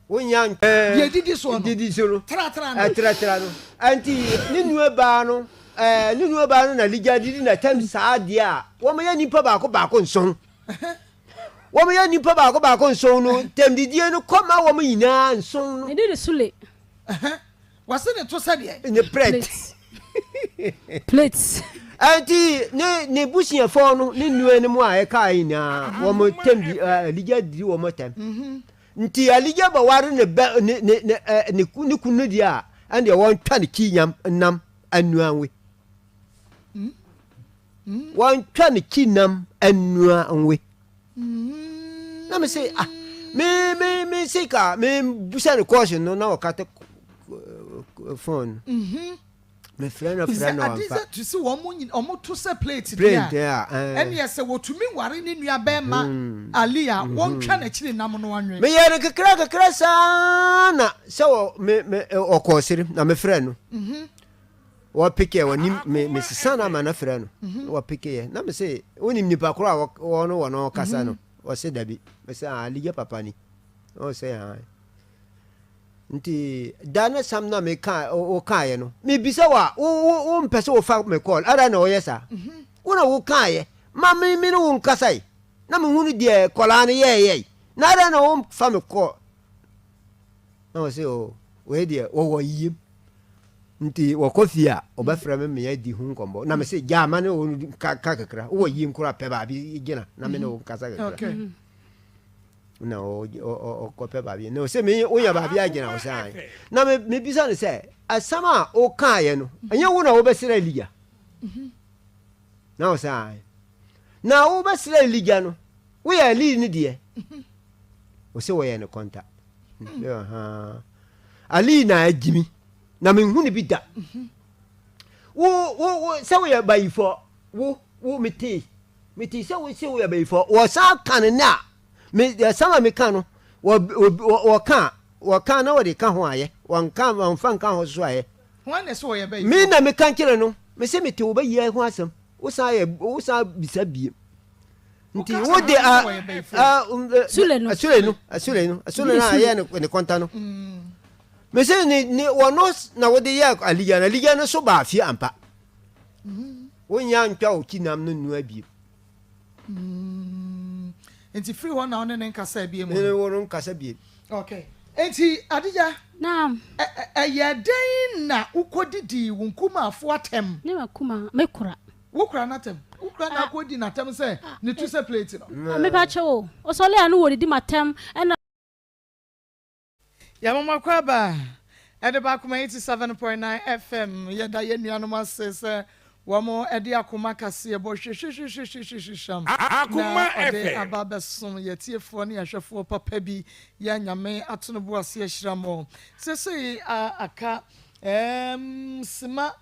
Wonya Deɛ ɛdidi soɔ no. Didi so no. Tratra no. Ɛtratra no. Nti ne nua baa no, ne nua baa no na Ligya didi n'atɛm saa deɛ a, wɔyɛ nnipa baako baako nson. Wɔyɛ nnipa baako baako nson no, ntɛmdidie no kɔ ma wɔn nyinaa nson no. Ne didi sule. Wɔse ne to sɛ deɛ. Ne plate. Plate. Nti ne ne busuafoɔ no ne nua no mu a ɛkaa nyinaa wɔn tɛm di Aligya didi wɔn tɛm. Mhm. Nti Aligya bɛware ne bɛ ne ne ne ne ne kunu no deɛ a ɛndeɛ wɔntwa ne kyi nyam nam anuanwe. Mm. Mm. Wɔntwa ne kyi nam anuanwe. Na me se ah me me me se ka me busa ne kɔɔse no na ɔkata phone no. Mhm. Me frɛ no frɛ no ɔmfa. Ade sɛ wɔn nyina wɔn to sɛ plate deɛ a ɛneɛ sɛ wɔtumi ware ne nua bɛrima mhm. Ali a mhm. wɔntwa n'akyiri nam no anwe. Meyɛ no kakra kakra saa na sɛ wɔ me me ɔkɔɔ sere na me frɛ no. Mhm. Wɔpekɛ wɔnim me mesesa no ama no frɛ no mhm. wɔpekɛɛ na me se wonim nipa koro a wɔn wɔ no kasa no mhm. wɔse dabi me sɛ ah aligya papa ni ɔsɛ ah nti da ne sam na meka wokaeɛ no mebisa wo a wompɛ sɛ wofa me call ada na ɔyɛ saa mhm. wo na wokaeɛ ma me me ne wo nkasae na mehunu deɛ kɔlaa no yɛɛyɛe na ada na womfa me call na ɔse o oh, wei deɛ wɔwɔ yiem Nti wɔkɔ fie a, wɔbɛfrɛ me ma yɛadi ho nkɔmmɔ. Na mese, gyaa ma ne wo ka kakra. Wowɔ yie koraa pɛ baabi gyina na me ne wo nkasa kakra. Na ɔkɔpɛ baabi. Na ɔsɛ me wonya baabi agyina ɔsɛ an. Na mebisa no sɛ, asɛm a wokaeɛ no, ɛnyɛ wo na wobɛsrɛ Elija? Na ɔsɛ an. Na wobɛsrɛ Elija no, woyɛ Eli no deɛ? Ɔsɛ wɔyɛ no kɔnta. Ali na agyimi na menhu no bi da. Wo wo wo sɛ woyɛ bayifɔ wo wo metee metee sɛ wo sɛ woyɛ bayifɔ wɔsan ka no nɛ a me asɛm a meka no wɔ wɔka wɔka na wɔde ka ho ayɛ wɔnka wɔnfa nka ho so ayɛ. Wɔn na ɛsɛ wɔyɛ bayifɔ. Me na meka nkyerɛ no me sɛ mete wo bayie ho asɛm wosan yɛ wosan bisa biem. Nti wo de a a Sule no. Sule no Sule no Sule no a ɛyɛ ne ne kɔnta no. Mese ne ne wɔno na wode yɛ aligya na aligya no so baa fie ampa. Wonya ntwa wo kinam no nnua biem. Nti firi hɔ na wo ne ne nkasa biem. Ne wo no nkasa biem. Okay. Nti Adija. Naam. Ɛyɛ dɛn na wokɔdidii wo nkumaafo atɛm? Ne makuma me kora. Wo kura n'atɛm. Wo kura na akɔ di n'atɛm sɛ ne tu sɛ plate no. Mepa kyɛw o. Ɔsɔle a no wɔ didi m'atɛm ɛna. Yɛma mo akwaaba ɛde ba Akoma 87.9 FM. Yɛda yɛn nuanom ase sɛ wɔn de akoma kaseɛbɔ hwehwehwehwehwehwehwam na ɔde aba abɛsom yɛn atiefoɔ ne ahwɛfoɔ papa bi. Yɛ Nyame ato no bo ase ahyira mo. Seesei a aka ɛɛm sima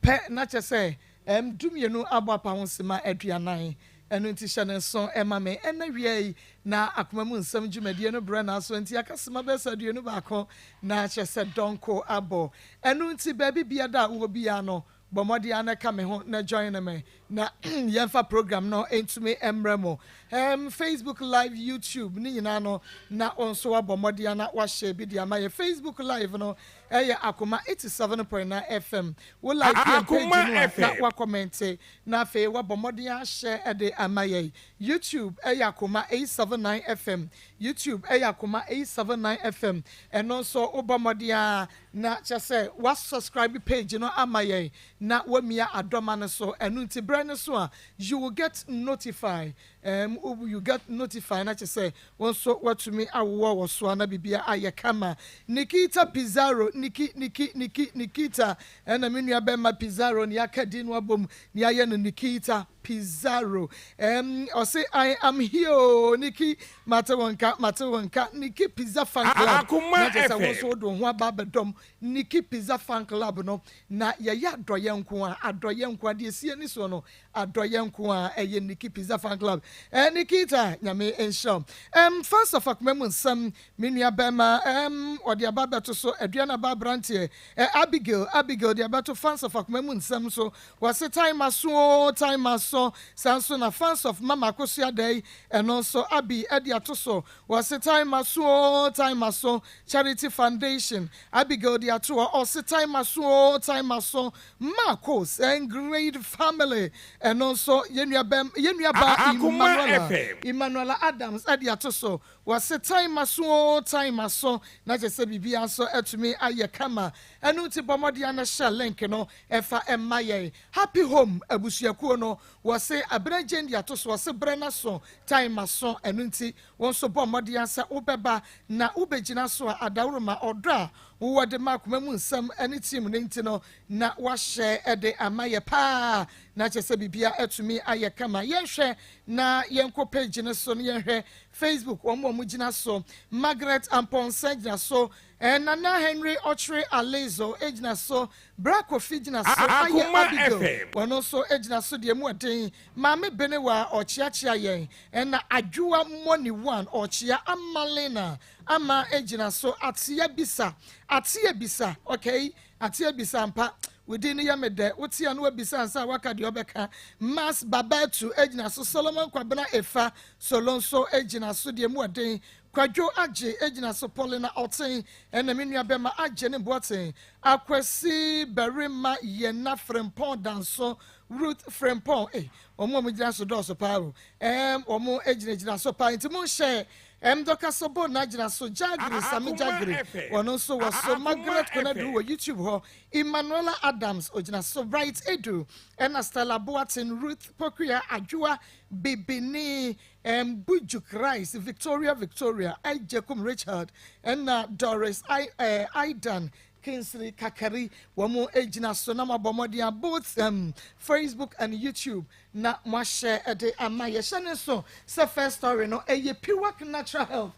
pɛ na kyerɛ sɛ ɛm dumienu abɔ apa ho simma 40. Ɛno nti hyɛ no nso ma me ɛnnɛ wia yi na akoma mu nsɛm dwumadie no brɛ n'aso nti aka simma bɛyɛ sɛ 21 na kyerɛ sɛ dɔnko abɔ. Ɛno nti baabi biada a wowɔ biara no bɔ mmɔden ara na ka me ho na join me na yɛmfa program no ntumi mmrɛ mo. Ɛm Facebook live, YouTube ne nyinaa no na wo nso woabɔ mmɔden ara na woahyɛ bi de ama yɛ. Facebook live no Ɛyɛ Akoma 87.9 FM. Wo like yɛn page no a na wa kɔmɛnte na afei wabɔ mmɔden ahyɛ de ama yɛn. YouTube ɛyɛ Akoma 879 FM. YouTube ɛyɛ Akoma 879 FM. Ɛno nso wobɔ mmɔden a na kyerɛ sɛ wa subscribe page no ama yɛn na wamia adɔma no so. Ɛno nti berɛ no so a you will get notify. Ɛɛm you get notify na kyerɛ sɛ Wo nso woatumi awowɔ wɔ so a na biribiara ayɛ kama. Nikita Pizarro, Niki, Niki, Niki, Nikita, ɛna me nua bɛrima Pizarro na yɛaka din no abom na yɛayɛ no Nikita Pizarro. Ɛm, ɔse I am here oo, Niki, mate wo nka, mate wo nka, Niki Pizza Fan Club. Akoma Na kyerɛ sɛ wo FM. nso wode wo ho aba abɛdɔm Niki Pizza Fan Club no, na yɛyɛ adɔeɛ nko ara, adɔeɛ nko ara, deɛ ɛsi ani soɔ no, Adɔyɛ nko a ɛyɛ Nikki Pizza Fan Club eh Nikita Nyame nhyira wo. Ɛm fans of akoma mu nsɛm me nua bɛɛma ɛm ɔde aba abɛto so aduan aba. ba abranteɛ eh, Abigail Abigail de abɛto fans of akoma mu nsɛm so wɔse time aso oo time aso saa nso na fans of mama Akosua Dɛi ɛno nso Abi de ato so wɔse time aso oo time aso Charity Foundation Abigail de ato hɔ ɔse time aso oo time aso Marcos and great family ɛno nso yɛn nua bɛm yɛn nua baa Akoma Emmanuela FM. Emmanuela Adams de ato so wɔse time aso oo time aso na kyerɛ sɛ biribiara nso atumi ayɛ kama ɛno nti bɔ mmɔden ara na hyɛ link no ɛfa ɛma yɛn Happy Home abusuakuo no wɔse Abena Jane de ato so ɔse berɛ no aso time aso ɛno nti wo nso bɔ mmɔden ara sɛ wobɛba na wobɛgyina so a adaworoma ɔdɔ a wowɔ de ma akoma mu nsɛm ne team no nti no na wahyɛ de ama yɛ paa na kyerɛ sɛ biribiara atumi ayɛ kama. Yɛnhwɛ na yɛnkɔ page no so na yɛnhwɛ Facebook wɔn a wɔgyina so. Margaret Amponsah gyina so, eh, Nana Henry Ɔkyere Alezo gyina so, Bra Kofi gyina so, Ayɛ Akoma Abigail FM. wɔn nso gyina so deɛ mu ɔden, Maame Benewa ɔkyeakyea yɛn, ɛna Adwoa Money One ɔkyea Amalena Ama gyina so, Atea Bisa, Atea Bisa, okay, Atea Bisa ampa, wo din no yɛ me dɛ, wo tea no wabisa ansa waka deɛ ɔbɛka, Mas Babatu gyina so, Solomon Kwabena Efa Solo nso gyina so, deɛ mu ɔden, Kwadwo Agye gyina so, Paulina Ɔten ɛna me nua bɛma Agye ne Boaten, Akwasi Barima Yɛna Frempɔn Danso, Ruth Frempɔn, eh, wɔn a wɔgyina so dɔɔso paa o, ɛɛm, wɔn gyinagyina so paa, nti monhyɛ M. Dɔka Sobo na gyina so, Jagiri Sami Akoma Jagiri, FM. wɔn nso wɔ so, Akoma Margaret Konadu FM. wɔ YouTube hɔ, Emmanuela Adams ogyina so, Bright Edu, ɛna Stella Boateng, Ruth Pokuya, Adwoa Bibini, M. Bujuk Rice, Victoria Victoria, Agyekum Richard, ɛna Doris I, eh, Aidan, Kingsley Kakari, wɔn gyina so na moabɔ mmɔden a both um, Facebook and YouTube na moahyɛ de ama. Yɛhyɛ ne nso sɛ first story no ɛyɛ Piwak Natural Health.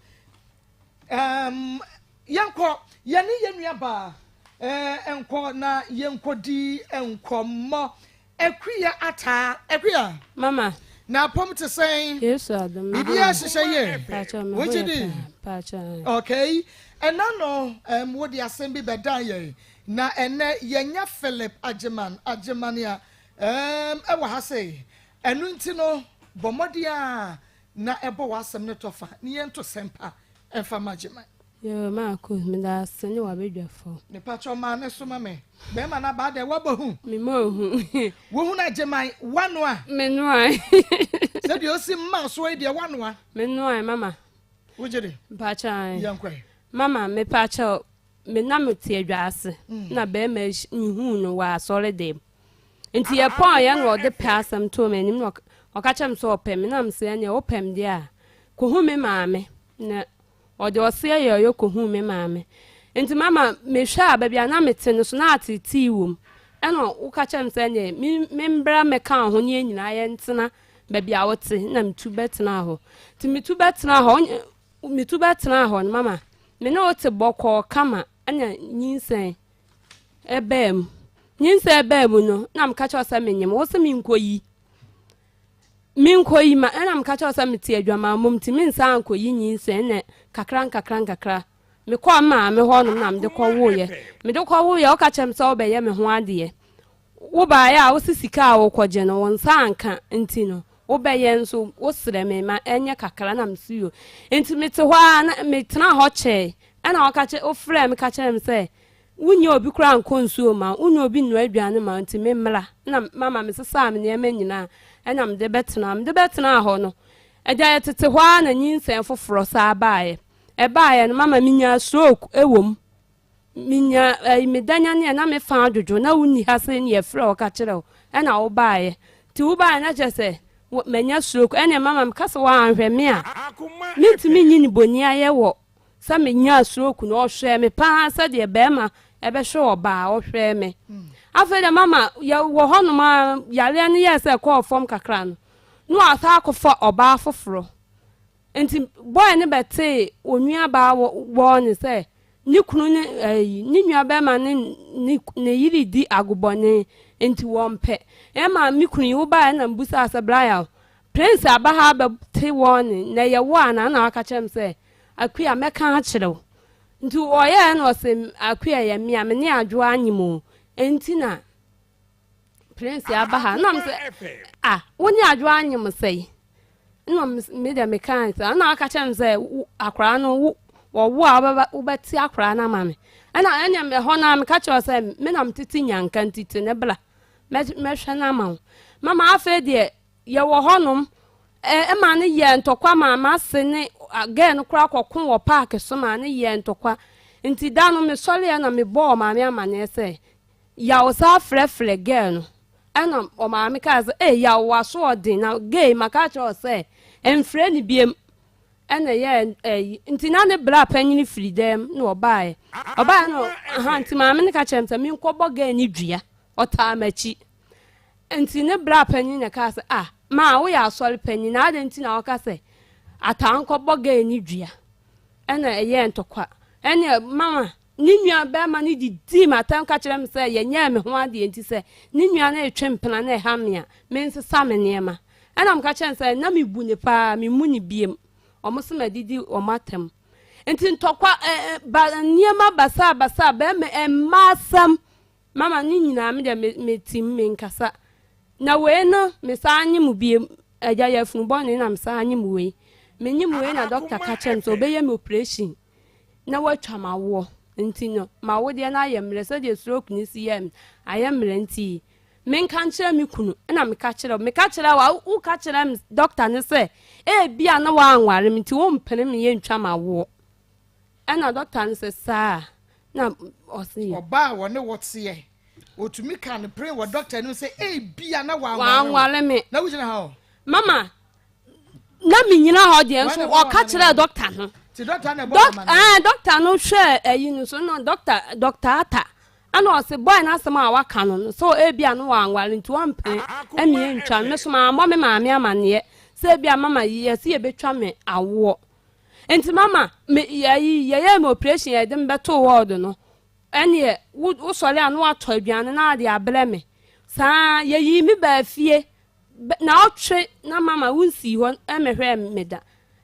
Um, yɛnkɔ yɛne yɛn nuabaa eh, nkɔ na yɛnkɔdi nkɔmmɔ. Akuya Ataa, Akuya. Mama. Na apɔm te sɛn? Yesu adom. Biribiara hyehyɛ yie. Mpakyɛw me ho Wogye yɛ di? paa. Mpakyɛw. Okay. Ɛna no, um, wode asɛm bi bɛdan yɛn. Na ɛnɛ yɛnya Philip Agyeman, Agyeman a, um, ɛwɔ ha sei. Ɛno nti no, bɔ mmɔden a na ɛbɔ w'asɛm no tɔfa na yɛnto sɛmpa ɛmfa ma Agyeman. Yoo Marcus meda ase ne w'abadwafoɔ. Mepakyɛw ma ne so ma me. Bɛɛma no aba adɛn woabɔ hu. Me mɔ hu. Wohunu Agyeman woanoa. Me noae. Sɛdeɛ osi maa soɔ yi deɛ woanoa. Me noae mama. Wogye di? Mpakyɛw ae. Yɛnkɔ ɛ. Mama mepakyɛw me na me te adwa ase na bɛɛma yi me huu no wɔ asɔre dɛm nti yɛ pɔn yɛ na ɔde pɛ asɛm too m'anim na ɔka kyerɛ me sɛ ɔpɛ me na me sɛ ɛneɛ wopɛ me deɛ a kɔhu me maame na Ɔde ɔseɛ yɔyɔ kɔhuu me maame. Nti mama mehwɛ a baabi a na mete no so na ateetee wɔ mu. Ɛna woka kyerɛɛ me sɛ ɛneɛ me membra mmɛka wo ho ne yɛn nyinaa yɛntena baabi a wote na metu bɛtenaa hɔ. Nti metu bɛtenaa hɔ, metu bɛtenaa hɔ no mama me ne wo te bɔkɔɔ kama ɛna nyinsɛn ɛbaa mu. Nyinsɛn ɛbaa mu no na meka kyerɛ wo sɛ menyem, wo se menkɔyi. Menkɔyi ma ɛna meka kyerɛ wo sɛ mete adwamammɔ mu nti mensan nkɔyi nyinsɛn ɛna kakra nkakra nkakra mekɔɔ me maame hɔ nom na mede kɔwoeɛ. Mede kɔwoeɛ woka kyerɛ me sɛ wobɛyɛ me ho adeɛ. Wobaeɛ a wose sika a wokɔgye no wo nsa anka nti no wobɛyɛ nso wosrɛ me ma ɛnyɛ kakra na mese yo. Nti mete hɔ ara na metenaa hɔ kyɛe ɛna woka kyerɛ wofrɛɛ me ka kyerɛɛ me sɛ Wonnya obi koraa nkɔ nsuo mma wo, wonnya obi nnua aduane mma wo nti memmra. Ɛna mama mesesaa me nneɛma nyinaa ɛna mede bɛtenaa. Mede bɛtenaa hɔ no, agya yɛtete hɔ ara na nyinsɛn foforɔ saa baeɛ. Ɛbaeɛ no mama menyaa stroke wɔ mu. Menya ɛyi meda nyaneɛ na me fa adwodwo na wonni ha sei ne yɛfrɛ wo ka kyerɛ wo ɛna wobaeɛ. Nti wobaeɛ na kyerɛ sɛ manya stroke ɛneɛ mama meka sɛ woanhwɛ me a mentumi nyi nnebɔniayɛ wɔ Sɛ menyaa stroke no, ɔhwɛɛ me paa sɛdeɛ barima bɛhwɛ ɔbaa, ɔhwɛɛ me. Afei deɛ mama yɛwɔ hɔnom a yareɛ no yɛɛ sɛ ɛkɔɔ fam kakra no, na wasan akɔfa ɔbaa foforɔ. Nti boy no bɛtee onuabaa wɔɔ ne sɛ ne kunu ne ɛyi ne nuabarima ne ne ne yere di agobɔne nti wɔmpɛ. Ɛma me kunu yi wobaeɛ na mebusaa sɛ Brian Prince aba ha abɛte wɔɔ ne na ɛyɛ wo anaa na waka kyerɛ me sɛ Akua, mɛka akyerɛ wo. Nti ɔyɛɛ na ɔse Akua yɛ me a me ne Adwoa anyem o nti na Prince aba ha na mesɛ ah wo ne Adwoa anyem sɛe na me deɛ mekaa sɛ na aka kyerɛ me sɛ akwaraa no wo wɔwo a wobɛte akwaraa no ama me ɛna ɛnea ɛhɔ no a meka kyerɛ sɛ me na metete nyanka nti te ne bra mɛhwɛ no ama wo mama afei deɛ Yɛwɔ hɔnom, ɛma no yɛɛ ntɔkwa maa m'ase ne girl no koraa kɔko wɔ park so maa no yɛɛ ntɔkwa. Nti da no mesɔreɛ na mebɔɔ ɔmaame amaneɛ sɛ Yaw saa frɛfrɛ girl no. Ɛna ɔmaame kaa sɛ, Ei Yaw w'aso ɔden na girl yi maka akyerɛ wo sɛ mfrɛ no biam. Ɛna ɛyɛɛ ɛyi nti na ne bra panyini firi dɛm na ɔbaeɛ. Ɔbaeɛ no aha nti maame no ka kyerɛ me sɛ menkɔbɔ girl no dua ɔtaa m'akyi. Enti ne bra panyin na ɛkaa sɛ, Ah, ma woyɛ asɔre panyin, na adɛn nti na woka sɛ ataa nkɔbɔ gay no dua? Ɛnna ɛyɛɛ ntɔkwa. Ɛnneɛ mama ne nua barima no didii m'atɛm ka kyerɛɛ me sɛ yɛnyɛɛ me ho adeɛ nti sɛ ne nua no retwe mpena na ɛha me a, mensesa me nneɛma. Ɛnna meka kyerɛɛ no sɛ na mebu no paa, memmu no biom. Wɔn se madidi wɔn atɛm. Enti ntɔkwa, ɛ, ɛ, ba, nneɛma basabasa, barima, mmaa asɛm. Mama ne nyinaa me deɛ me me tim me nkasa na wei no me saa nye mu biem agya yɛ afunu bɔne na me saa nye mu wei me nye mu wei na doctor ka kyerɛ me sɛ ɔbɛyɛ me operation na watwa ma woɔ nti no ma wo deɛ no ayɛ mmerɛ sɛdeɛ stroke ne si yɛ me ayɛ mmerɛ nti menka nkyerɛ me kunu ɛna meka kyerɛ meka kyerɛ wa woka kyerɛ me doctor ne sɛ ebia na wanware me nti wompene me yɛ ntwa ma woɔ Ɛna dɔkta no sɛ saa na ɔse. Ɔbaa a wɔne wo teɛ, ɔtumi ka no pren wɔ dɔkta anim sɛ ebia na wanware wo. Wanware me. Na wogyina hɔ? Mama, na menyina hɔ deɛ nso ɔka kyerɛɛ dɔkta no. Ti dɔkta na ɛbɔ ama no. Dɔkta no hwɛɛ ayi no so na dɔkta dɔkta Ata ɛna ɔse boy no asɛm a waka no no so ebia no wanware nti ɔmpene ɛmi ntwa me so mammɔ me maame amaneɛ sɛ ebia mama yɛse yɛbɛtwa me awoɔ. Nti mama me yɛyi yɛyɛɛ me operation yɛde me bɛtoo ward no ɛneɛ wo wosɔre a na watɔ aduane na ade abrɛ me saa yɛyii me baa fie na ɔtwe na mama wonsii hɔ ɛmɛhwɛɛ me da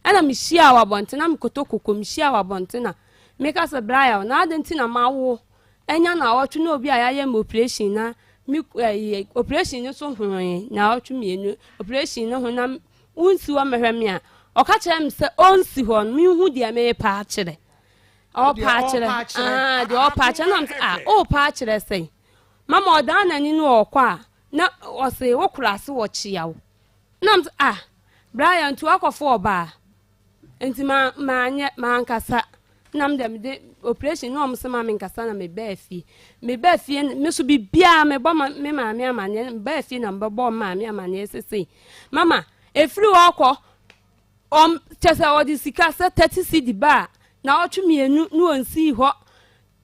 ɛna mehyiaa wɔ abɔnten na mekoto koko mehyiaa wɔ abɔnten na meka sɛ bra na ade nti na mawo ɛnya na ɔtwe na obi a yɛayɛ me operation na me ɛyi operation no so hoe na ɔtwe mmienu operation no ho na Wonsi hɔ mmɛhwɛ me a, ɔka kyerɛ me sɛ ɔnsi hɔ no, menhu deɛ merepa akyerɛ. Ɔrepa akyerɛ, ah, deɛ ɔrepa akyerɛ, na sɛ, ah, ɔrepa akyerɛ sɛn? Mama ɔdan n'ani no ɔrekɔ a, na ɔse, wo kora ase wɔkyea wo. Na m sɛ, ah, Brian, nti wakɔfo ɔbaa. Nti ma manyɛ mankasa na me deɛ mede operation na wɔn sɛ ma menkasa na mebaa fie mebaa fie me so biribiara mebɔ ma me maame amaneɛ mebaa fie na mebɛbɔ maame amaneɛ sesei mama efiri hɔ kɔ ɔm kyɛ sɛ ɔde sika sɛ 30 cedi ba a na ɔtwe mmienu na ɔnsii hɔ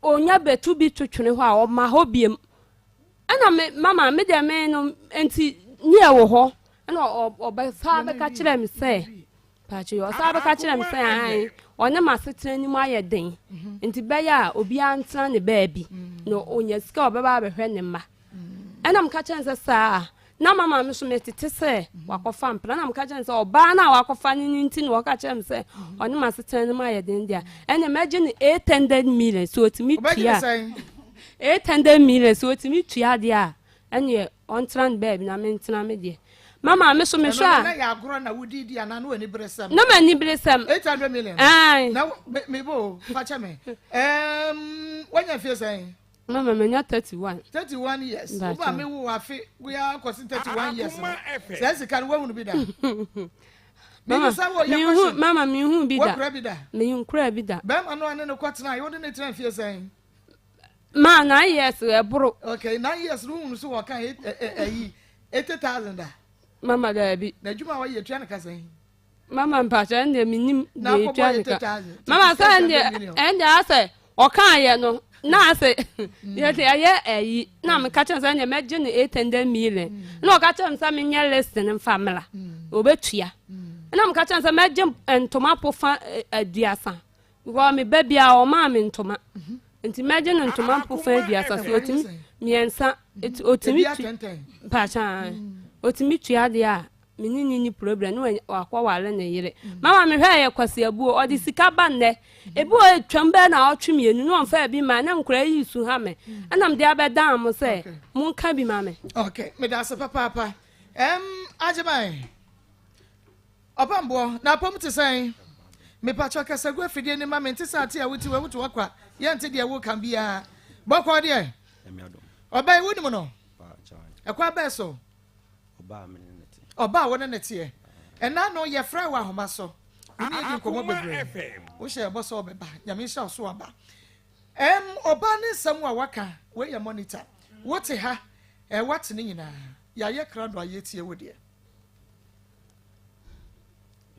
onya bɛtu bi twetwene hɔ a ɔma hɔ biem ɛna me mama me deɛ me no nti ne ɛwɔ hɔ ɛna ɔbɛsa bɛka kyerɛ me sɛ Pakyɛ ɔsan bɛka kyerɛɛ me sɛ aane, ɔne m'asetena no mu ayɛ den nti bɛyɛ a obiara ntena ne baabi na ɔnya sika a ɔbɛba abɛhwɛ ne mma. Ɛna meka kyerɛ no sɛ saa a, na mama me so metete sɛ wakɔfa mpena. Na meka kyerɛ no sɛ ɔbaa no a wakɔfa no no nti na ɔka kyerɛ me sɛ ɔne m'asetena no mu ayɛ den deɛ a, ɛnna mɛgye no 800 million sɛ ɔtumi tua 800 million sɛ ɔtumi tua deɛ a ɛnneɛ Ɔntena ne baabi na mentena me deɛ. Ma maame so mehwɛ a. Ɛno na yɛ agorɔ na wodi di anaa na w'ani bere sɛm. Na m'ani bere sɛm. 800 million. Ae. Na me me bo fa kyɛ me. Ɛɛm wanya fie sɛn? Mama manya 31. 31 years. Wo ba me wo afe wia kɔsi 31 years no. Sɛ sika no wahunu bi da. Mama mehu mama mehu bi da. Wakura bi da. Menkura bi da. Bɛrima no a ne no kɔtena wode ne tena fie sɛn? Ma 9 years ɛboro. Okay, 9 years no wohunu so wɔka ɛyi 80,000 da. Mama daabi. Na adwuma a wɔyɛ tua ne ka sɛn? Mama mpakyɛ ɛndeɛ menim deɛ ɛtua ne ka. Mama sɛ ɛndeɛ ɛndeɛ asɛ ɔkaayɛ no na asɛ yɛde ɛyɛ ɛyi na meka kyerɛ sɛ ɛndeɛ mɛgye no 800 million na ɔka kyerɛ me sɛ menyɛ list no mfa mmra ɔbɛtua na meka kyerɛ sɛ mɛgye ntoma pofa 30 Because me ba biara ɔmaa me ntoma nti mɛgye no ntoma mpofa 30 so otumi mmiɛnsa otumi tu mpakyɛ otumi tua deɛ a. me ne no nni problem na wakɔware ne yere. Mama mehwɛ yɛ kwasiabuo, ɔde sika ba nnɛ. Ebi wɔ atwam bɛyɛ naawɔtwe mmienu na ɔmfaa bi mmaa na nkwadaa yi su ha me. Ɛna mede abɛdan mo sɛ monka bi ma me. Okay, meda ase papaapa. Ɛm, Agyeman, ɔpamboɔ, na apɔm te sɛn? Mepakyɛ kasa gu afidie no ma me nte sɛ ate a wote wɔ wote hɔ kwa, yɛnte deɛ woka biara. Bɔkɔɔ deɛ, ɔbɛn wonim no? Ɛkwan bɛn so? Ɔbaa a me ne no te. Ɔbaa a wo ne no teɛ. Ɛna no yɛfrɛɛ wo ahoma so. Wo ne yɛdi nkɔmmɔ bebree. Wohyɛ yɛn bɔ sɛ wobɛba. Nyame nhyira wo so waba. Ɛm, ɔbaa ne nsɛm a waka, wei yɛ monitor. Wote ha, ɛ, woate ne nyinaa. Yɛayɛ krado a yɛretie wo deɛ.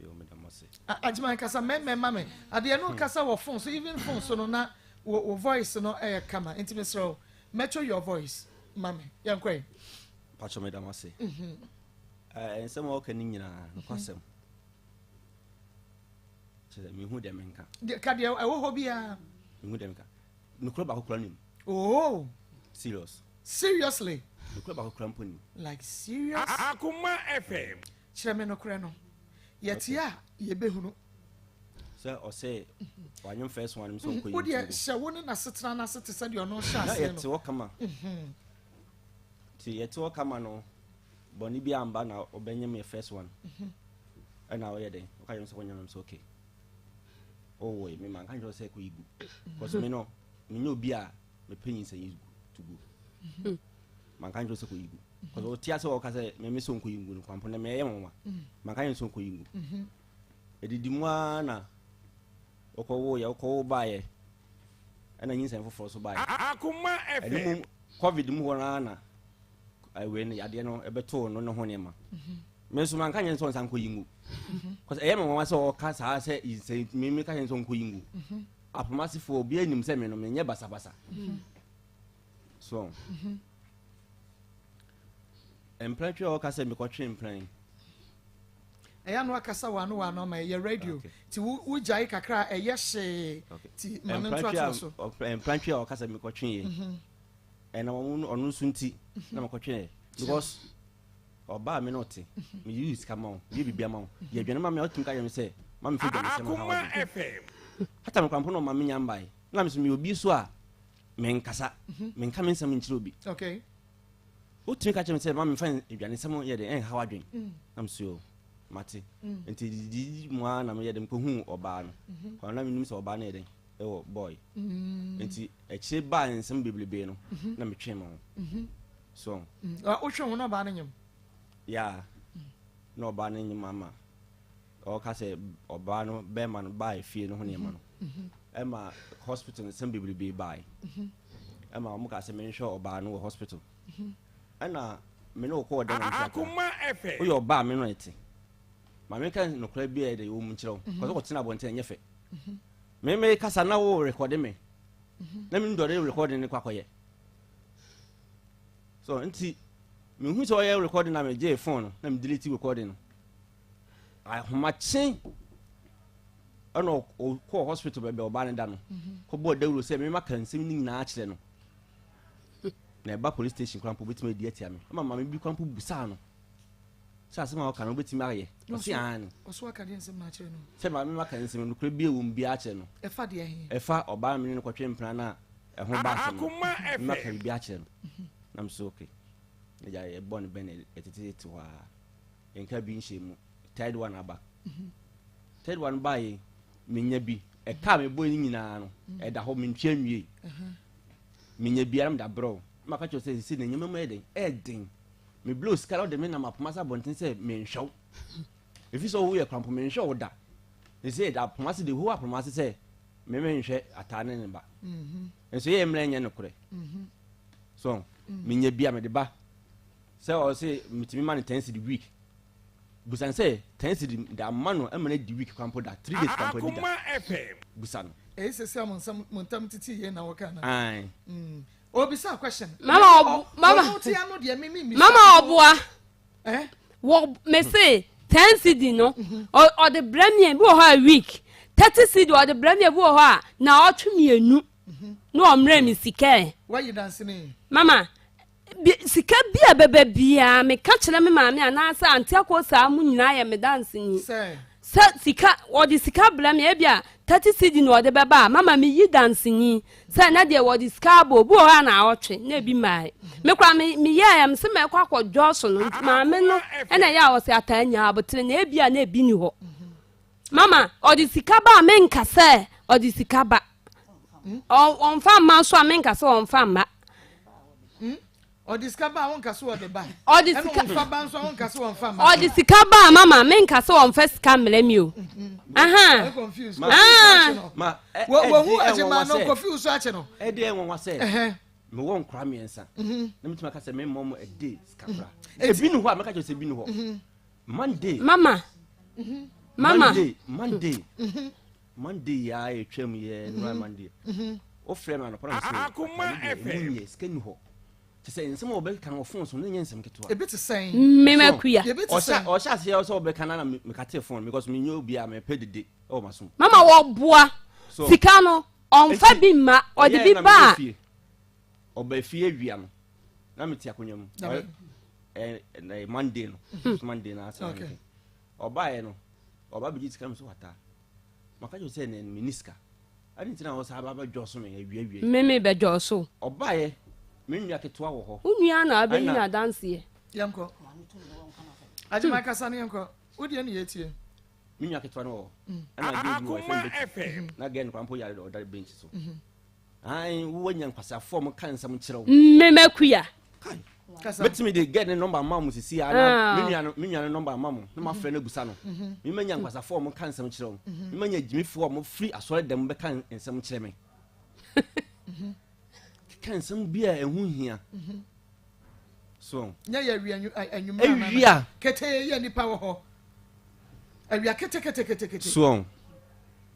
Yo, meda mo ase. Agyeman kasa mɛmɛ ma me. Adeɛ no kasa wɔ phone so, even phone so no na wo, wo voice no ɛyɛ kama. Nti mesrɛ wo, mɛto your voice ma me. Yɛnkɔ ɛ. Pacho meda mo ase. Eh, nsɛm a wɔka no nyinaa nokwasɛm. Kyerɛ sɛ mehu deɛ menka. Ka deɛ ɛwɔ hɔ biara. Mehu deɛ menka. Nokorɛ baako kora nim. Oh. Serious. Seriously. Nokorɛ baako kora mpo nim. Like serious. Akoma FM. Kyerɛ me nokorɛ no. Yɛte a yɛbɛhunu. Sɛ ɔsɛ wanyem first one sɛ ɔnkɔ yi. Wo deɛ hyɛ wo ne n'asetena no ase te sɛ deɛ ɔno hyɛ aseɛ no. Na yɛte hɔ kama. Nti yɛte hɔ kama no bɔne bi amba na ɔbɛnyem yɛ first one ɛna ɔyɛ dɛn ɔka kyerɛ me sɛ kɔnyem nam sɛ okay ɔwɔ yi me ma nka nkyerɛ sɛ kɔyi gu because me no menyɛ obi a mepɛ nyinsɛn yi to gu ma nka nkyerɛ sɛ kɔyi gu because ɔte ase ɔka sɛ me me sɛ ɔnkɔyi ngu no kwampo na meyɛ nwanwa ma nka nkyerɛ sɛ ɔnkɔyi ngu ɛdidi mu ara na ɔkɔwo yɛ ɔkɔwo baayɛ ɛna nyinsɛn foforɔ so baeɛ. Akoma Ɛno FM. mu covid mu hɔ no ara na wei no yadeɛ no ɛbɛtoo no ne ho nneɛma. Me nso manka nyɛ sɛ ɔnsan nkɔyi ngu. Cause ɛyɛ me nwanwa sɛ ɔka saa sɛ sɛ me meka nyɛ sɛ ɔnkɔyi ngu. Apomasefoɔ obiara nim sɛ me no menyɛ basabasa. So mpena twe a ɔka sɛ mekɔtwe mpena yi. Ɛyɛ ano akasa wɔ ano wɔ ano ama ɛyɛ radio ti wo wo gyae kakra a ɛyɛ hyee ti ma no ntoatoa so. Mpena twe a ɔka sɛ mekɔtwe yɛ mhm. ɛna wɔn ɔno nso nti na mekɔtwe yɛ because ɔbaa mi na ɔte mhm. mi yi sika ma wo yɛ biribi ama wo yɛ aduane ma mi a ɔtumi ka yɛ mi sɛ ma mi fɛ dwane sɛ ma ha ɔde hata mi kwan po na ɔma mi nya mbae na mi so mi obi so a menkasa mhm. menka me nsɛm nkyerɛ obi okay. Wotumi ka kyerɛ me sɛ ma memfa aduanesɛm yɛ dɛn ɛnhaw adwen. Na mese o mate. Nti didi mu ara na meyɛ dɛn mekɔhuu ɔbaa no. Kwan na menim sɛ ɔbaa no yɛ dɛn ɛwɔ boy. Nti akyire baa nsɛm bebrebe no na metwee me ho. So. Wotwe ho na ɔbaa no nyem? Yeah. Na ɔbaa no nyem ama ɔka sɛ ɔbaa no bɛrima no baa efie no ho nneɛma no. Ɛma hospital nsɛm bebrebe bae. Ɛma wɔn kaa sɛ menhwɛ ɔbaa no wɔ hospital. Ɛna me ne wo kɔɔ dɛm na Akoma FM. Woyɛ ɔbaa me no ɛte. Ma menka nokorɛ bi a ɛde wɔ mu nkyerɛ wo. Kɔsɛ kɔtena abɔnten ɛnyɛ fɛ. Me me kasa na wo rekɔde me. Na me ndɔre rekɔde ne kɔ akɔyɛ. So nti mehu sɛ ɔyɛ rekɔde na megye phone no na me delete rekɔde no. Ahomakye ɛna ɔkɔɔ hospital baabi a ɔbaa no da no. Kɔbɔɔ dawuro sɛ mema ka nsɛm no nyinaa kyerɛ no. Na ɛba police station koraa mpo obetumi adi atia me. Ɛma maame bi koraa mpo busaa no sɛ asɛm a ɔka no obetumi ayɛ. Ɔse aane. Ɔso aka deɛ nsɛm no akyerɛ no. Sɛ maame ma ka nsɛm nokorɛ bi a ɛwɔ mu biara akyerɛ no. Ɛfa deɛ he? Ɛfa ɔbaa no me ne no kɔtwe mpena no a ɛho ba asɛm no. Akoma Me ma ka FM. biribi akyerɛ no. Na me so okay. Na gya yɛbɔ no bɛn ɛtetetete hɔ ara. Yɛnka bi nhyɛ mu. Third one aba. Third one baeɛ menya bi. Ɛka a mebɔe no nyinaa no ɛda hɔ mentua nwiei. Menya biara mede abrɛ wo. Na maka kyerɛ wo sɛ seesei na nneɛma mu ayɛ dɛn? Ɛyɛ den. Mebrɛ wo sika na wode me nam apoma ase abɔnten sɛ menhwɛ wo. Ɛfiri sɛ woyɛ korampo menhwɛ wo da. Seesei yɛda apoma ase de whole apoma ase sɛ me menhwɛ ataa ne ne ba. Nso yɛyɛ mmerɛ nyɛ nokorɛ. So menya bi a mede ba sɛ ɔse metumi ma no 10 cedi week. Busa no sɛ 10 cedi da ama no ama no adi week korampo da, 3 days korampo adi da. Akoma FM. Busa no. Eyi sɛ sɛ mo nsɛm mo ntam tete yie na wɔka na. Ae. Mm. Obisa question. Mama ɔbo mama. Ɔno ti ano deɛ mi mi mi. Mama ɔboa. Eh? Wɔ me se 10 cedi no ɔde brɛ mi ebi wɔ hɔ a week 30 cedi ɔde brɛ mi ebi wɔ hɔ a na ɔtwe mmienu na ɔmrɛ mi sika ɛ. Wayi danseni. Mama. Bi, sika bi a ɛbɛba biara, meka kyerɛ me maame anaasɛ Auntie Akosua mo nyinaa yɛ me danseni. Sɛ sika, wɔde sika brɛ me, ebia 30 cedi na wɔde bɛba a, mama meyi danseni sɛ ɛnɛ deɛ wɔde sika abɔ, obi wɔ hɔ a naawɔtwe na ebi mmae. Me koraa me, meyɛɛ, mese mɛkɔ akɔdwɔ so no, nti maame no ɛna ɛyɛ a ɔse ataa nya abotere na ebia na ebi ni hɔ. Mama, ɔde sika ba a menka sɛ ɔde sika ba. Ɔmfa mma nso a menka sɛ ɔmfa mma. Hmm? Ɔde sika ba a wonka sɛ ɔde ba. Ɔde sika ɛna ɔmfa ba nso a wonka sɛ ɔmfa mma. Ɔde sika ba a mama menka sɛ ɔmfa sika mmerɛ mi o. Mhm. Aha. Confused. Ah. Ma wɔhu agyema no kofi nso akye no. Ɛde ɛnwanwa sɛ mewɔ nkora mmiɛnsa mhm. na metumi aka sɛ memmɔ mo ɛde sika kora. Mhm. Ebi ni hɔ a mɛka kyerɛ sɛ ebi ni hɔ. Monday. Mama. Mama. Monday. Monday. Monday yɛ a ɛtwam yɛ nura Monday. Wofrɛ me anɔpa na mesɛ Akoma FM. mu nyɛ sika ni hɔ. Kyɛ sɛ nsɛm a wɔbɛka wɔ phone so no nyɛ nsɛm ketewa. Ebi te sɛn. Mema kuya. Ebi te Ɔhyɛ sɛn. ɔhyɛ aseɛ sɛ wɔbɛka na na mekate phone because menyɛ obi a mepɛ dede ɛwɔ m'asom. Mama wɔboa So sika no ɔmfa bi mma ɔde ɛyɛ bi na ba mewɔ a. fie. Ɔba fie awia no na mete akonnwa mu. Ɛ Monday no Monday na asɛ Okay. ɔbaeɛ no ɔba bɛgye sika no so wata maka kyerɛ sɛ nɛ menni sika ade nti na wɔ saa ba bɛdwɔ so me awiawie Meme bɛdwɔ so. ɔbaeɛ me nua ketewa wɔ hɔ Wo nua na abɛyi Ɛna- no adanseɛ. Yɛnkɔ. Agyema kasa no yɛnkɔ. Wo deɛ ne yɛtie. Me nua ketewa no wɔ hɔ ɛna gɛ bi wɔ Akoma ɛfɛn bɛti FM. na gɛ no kora mpo yare dɛ ɔda bench so ae wowanya nkwaseafoɔ mo ka nsɛm kyerɛ wo Meme akuya. Kai. Kasa. mɛtumi de gɛ ne nɔmba ma mo sisi a na me nua no me nua no nɔmba ma mo na mafrɛ no abusa no memanya nkwasafoɔ a mo ka nsɛm kyerɛ wo memanya gyimifoɔ a mo firi asɔre dɛm bɛka nsɛm kyerɛ me keka nsɛm bi a ɛho hia so Nyɛ yɛ awia anwummerɛ anaa Awia. ketee yɛ nipa wɔ hɔ. Awia keteketekete. so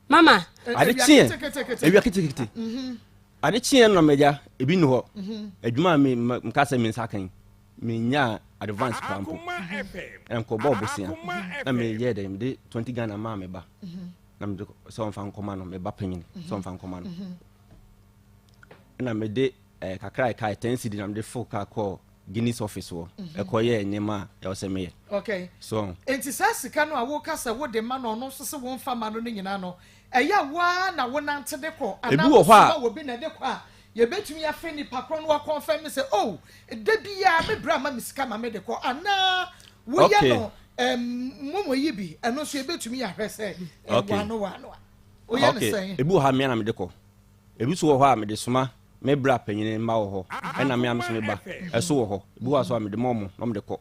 Mama. Ade kyeɛ awia ketekete ade kyeɛ no na magya ebi nni hɔ adwuma a me meka sɛ me nsa kan menyaa advance koraa mpo Akoma FM. ɛna mekɔbɔɔ bosea Akoma na FM. meyɛɛ dɛ mede 20 Ghana maa me ba na mede sɛ ɔmfa nkɔma no me ba panyini sɛ ɔmfa nkɔma no ɛna mede eh, kakra a ɛkae 10 cedi na mede fo kaa kɔɔ Guinness office hɔ ɛkɔyɛɛ nneɛma a ɛwɔ sɛ meyɛ Okay. so Enti saa sika no a woka sɛ wode ma no ɔno nso sɛ womfa ma no no nyinaa no, ɛyɛ a wo ara na wonante de kɔ Ebi anaa wɔ hɔ a- wosoma obi na ɛde kɔ a, yɛbɛtumi afe nipa korɔ no wakɔnfɛm sɛ oh, da biara me bra ma me sika ma mede kɔ anaa woyɛ Okay. no ɛm, momo yi bi, ɛno nso yɛbɛtumi ahwɛ sɛ eh, Okay. wano wano a. Woyɛ no okay sɛn? ebi wɔ hɔ a mmea na mede kɔ ebi nso wɔ hɔ a mede soma me bra panyin mma wɔ hɔ ɛna mmea nso me ba ɛso wɔ hɔ ebi wɔ hɔ so a mede ma ɔmo na ɔmo de kɔ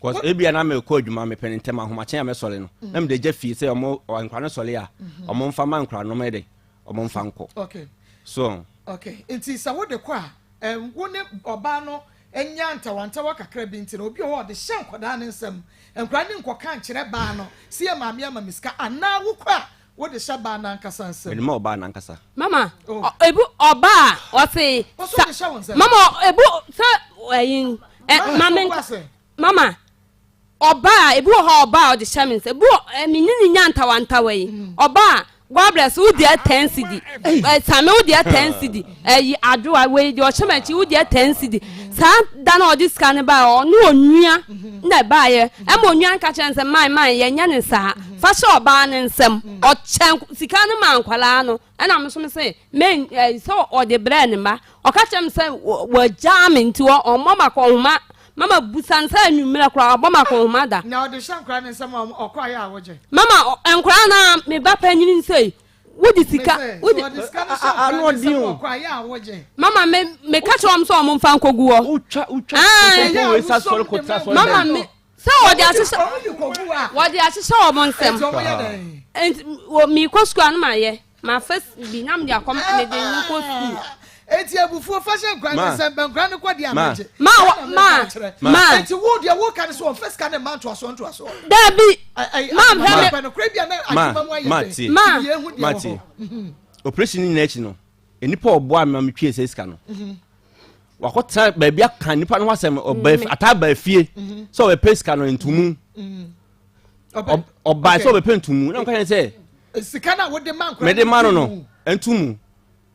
cause ebi a na mekɔ adwuma mepɛ ne ntɛm ahomakyen a mɛsɔre no na mede gya fie sɛ ɔmo nkora no sɔre a ɔmo mfa ma nkora no ɔmo yɛ dɛ ɔmo mfa nkɔ Okay. so Okay, nti sɛ wode kɔ a, ɛm, wo ne ɔbaa no nya ntawantawa kakra bi nti no, obi wɔ hɔ a ɔde hyɛ nkwadaa no nsam. Nkwadaa no nkɔka nkyerɛ baa no sɛ yɛ maame ama me sika, anaa wokɔ a wode hyɛ baa no ankasa nsam. mede ma ɔbaa nankasa Mama. Oh. Ebu ɔba a ɔse. Ɔso de hyɛ wo nsam. Mama ebu sɛ ɛyi ɛ Mama, mame so ase. mama ɔba a ebi wɔ hɔ ɔba a ɔde hyɛ me nsa ebi wɔ ɛ me ne ne nya ntawantawa yi ɔba a God bless wo deɛ 10 cedi ɛ same wo deɛ 10 cedi ɛyi adoa wei deɛ ɔhyɛ m'akyi wo deɛ 10 cedi saa da na ɔde sika no baa ɔne onua na ɛbaayɛ ɛma onua nka kyerɛ no sɛ man man yɛnyɛ ne saa fa hyɛ ɔbaa ne nsam ɔkyɛ sika no ma nkwalaa no ɛna me nso me se men ɛ sɛ ɔde brɛ ne mma ɔka kyerɛ me sɛ wagyaa me nti ɔmmɔ ma kɔnhoma mama busa nsa anwummerɛ koraa ɔbɔ ma kɔnhoma da Na ɔde hyɛ nkwadaa no nsam a ɔkɔ ayɛ a wogye. mama nkwaraa na me ba panyin nsei wode sika Mese, wode sɛ ɔde sika no hyɛ ano nkwadaa no ɔden nsam o. a ɔkɔ ayɛ a wogye. mama me meka kyerɛ wɔn sɛ wɔn mfa nkɔgu hɔ wotwa wotwa Aye. nkɔnkɔn wei sa sɔre kɔ tra sɔre mama dɛm me sɛ wɔde ahyehyɛ Ɔmo de kɔgu a, wɔde ahyehyɛ wɔn nsam enti ɔmo yɛ dɛn? nti wɔ mekɔ sukuu ano ma yɛ ma fa bi na mede akɔ mede no kɔ sukuu Enti abufuo fa hyɛ nkwadaa no Ma. nsam, bɛ nkwadaa no kɔ deɛ Ma. amegye. Ma, Ɛna ma, meka kyerɛ. ma. Enti wo deɛ woka no sɛ wɔmfa sika no mma ntoasoɔ ntoasoɔ. daabi Ɛ- ɛ- ma adwuma mhwɛ me pɛ no koraa bi a na ma adwuma mu ayɛ ma den. tie Ma. Nti yɛnhu deɛ ma wɔ tie hɔ. operation no nyinaa akyi no nnipa a ɔboa me ma metwie sɛ sika no wakɔtena baabi aka nnipa no ho asɛm ɔba Me. ataa ba fie sɛ ɔbɛpɛ sika no ntomu Ɔbɛ- ɔbaa sɛ Okay. ɔbɛpɛ ntomu na meka kyerɛ no sɛ Sika no a wode ma nkwadaa mede ma no no ntomu. ntomu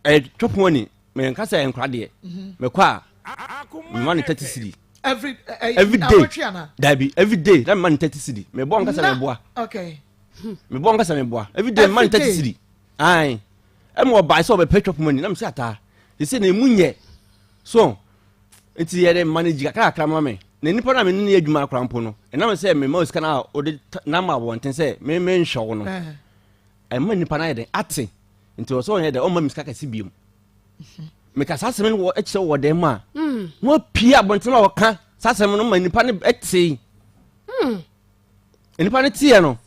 ɛyɛ twɔpon ani menka sɛ nkora deɛ mekɔ a Mema no 30 cedi. Every eh, every day. Dabi, every day na mema no 30 cedi. Mebɔ nkasa meboa. Okay. Mebɔ nkasa meboa. Every day mema no 30 cedi. Ae. Ɛma ɔbae sɛ ɔbɛpɛ twɔpom ani na mesɛ ataa. Sɛ na emu nyɛ. So nti yɛde manage kakra kakra ma me. Na nipa na me ne no yɛ adwuma koraa mpo no, ɛnam sɛ mema sika no a ɔde nam abɔnten sɛ me menhwɛ wo no. Ɛma nipa no ayɛ dɛn ate. Nti ɔsɛ ɔnyɛ dɛn ɔmma me sika kɛse biom. Meka saa asɛm no wɔ kyerɛ wɔ dɛm a, mm. na wapue abɔnten a ɔka saa asɛm no ma nipa no tee. Mm. Nipa no teɛ no,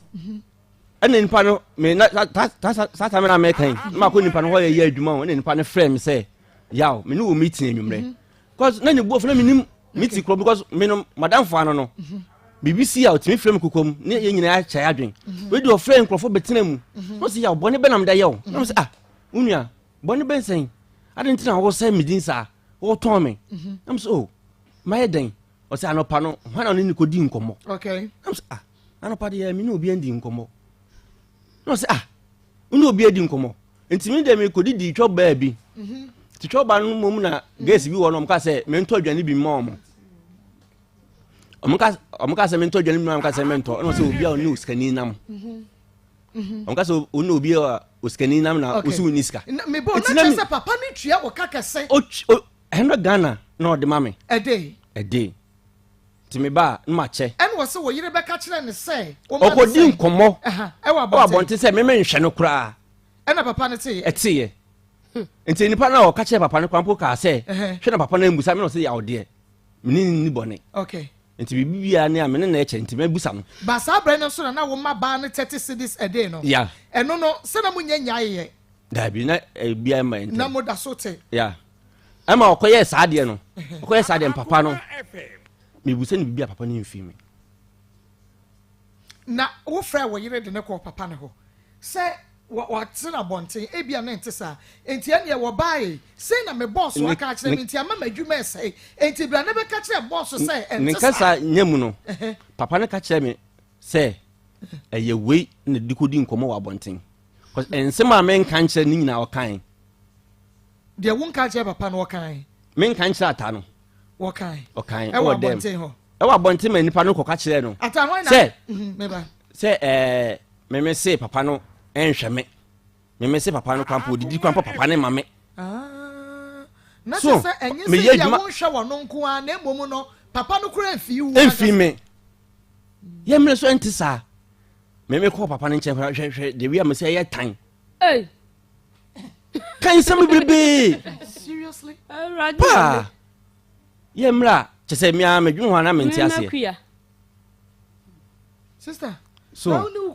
ɛna nipa no me na saa time na mɛka yi na makɔ nipa no hɔ yɛ yɛ adwuma o ɛna nipa no frɛ me sɛ yaw me ne wɔ meeting anwummerɛ mhm. because na ne bu afo na menim meeting korɔ because me no madamfo ano no mhm. biribi si a ɔtumi frɛ me kokoam ne yɛn nyinaa akyɛ adwen mhm. wei de ɔfrɛ nkurɔfoɔ bɛtena mu na ɔsɛ yaw bɔne bɛnam da yɛ o na mesɛ ah wo nua bɔne bɛn sɛn adɛn nti na wosɛ me din saa wotɔn me na mesɛ oh mayɛ dɛn ɔsɛ anɔpa no hwan na ɔne ne kɔdi nkɔmmɔ na mesɛ ah anɔpa deɛ me ne obi andi nkɔmmɔ na ɔsɛ ah wo ne obi adi nkɔmmɔ nti me deɛ mekɔdidi twɛ baa bi nti twɛ baa no mmom na gɛs bi wɔ no ɔmka sɛ mentɔ aduane bi mma ɔmo ɔmo ka sɛ mentɔ aduane bi mma ɔmo ka sɛ mentɔ ɛna ɔsɛ obi a ɔne osikani nam Wɔn ka sɛ wo ne obi a osikani nam na wosi wo ni sika. Mebɔ na kyerɛ sɛ papa ne tua wɔ ka kɛse. Ɛnɔ Ghana na ɔde ma me. Ɛde. Ɛde. Nti me ba a na ma kyɛ. Ɛna ɔsɛ wɔ yere bɛka kyerɛ ne sɛ. Ɔkɔdi nkɔmɔ. Ɛwɔ abɔnten sɛ meme nhwɛ no koraa. Ɛna papa no teeɛ. Ɛteeɛ. Nti nipa no a ɔka kyerɛ papa no koraa mpo kaa sɛ hwɛ na papa no ammusa me na ɔsɛ yaw deɛ me ne no nni bɔne. Okay. Nti biribi biara ne a me ne no ɛkyɛ nti mɛbusa no. Ba saa berɛ no nso na na wo mma baa no 30 cedis a day no. Yeah. Ɛno no, sɛ na monya nnyaeɛ. Daabi, na ebiara mma ntɛm. Na moda so te. Yeah. Ɛma ɔkɔyɛɛ saa adeɛ no, ɔkɔyɛɛ saa adeɛ no, papa no, mebusa no biribi a papa no mfii me. Na wofrɛɛ wo yere de no kɔɔ papa no hɔ sɛ wɔatena abɔnten, ebia na ɛnte saa. Enti ɛnneɛ wɔbae. Sei na me bɔɔso aka akyerɛ me, enti ama m'adwuma resɛe. Enti bra na bɛka kyerɛ bɔɔso sɛ ɛnte saa. Ne kasa nya mu no, papa no ka kyerɛɛ me sɛ ɛyɛ wei na de kɔdi nkɔmmɔ wɔ abɔnten. Nsɛm a menka nkyerɛ no nyinaa ɔkae. Deɛ wonka nkyerɛ papa no ɔkae. Menka nkyerɛ ata no. Wɔkae. Ɔkae ɛwɔ abɔnten hɔ. Ɛwɔ abɔnten ma nipa no kɔka kyerɛɛ no. Ata hwan na sɛ mhm, sɛ ɛɛ meme se papa no ɛnhwɛ me. Meme se papa no kwampo odidi kwampo papa ne ma me. Ah, na so sɛ ɛnyɛ sɛ bia wonhwɛ wɔn nko ara na mmom no papa no kora mfii wo. Mfii me. Yɛ mmerɛ so ɛnte saa. Meme kɔɔ papa no nkyɛn hwɛ hwɛ de wia me sɛ ɛyɛ tan. Hey. Ka nsɛm bebrebe. Seriously? Paa. Yɛ mmerɛ a kyɛ sɛ mea medwene ho a na mente aseɛ. Sister. So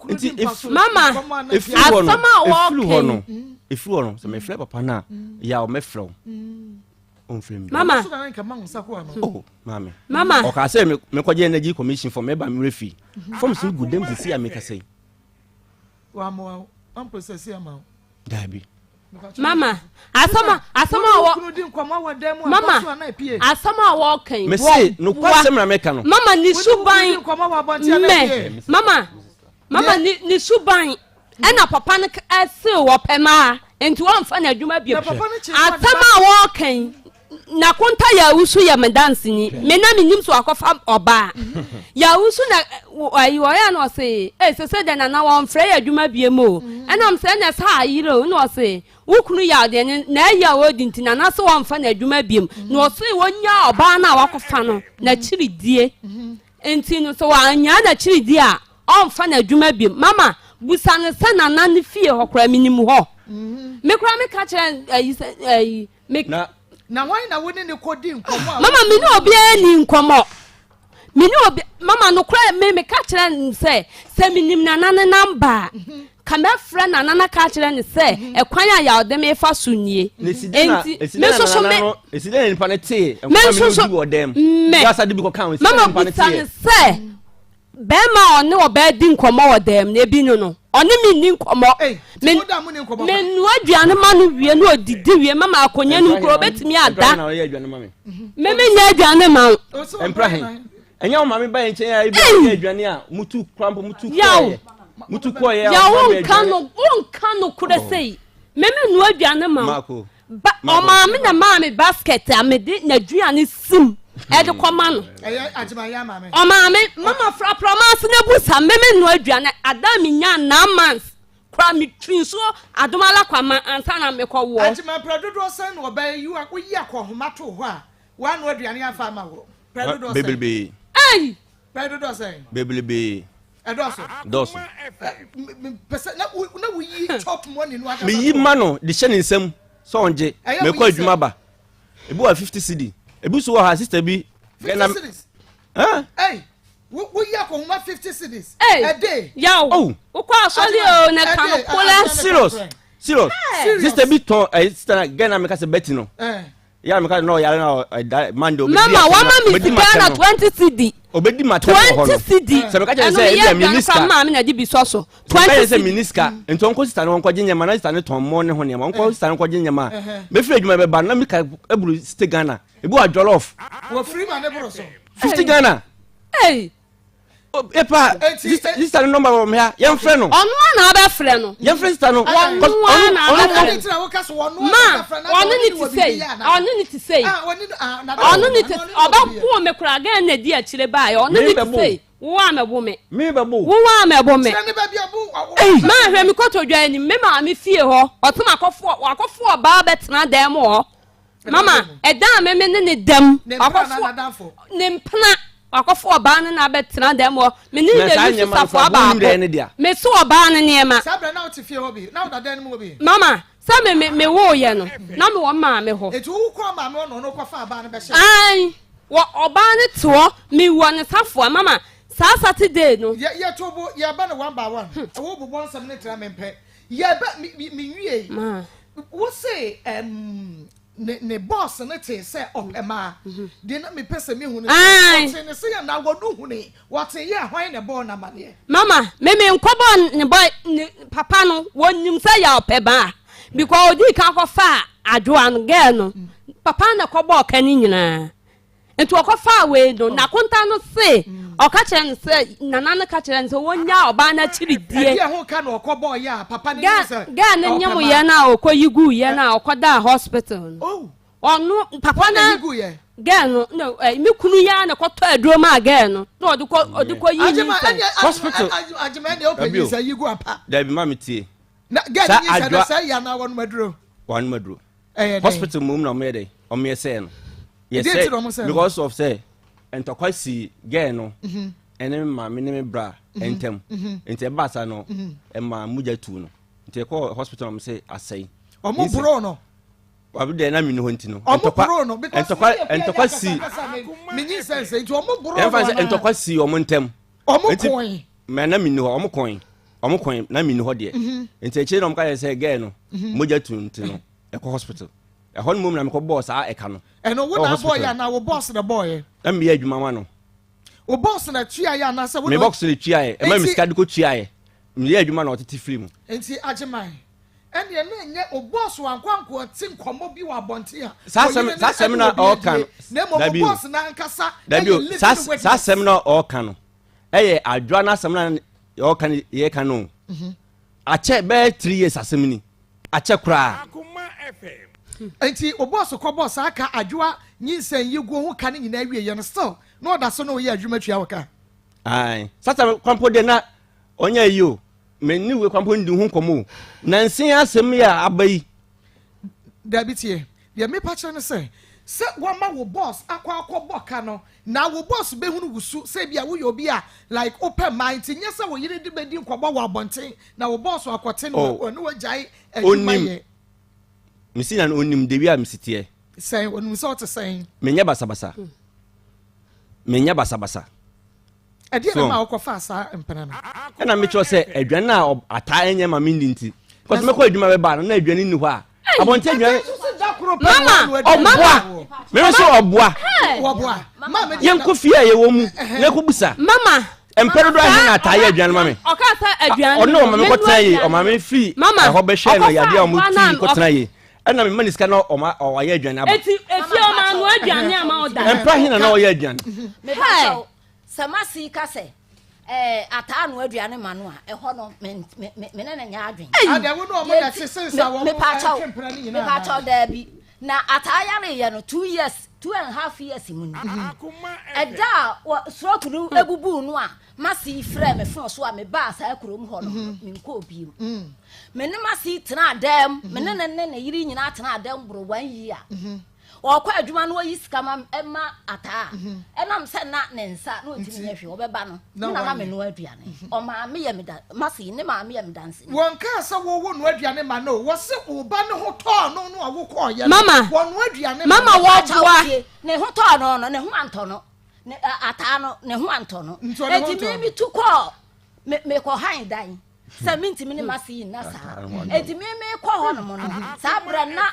nti mama efiri hɔ no asɛm a efiri hɔ no wɔka efiri hɔ no sɛ mefrɛ papa no a yɛ a ɔmɛfrɛ wo ɔmfrɛ mi. Mama. Oh maame. Mama. Ɔkaa sɛ mekɔgye energy commission fɔ mɛba mmerɛ fi fam so gu dɛm sisi a mekasa yi. Wamoa wo, wamprocess ama wo. Daabi. Mama, asɛm a asɛm a wɔ Mama, asɛm a wɔka yi. Mese nokwasɛm na meka no. Mama ne suban mɛ mama mama ne ne suban ɛna papa no ɛse wɔpɛ maa nti wɔnfa n'adwuma bio. Asɛm a wɔka yi Na konta Yawusu yɛ me danseni. Me na menim so akɔfa ɔbaa. Yawusu na ayi ɔyɛ na ɔse, ee sese dɛ nana wɔmfrɛ yɛ adwuma biem o. Ɛna m sɛ ɛna ɛsɛ ayere o. Na ɔse, wo kunu yaw deɛ ne na ayi a ɔredi nti nana se wɔmfa no adwuma biem. Na ɔse wɔnyaa ɔbaa no a wakɔfa no n'akyiri die. Nti no sɛ wɔanyaa n'akyiri die a ɔmfa no adwuma biem. Mama, busa no sɛ nana ne fie hɔ koraa menim hɔ. Me koraa meka kyerɛ ayi sɛ ayi Me. Na. Na hwan na wo ne no kɔdi nkɔmmɔ a. Mama me ne obiara nni nkɔmmɔ. Me ne obi mama nokorɛ me meka kyerɛ no sɛ sɛ menim nana ne namba a mhm. ka mɛfrɛ nana na ka kyerɛ no sɛ mhm. ɛkwan a yɛde me fa so nie. Enti me nso so me me nso so me mama busa no sɛ. Barima a ɔne ɔbaa di nkɔmmɔ wɔ dan mu no, ebi ne no. Ɔne me nni nkɔmmɔ. Me, menoa aduane ma no wie na ɔdidi wie ma ma akonnwa no mu koraa ɔbɛtumi ada. Me menyɛ aduane ma wo. Mpra he. Ɛnyɛ wo maame ba yɛn nkyɛn a ebi a aduane a mutu kora mpo mutu kɔɔyɛ. Mutu kɔɔyɛ a Yaw, wonka no, wonka no korɛ sei. Me menoa aduane ma wo. Ba ɔmaame na maa me basket a mede n'aduane sim ɛde kɔma no. Ɛyɛ agyemayɛ maame. Ɔmaame mama frapra ɔma ase na busa me me noa aduane ada me nya nine months kora me twi nsuo adom ala kwa ma ansa na mekɔ woɔ. Agyema mprɛ dodoɔ sɛn na ɔbaa yi woyi akɔnhoma too hɔ a wanoa aduane amfa ama wo? Mprɛ dodoɔ sɛn? Bebrebe. Ei! Mprɛ dodoɔ sɛn? Bebrebe. Ɛdɔɔso. Dɔɔso. Mepɛ sɛ na wo na woyi chop money no ankasa. Meyi ma no de hyɛ ne nsam sɛ ɔngye. Mekɔ adwuma ba. Ebi wɔ 50 cedi. Ebi nso wɔ ha sister bi. 50 cedis. Hey, woyi akɔnhoma 50 cedis. Hey, A day. Yaw. Oh. Wokɔ asɔre o na ka no kola. Serious. Serious. Sister bi tɔn ɛyi sister na gɛn na meka sɛ Betty no. Yàrá mi ka na ɔyare na ɔda Monday obedi Mama wama mi sika na 20 cedi. Obedi ma tɛm wɔ hɔ no. 20 cedi. Sɛ meka kyerɛ sɛ ebi a mi ni sika. Ɛno maame na di bi sɔ so. 20 cedi. Sɛ mi ni sika nti ɔnkɔ sista no ɔnkɔgye nneɛma na sista no tɔn mɔ ne ho nneɛma ɔnkɔ sista no nkɔgye nneɛma a mefiri adwuma bɛba na mi ka eburu site Ghana ebi wɔ jollof. Wɔfiri ma ne boro so. 50 Ghana. Hey. Epa sista no nɔmba wɔ ha yɛmfrɛ no. Ɔno a na abɛfrɛ no. Yɛmfrɛ sista no. Ɔno a na abɛfrɛ no. Ma ɔno ne ti sei ɔno ne ti sei ɔno ne ti ɔbɛbo me koraa gɛn na di akyire baayɛ ɔno ne ti sei wo a mɛbo me. Me bɛbo. Wo a mɛbo me. Ma hwɛ me kɔtɔ dwa anim me maame fie hɔ ɔtena akɔfo akɔfo ɔbaa bɛtena dan mu hɔ. Mama, ɛdan a meme ne ne dam. Wakɔfo ne mpena. Wakɔfo ɔbaa no na abɛtena dɛm hɔ. Me ne ne yusu safoa baako. Me so ɔbaa no nneɛma. Saa berɛ na wote fie hɔ bi? Na woda dan no mu hɔ bi? Mama, sɛ me me me woo yɛ no, na me wɔ maame hɔ. Eti wo kɔɔ maame hɔ na ɔno kɔfa ɔbaa no bɛhyɛ? Ae, wɔ ɔbaa no te hɔ, me wɔ ne safoa. Mama, saa Saturday no. Yɛ yɛ to bo, yɛ ba no one by one. Wo bobɔ nsɛm no tra me mpɛ. Yɛ bɛ me me me nwie. Ma. Wo se ɛm ne ne boss no tee sɛ ɔpɛ maa. Deɛ na mepɛ sɛ mehu ne sɛ Ae. ɔtee ne se anaa wɔno hunui? Wɔtee yɛ a hwan na ɛbɔɔ no amaneɛ? Mama, me me nkɔbɔ ne boy ne papa no wɔnim sɛ yɛ ɔpɛ maa because ɔdii kan kɔfaa adwoa no girl no papa no na ɛkɔbɔɔ ka ne nyinaa. Nti ɔkɔfaa wei no, n'akonta no se, ɔka kyerɛ no sɛ, nana no ka kyerɛ no sɛ wɔnyaa ɔbaa no akyiri die. Ɛdeɛ ho ka na ɔkɔbɔɔ yɛ a papa no nim sɛ Gɛɛ no nyem yɛ no a ɔkɔyi guu yɛ no a ɔkɔdaa hospital no. Oh. Ɔno, papa Ɔna no, yi guu yɛ? Gɛɛ no, na ɛ, me kunu yi ara na ɛkɔtɔ aduro maa gɛɛ no, na ɔde kɔ, ɔde kɔ yi Agyema, nyinsɛn. ɛneɛ, Hospital. Agyema, ɛneɛ wopɛ Dabi o. nyinsɛn yi gu ampa. Dabi, ma me tie. Na gɛɛ no Saa nyinsɛn no, adwoa. sɛ ɛyɛ anaa wɔnom aduro? Wɔanom aduro. Ɛyɛ dɛn? Hospital mmom na wɔyɛ dɛn? Wɔyɛ sɛɛ no. Yɛ Deɛ nti na wɔn sɛɛ sɛ no? because of sɛ ntɔkwa si girl no ɛne me maame ne me bra ntam. Nti ɛbaa saa no ɛma mogya tuu no. Nti ɛkɔɔ hospital na wɔn sɛ asɛe. Wɔn Nyinsɛn. boroo no. Wabi deɛ na menni hɔ nti no. Wɔn Ntɔkwa boroo no because ntɔkwa me yɛ ntɔkwa si. Me nyinsɛn sɛ nti wɔn boroo no Yɛmfa sɛ anaa? ntɔkwa si wɔn ntam. Wɔn Nti koe. mɛ na menni hɔ wɔn koe wɔn koe na menni hɔ deɛ. Nti akyire na wɔn ka kyerɛ sɛ girl no mogya tu nti no ɛkɔ hospital. Ɛhɔ no mmom na mekɔ bɔɔ saa ɛka no. Ɛno wo Ɛwɔ na hospital. abɔɔyɛ anaa wo boss na bɔɔyɛ? Na meyɛ adwuma ma no. Wo boss na tuaeɛ anaasɛ wo Me na. box na tuaeɛ. Ɛma me Nti. sika de kɔ tuaeɛ. Meyɛ adwuma na ɔtete firi mu. Nti Agyeman, ɛnneɛ na ɛnyɛ wo boss wankɔ ankoɔte nkɔmmɔ bi wɔ abɔnten a Saa wo asɛm yere ne saa asɛm ɛne na obi ɔreka adie no. na mmom wo Dabi o. boss no ankasa Dabi ɛyɛ o. living Saa saa witness. asɛm na ɔreka no ɛyɛ adwoa n'asɛm na ɔreka no yɛreka no o. Akyɛ bɛyɛ 3 years asɛm ni. Akyɛ koraa. Akoma FM. Nti wo boss kɔbɔɔ saa ka adwoa nyinsɛn yi guo ho ka no nyinaa wieɛ no still na ɔda so ne wo yɛ adwuma tua wo ka? Ae. Satan kwampo deɛ na ɔnyɛ ayi o. Me ne wei kwampo ndi ho nkɔmmɔ o. Nansa yi asɛm yi a aba yi. Dabi tie, deɛ mepa kyerɛ ne sɛ, sɛ woama wo boss akɔ akɔbɔ ka no, na wo boss bɛhunu wo su sɛ ebia woyɛ obi a like wopɛ mmaa nti nyɛ sɛ wo yere de bɛdi nkɔmmɔ wɔ abɔnten na wo boss akɔte no Oh. ɔne wagyae adwuma Onim. yɛ. Mesi na no onim dewi a mesi teɛ. Sɛn, onim sɛ ɔte sɛn? Menyɛ basabasa. Menyɛ basabasa. Ɛdeɛn na ɛma wokɔfaa saa mpena no? Ɛna mekyerɛ sɛ aduane a ataa ɛnyɛ ma menni nti. Because mɛkɔ adwuma bɛba no na aduane nni hɔ a. Abɔnten aduane. Mama, ɔboa. Meme nso ɔboa. Yɛnkɔ fie a yɛwɔ mu na yɛkɔbusa. Mama. Mpɛ dodoɔ ahe na ataa yɛ aduane ma me. Ɔka sɛ aduane. Ɔne ɔma me kɔtena yie. Ɔma me firi ɛhɔ bɛhwɛ no yadeɛ a ɔmo fii kɔtena yie. Ɛna mema ne sika na ɔma ɔyɛ aduane aba. Eti efie ɔma anoa aduane ama ɔda. Mpɛ ahe na na ɔyɛ aduane. Mepa kyɛw, sɛ m'ase yi ka sɛ. Ɛɛ ataa noa aduane ma no a, ɛhɔ no me me me me ne no nyɛ adwene. Adeɛ wo ne wɔn na ɛte sen sa wɔn ɛtwe mpena no nyinaa. Mepaakyɛw daabi. Na ataa yareeɛ no 2 years, 2½ years mu ni. Ɛda a wɔ stroke no ebubuu no a, masi frɛ me phone so a mebaa saa kurom hɔ no, menkɔɔ biem. Me ne masi tenaa dɛm, me ne ne ne ne yere nyinaa tenaa dɛm boro one year. Ɔkɔ adwuma no ɔyi sika ma ɛma ataa. Ɛnam sɛ na ne nsa na ɔntumi nyɛ hwee, ɔbɛba no, me na na menoa aduane. Ɔmaame yɛ me da, masi ne maame yɛ me danseni. Wɔnkaa sɛ wo wo noa aduane ma no o, wɔse wo ba no ho tɔɔ no no a wokɔɔyɛ no, Mama, wɔnoa aduane ma mama no. wɔboa. Tie, ne ho tɔɔ no no, ne ho antɔ no. Ne ataa no, ne ho antɔ no. Nti ɔne ho Enti ntɔɔ me no. metu kɔɔ, me mekɔ han dan sɛ mentumi ne masi yi nna saa. Enti me mekɔ hɔ nom no, saa berɛ na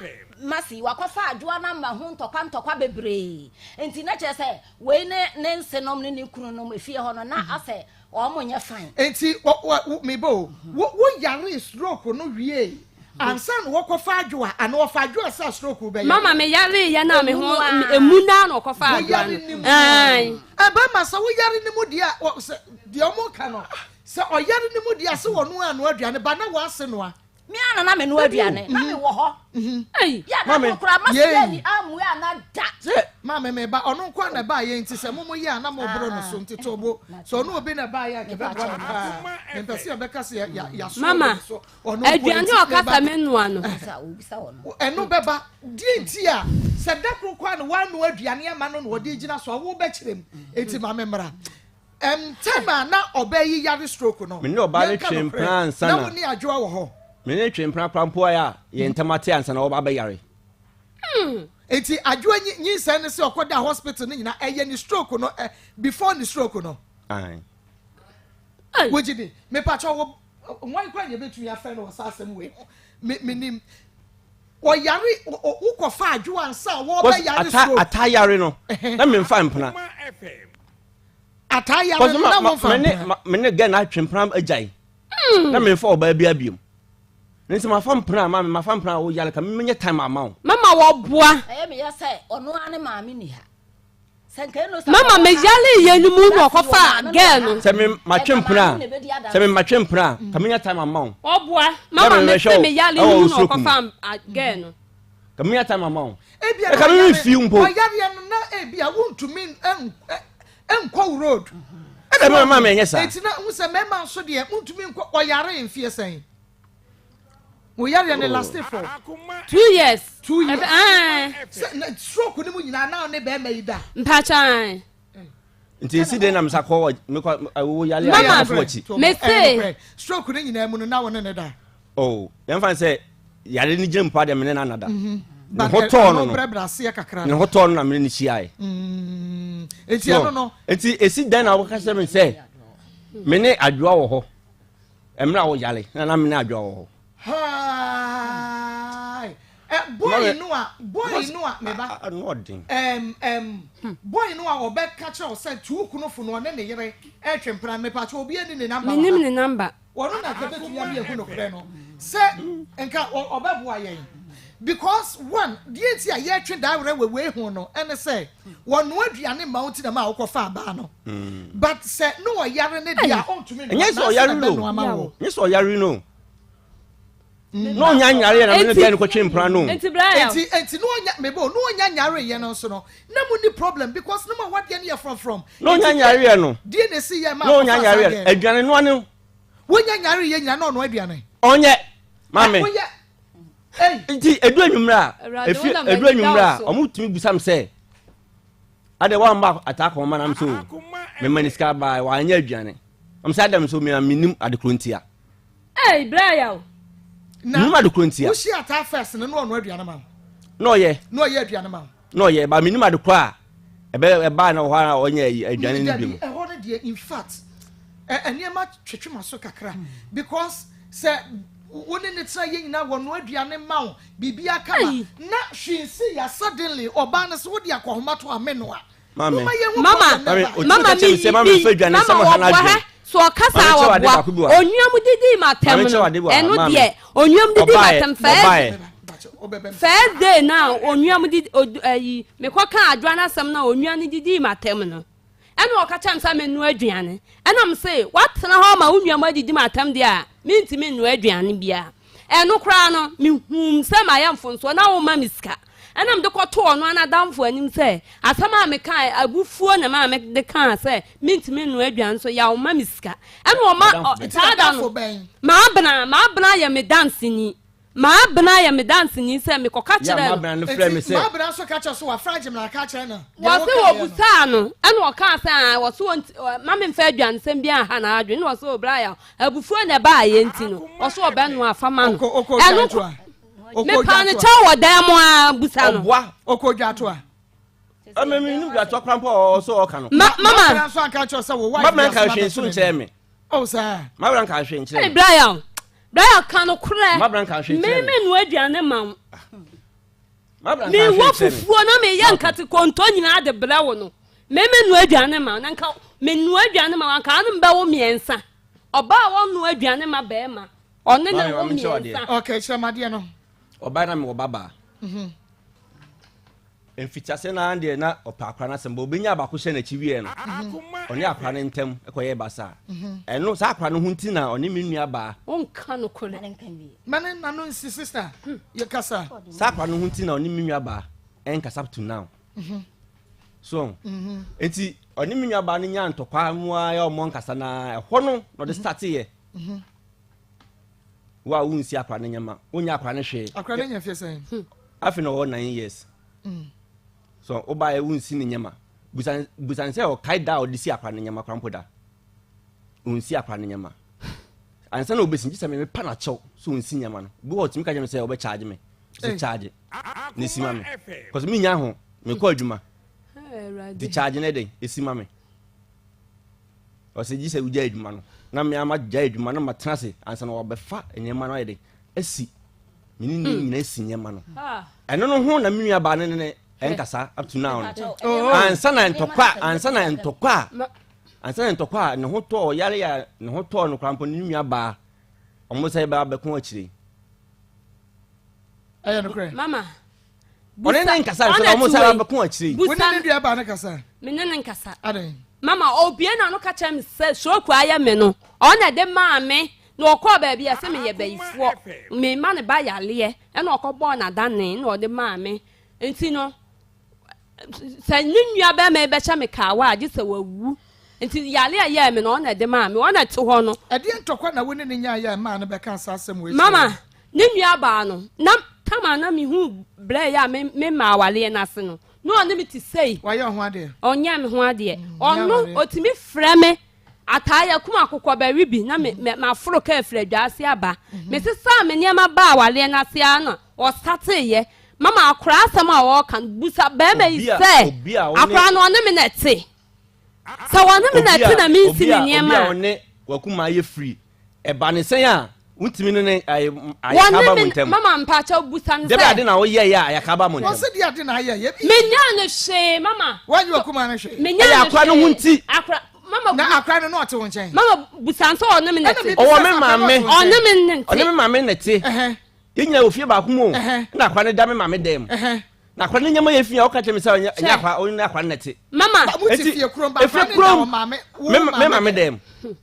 masi wakɔfa adwoa no ama ho ntɔkwa ntɔkwa bebree. Enti na kyerɛ sɛ wei ne ne nsenom ne ne kununom efie hɔ no na asɛ wɔn nyɛ fine. Enti wɔ wɔ wo meba o, wo wo yaree stroke no wiee ansa na wɔkɔfa adwoa anaa wɔfa adwoa sɛ stroke bɛyɛ? Mama me yaree yɛ na me Emu ho a. emu naa na ɔkɔfa Wo adwoa yare no. ne mu. Ae. Ɛ bɛrima sɛ wo yare ne mu deɛ a wɔ sɛ deɛ wɔn ka no sɛ ɔyare ne mu deɛ a sɛ wɔn anoa aduane ba na wɔase noa. Me ara na na menoa aduane, na mewɔ hɔ. Ei. Yɛ na Mame. koro koraa masi Yei. ani ammue ana da. Sɛ Maame me ba ɔno nko na ɛbaa yɛ nti sɛ mo mo yɛ a na mo boro no so nti to bo sɛ ɔno obi na ɛbaa yɛ a nka bɛboa no paa mempɛ sɛ yɛbɛka sɛ yɛ yɛ yɛaso Mama, obi so ɔno nko aduane nti a ɔka meba sɛ me noa no. Bisa obisa wɔ no. ɛno bɛba deɛ nti a sɛ da koro koraa na woanoa aduane ama no na ɔde gyina so a wobɛkyerɛ mu enti ma me mmra time a na ɔbaa yi yare stroke no Me ne ɔbaa no yɛnka twe nokorɛ mpena ansa na na wo ne adwoa wɔ hɔ me ne twe mpena koraa mpo ayɛ a yɛn ntam ate ansa na ɔba abɛyare. Enti adwoa nyinsɛn no sɛ ɔkɔda hospital no nyinaa ɛyɛ ne stroke no before ne stroke no. Ae. Wogye di mepakyɛ wɔ wɔn kora na yɛbɛtumi afrɛ no wɔ saa asɛm wei ho me menim ɔyare wokɔfa adwoa ansa a wɔbɛyare ata stroke ata yare no na memfa mpena. Ataa yare Kɔsɛ no ma na ma wɔmfa me ne mpena. ma me ne gɛ na atwe mpena agyae na memfa ɔbaa bi abiom. Ne nti mafa mpena ma me mafa mpena a woyare ka menyɛ time ama wo. Mama wɔboa. Ɛyɛ me ya sɛ ɔno ara ne maame ni ha. Sɛ nka ɛno sɛ Mama ɔwɔ me ha, yare yɛ no mu na na sɛ ɔkɔfa wɔ maame no girl wɔ no. ha. Sɛ me matwe Ɛnka mpena maame a na ɛbɛdi sɛ me adanse. matwe mpena a ka menya time ama wo. Ɔboa. Sɛ Mama me me mehwɛ se wo me yare ɛwɔ no wo mu na stroke mu. ɔkɔfa girl no. Ka menya time ama wo. Ebia Ɛka na me ɔyare mfi mpo. ɔyareɛ no na ebia wontumi nkɔ wo road. Ɛna me mama ɛnyɛ saa. Eti na n sɛ mmarima nso deɛ wontumi nkɔ ɔyare mfeɛ sɛn. Wo yareɛ no last for 2 years. 2 years. Ɛbɛ ae. Sɛ na stroke no mu nyinaa na ne bɛrima yi da. Mpakyɛ ae. Nti esi den na mesa kɔ wɔ mekɔ wo yare a Mama, yɛakɔfo akyi. Me se. Stroke no nyinaa mu no na wo ne ne da. Oh, yɛmfa no sɛ yare no gyina mu paa deɛ me ne no anada. Ne But ho tɔɔ no ɛno no. brɛbrɛ aseɛ kakra Ne no. ho tɔɔ no na me ne no hyiaeɛ. Enti ɛno no. Nti esi dɛn na wɔka kyerɛ me sɛ me ne adwoa wɔ hɔ mmerɛ a woyare na na me ne adwoa wɔ hɔ. Hi. Boy no a boy no a meba. Ano ɔden. Boy no a ɔbɛka kyerɛ wo sɛ tu kunu fo no ɔne ne yere ɛretwe mpena mepakyɛ obi ani ne number wɔ Menim ha. ne number. Ɔno na nka bɛtumi ama yɛahu nokorɛ no sɛ nka ɔbɛboa yɛn because one deɛ nti a yɛtwe daa werɛ wɔ wei ho no ɛne sɛ wɔnoa aduane ma wo nti na ma wokɔfa abaa no but sɛ ne ɔyare ne deɛ a ɔntumi Ɛnyɛ sɛ noa ɔyare n'ase na no bɛnoa ma wo. Nyɛ sɛ ɔyare no na ɔnya nyareɛ na mene gɛ no kɔtwe mpena no. Enti bra yaw. Enti enti na ɔnya mebo na ɔnya nyareɛ no nso no na mo ni problem because ne ma wadeɛ no yɛ frɔmfrɔm. Na ɔnya nyareɛ no. Deɛ na esi yɛ ma Na ɔnya akɔfa saa nyareɛ gɛɛ no. aduane noa no. Wonya nyareɛ nyina na ɔnoa aduane. Ɔnyɛ maame. Woyɛ ei. Nti edu anwummerɛ a Awurade, efi wo na edu m'ani da anwummerɛ wo a so. ɔmo tumi bisa me sɛ adɛ wamba ataa kɔn ma nam so mema ne sika baa wanyɛ aduane ɔmo sɛ adam so mena menim adekoro ntia. Ei, bra yaw. Na Menim adekoro ntia. wohyia ataa first no na ɔnoa aduane ma wo. Na ɔyɛ. Na ɔyɛ aduane ma wo. Na ɔyɛ ba menim adekoro a ɛbɛ ɛbaa na wɔ hɔ a ɔnyɛ ayi aduane no bi mu. Ɛhɔ no deɛ in fact nneɛma twetwe ma so kakra because sɛ wo ne ne tena yɛ nyinaa wɔnoa aduane ma wo biribi aka ma na hwee nsi ya suddenly ɔbaa no sɛ wode akɔhoma to amenoa. Maame. Moma yɛn ho Mama, problem na ɛba. Maame, mama Otumi ka kyerɛ me sɛ, mi "Maame, fa mi aduane mama sɛ ma ha no wɔboa adwene." hɛ so ɔkasa Maame, a kyerɛ wo ade wɔboa baako bi wɔ ha. onua mu didi ma tɛm Maame, kyerɛ no wo ade bi wɔ ha, ɛno maame. deɛ onua mu didi ma Ɔbaeɛ, tɛm first ɔbaeɛ. first day na onua mu didi od ɛyi mekɔ ka adwa n'asɛm na onua no didi ma tɛm no. Ɛna ɔka kyerɛɛ me sɛ mennoa aduane. Ɛna mese, woatena hɔ ama wo nua mu adidi m'atɛm deɛ a, mentumi nnoa aduane biara. Ɛno koraa no, mehuu sɛ mayɛ mfomsoɔ na womma me sika. Ɛna mede kɔtoo ɔno ara n'adamfo anim sɛ, asɛm a mekae, abufuo na ɛmaa mede kaa sɛ mentumi nnoa aduane nso yaw mma me sika. Ɛna ɔma, saa da no, Maabena, Maabena yɛ me danseni. Maabena yɛ me danseni sɛ mekɔka kyerɛɛ no. Maabena no frɛɛ me sɛ. Maabena nso ka kyerɛ so wafrɛ Agyemena aka akyerɛ no. Wɔse wɔbusaa no, ɛna ɔkaa sɛ ae, wɔse wɔnti, mma memfa aduanesɛm biara nha n'adwene, ɛna ɔse o bra yaw, abufuo na ɛbaeɛ nti no, ɔse ɔbɛnoa afa ma no. Ɛno ko, mepaa no kyɛw wɔ dan mu ara, busa no. Ɔboa. Ɔkɔ dwatoa. Ɔmɛ mi nim dwatoa koraa mpo a ɔsɛ ɔka no. Ma, mama. Maabena nso anka kyerɛ sɛ wo wife. Maabena nka hwee nso nkyerɛ me. Oh saa. Maabena nka hwee nkyerɛ me. Bra yaw. Brian ka nokorɛ. Mabra nka hwee Me kyerɛ me. me noa aduane ma wo. Mabra nka Me hwee wɔ kyerɛ me. fufuo na me yɛ nkate konto nyinaa de brɛ wo no. Me me noa aduane ma wo na nka me noa aduane ma wo anka ano mbɛ wo mmiɛnsa. Ɔbaa a wɔnoa aduane ma bɛrima ɔne ne Maame, wo ma menkyerɛ wo adeɛ. mmiɛnsa. Okay, kyerɛ me adeɛ no. Ɔbaa na mewɔ babaa. Mfitiaseɛ no ara deɛ na ɔpɛ akora no asɛm, but ɔbɛnyaa baako hyɛɛ n'akyi wieɛ no, ɔne akora no ntam kɔyɛɛ basaa. Ɛno, saa akora no ho nti na ɔne me nua baa. Wonka nokorɛ. Ma ne nna no nsi sister, yɛ kasa. Saa akora no ho nti na ɔne me nua baa ɛnkasa up to now. So, nti ɔne me nua baa no nyaa ntɔkwa mu ara yɛ ɔmo nkasa na ɛhɔ no na ɔde starteeɛ. Wo a wonsi akora no nneɛma, wonyɛ akora no hwee. Akora no nya mfeɛ sɛn? Afei na ɔwɔ 9 years. So wobaeɛ wonsi ne nneɛma. Busan busan sɛ ɔkae da a ɔde si akora no nneɛma koraa mpo da. Ɔnsi akora no nneɛma. Ansa na obesi gye sɛ mepa no akyɛw sɛ ɔnsi nneɛma no. Bi wɔ hɔ ɔtumi ka kyerɛ me sɛ ɔbɛkyaagye me. Sɛ kyaagye na esi ma me. Kɔsɛ menya ho mekɔ adwuma. Nti kyaagye no dɛn esi ma me. Ɔsɛ gye sɛ wogya adwuma no na me ama gya adwuma no matena ase ansa na wɔabɛfa nneɛma no ayɛ den asi me ne ne hmm. nyina asi nneɛma no ɛno no ho na me nua baa ne ne ɛnkasa up to now no oh. ansa na ntɔkwa ansa na ntɔkwa ansa na ntɔkwa a ne ho tɔɔ yare a ne ho tɔɔ no koraa mpo ne nua baa ɔmo sɛ bɛba bɛko akyire ɛyɛ nokorɛ mama ɔne ne nkasa nso na ɔmo sɛ abɛko akyire yi. Wo ne ne nua baa ne kasa. Me ne ne nkasa. Adɛn. Mama obie na no ka kyerɛ me sɛ stroke ayɛ me no ɔna ɛde maa me na ɔkɔɔ baabi a sɛ meyɛ bayifoɔ me ma ne ba yareɛ ɛna ɔkɔbɔɔ n'adane na ɔde maa me nti no sɛ ne nua bɛrima yi bɛhyɛ me kaawa a gye sɛ wawu nti yare a ɛyɛɛ me no ɔna ɛde maa me ɔna ɛte hɔ no. Ɛdeɛ ntɔkwa na wo ne ne nyaeɛ a ɛmaa no bɛkaa saa asɛm wei kyerɛɛ Mama wo? ne nua baa no na tam a na mehu brɛ yɛ a me me maa awareɛ no ase no na ɔne me te sei. Wayɛ wo ho adeɛ? Ɔnyɛɛ me ho adeɛ. Mm, Ɔno ɔtumi frɛ me ataa yɛkum akokɔ bɛwe bi na me me maforo kaa firi adwa ase aba. Mhm. Mesesaa me nneɛma baa awareɛ no ase ara na ɔsateeɛ. Mama akwaraa asɛm a ɔreka no busa barima yi Obi a sɛ obi a wo ne akwaraa no ɔne me na ɛte. Sɛ wɔne me na obi ɛte a na mensi obi ne a obi nneɛma a a. ɔne wakuma ayɛ firi ɛba ne sɛn a wontumi ne ne ayɛ ayɛka Wɔne aba mo me ntam mama mpakyɛw busa no dɛbɛ sɛ. ade na woyɛeɛ a ayɛka aba mo ntam Wɔse deɛ ade na ayɛ yɛ bi. Menyaa no hwee mama. Woanyɛ wakuma no hwee. Menyaa ɛyɛ no akora no ho hwee. nti Akora mama Na bu akora no na ɔte wo nkyɛn. mama busa no sɛ ɔne me na Ɛna ɛte. mebisa ɔwɔ sɛ me akora no maame ɔte wo nkyɛn. Ɔne me ne ɔne me nte. maame na ɛte Ɛhɛn, yɛn nyinaa wɔ fie baako mu o ɛhɛn, na akora no da me maame dan mu ɛhɛn. na akora no nneɛma yɛ fi a ɔka kyerɛ me sɛ ɔnyɛ ɛnyɛ Hwɛ akora ɔne akora no na ɛte mama Ba mo te eti fie kurom ba efie akora no da kurom wɔ maame wo me me maame maame dɛm. dan mu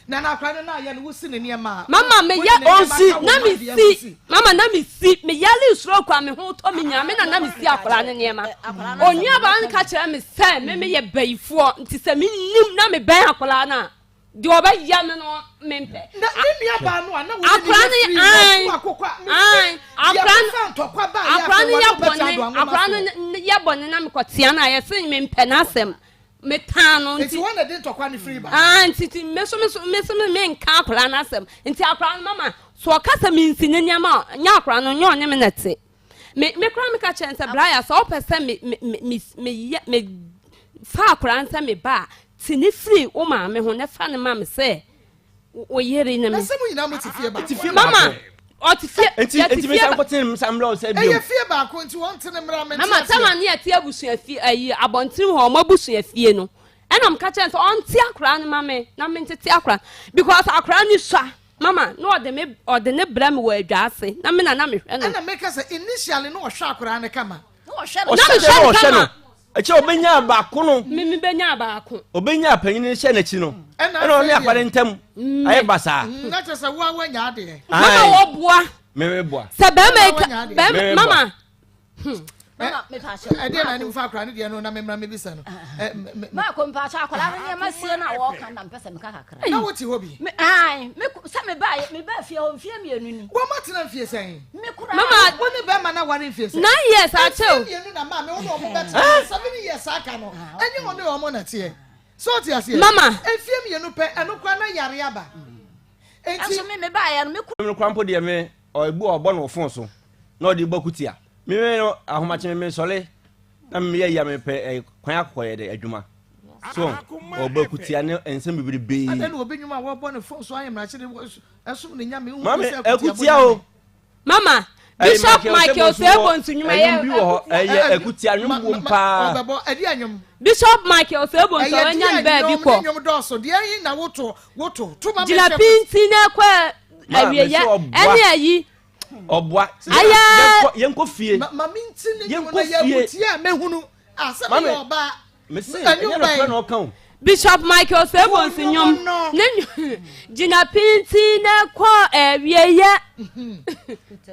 Na na akora no na ayɛ no wosi ne nneɛma a wo mama wode meyɛ ne nneɛma ɔnsi ka wo na ma deɛ mesi wosi. mama na mesi meyare stroke a me ho tɔ me nyinaa me na na mesi akwaraa no nneɛma onuabaa no ka kyerɛ me sɛ me meyɛ bayifoɔ nti sɛ menim na mebɛn akwaraa no a deɛ ɔbɛyɛ me no mempɛ Na ne nua baa no a na wo ne ne akwaraa yɛ no firi no ae ɔko akokɔ a mese ae deɛ akwaraa no kɔfa ntɔkwa baa yɛ akwaraa afei no wɔne yɛ wo bɛtra bɔne do anwoma akwaraa no soɔ. yɛ bɔne na mekɔtea no a yɛse mempɛ n'asɛm metaa no Nti nti wɔn na de ntɔkwa no firi ba. Ah, nti ti me so me so me so me menka akwaraa no asɛm nti akwaraa no mama so ɔka sɛ mensi ne nneɛma a nyɛ akwaraa no nyɛ ɔne me na te me me koraa meka kyerɛ no sɛ braya sɛ wopɛ sɛ me me me me meyɛ me fa akwaraa no sɛ me ba a te ne firi wo maame ho na fa no ma me sɛ wo yere ne Na me sɛ mo nyinaa mo te fie baako. Te fie mama baako. ɔte fie Nti yɛte nti fie mesan ba kɔtene me nsa mmerɛ wo sɛ Ɛyɛ biom. fie baako nti wɔn te ne mmra mente mama aseɛ. tama ne yɛte abusua fie ayi abɔnten hɔ ɔmo abusua fie no ɛna meka kyerɛ no sɛ ɔnte akwaraa no ma me na mentete akwaraa because akwaraa no sua mama na ɔde me ɔde ne brɛ me wɔ adwa ase na me na na mehwɛ no Ɛna meka sɛ initially na ɔhwɛ akwaraa no kama. Na ɔhwɛ no na Ɔhyɛ mehwɛ dɛ na no ɔhwɛ no. kama. Ɛkyɛ ɔbɛnya baako no. Mimi bɛnya baako. Ɔbɛnya panyin no hyɛ n'akyi no. Ɛna ɔne akwa ne ntam ayɛ basaa. Na kyerɛ sɛ woa woanya adeɛ. Mama wɔboa. Meme boa. Sɛ bɛrima yi ka bɛrima mama. Ɛdeɛ na anim fa akora ne deɛ no na memmra mebisa no. Maako mpakyɛ akwadaa no nneɛma sie no a wɔka na mpɛ sɛ meka kakra. Na wote hɔ bi? Sɛ mebaa mebaa fie hɔ mfie mmienu ni. Wɔn atena mfie sɛn? Me kura. Mama wo ne bɛrima na ware mfie sɛn? 9 years akyɛ o. Mfie mmienu na maame wo ne wɔn bɛtena 7 years aka no ɛnyɛ wɔn ne wɔn na teɛ. So ɔte aseɛ? Mama. Mfie mmienu pɛ ɛno kora na yare aba. Enti. Ɛnso me mebaeɛ no me kura. Me kora mpo deɛ me ɔebu a ɔbɔ no wɔ fon so na ɔde bɔ kutia. Me me no ahomakye me mesɔre na me yɛ yia mepɛ eh, kwan akɔkɔ yɛ dɛ adwuma. So ɔbɔ kutia ne nsɛm bebrebe. Adɛn na obi nnwuma a wɔbɔ ne fon so ayɛ mmarahyɛ de ɛsom ne nyame nhu sɛ akutia o. Mama, Bishop Michael Osei Bonsu nnwuma yɛ. Ɛnwom bi wɔ hɔ ɛyɛ akutia nnwom wom paa. Ɔbɛbɔ ɛdi anwom. Bishop Michael Osei Bonsu a wanya ne baabi kɔ. Ɛyɛ di anwom ne nnwom dɔɔso deɛ yi na woto woto to ma Gyina pintin na ɛkɔ awieyɛ ɛne ayi. Ɔboa. Ayɛ. Yɛnkɔ fie. Ma mi nti ne nnwom na yɛ akutia mehunu asɛm yɛ ɔbaa. Mese ɛnyɛ nokorɛ na ɔka o. Bishop Michael Osei-Bonsu nnwom ne nnwom gyina pintinn na ɛkɔ awieeɛ.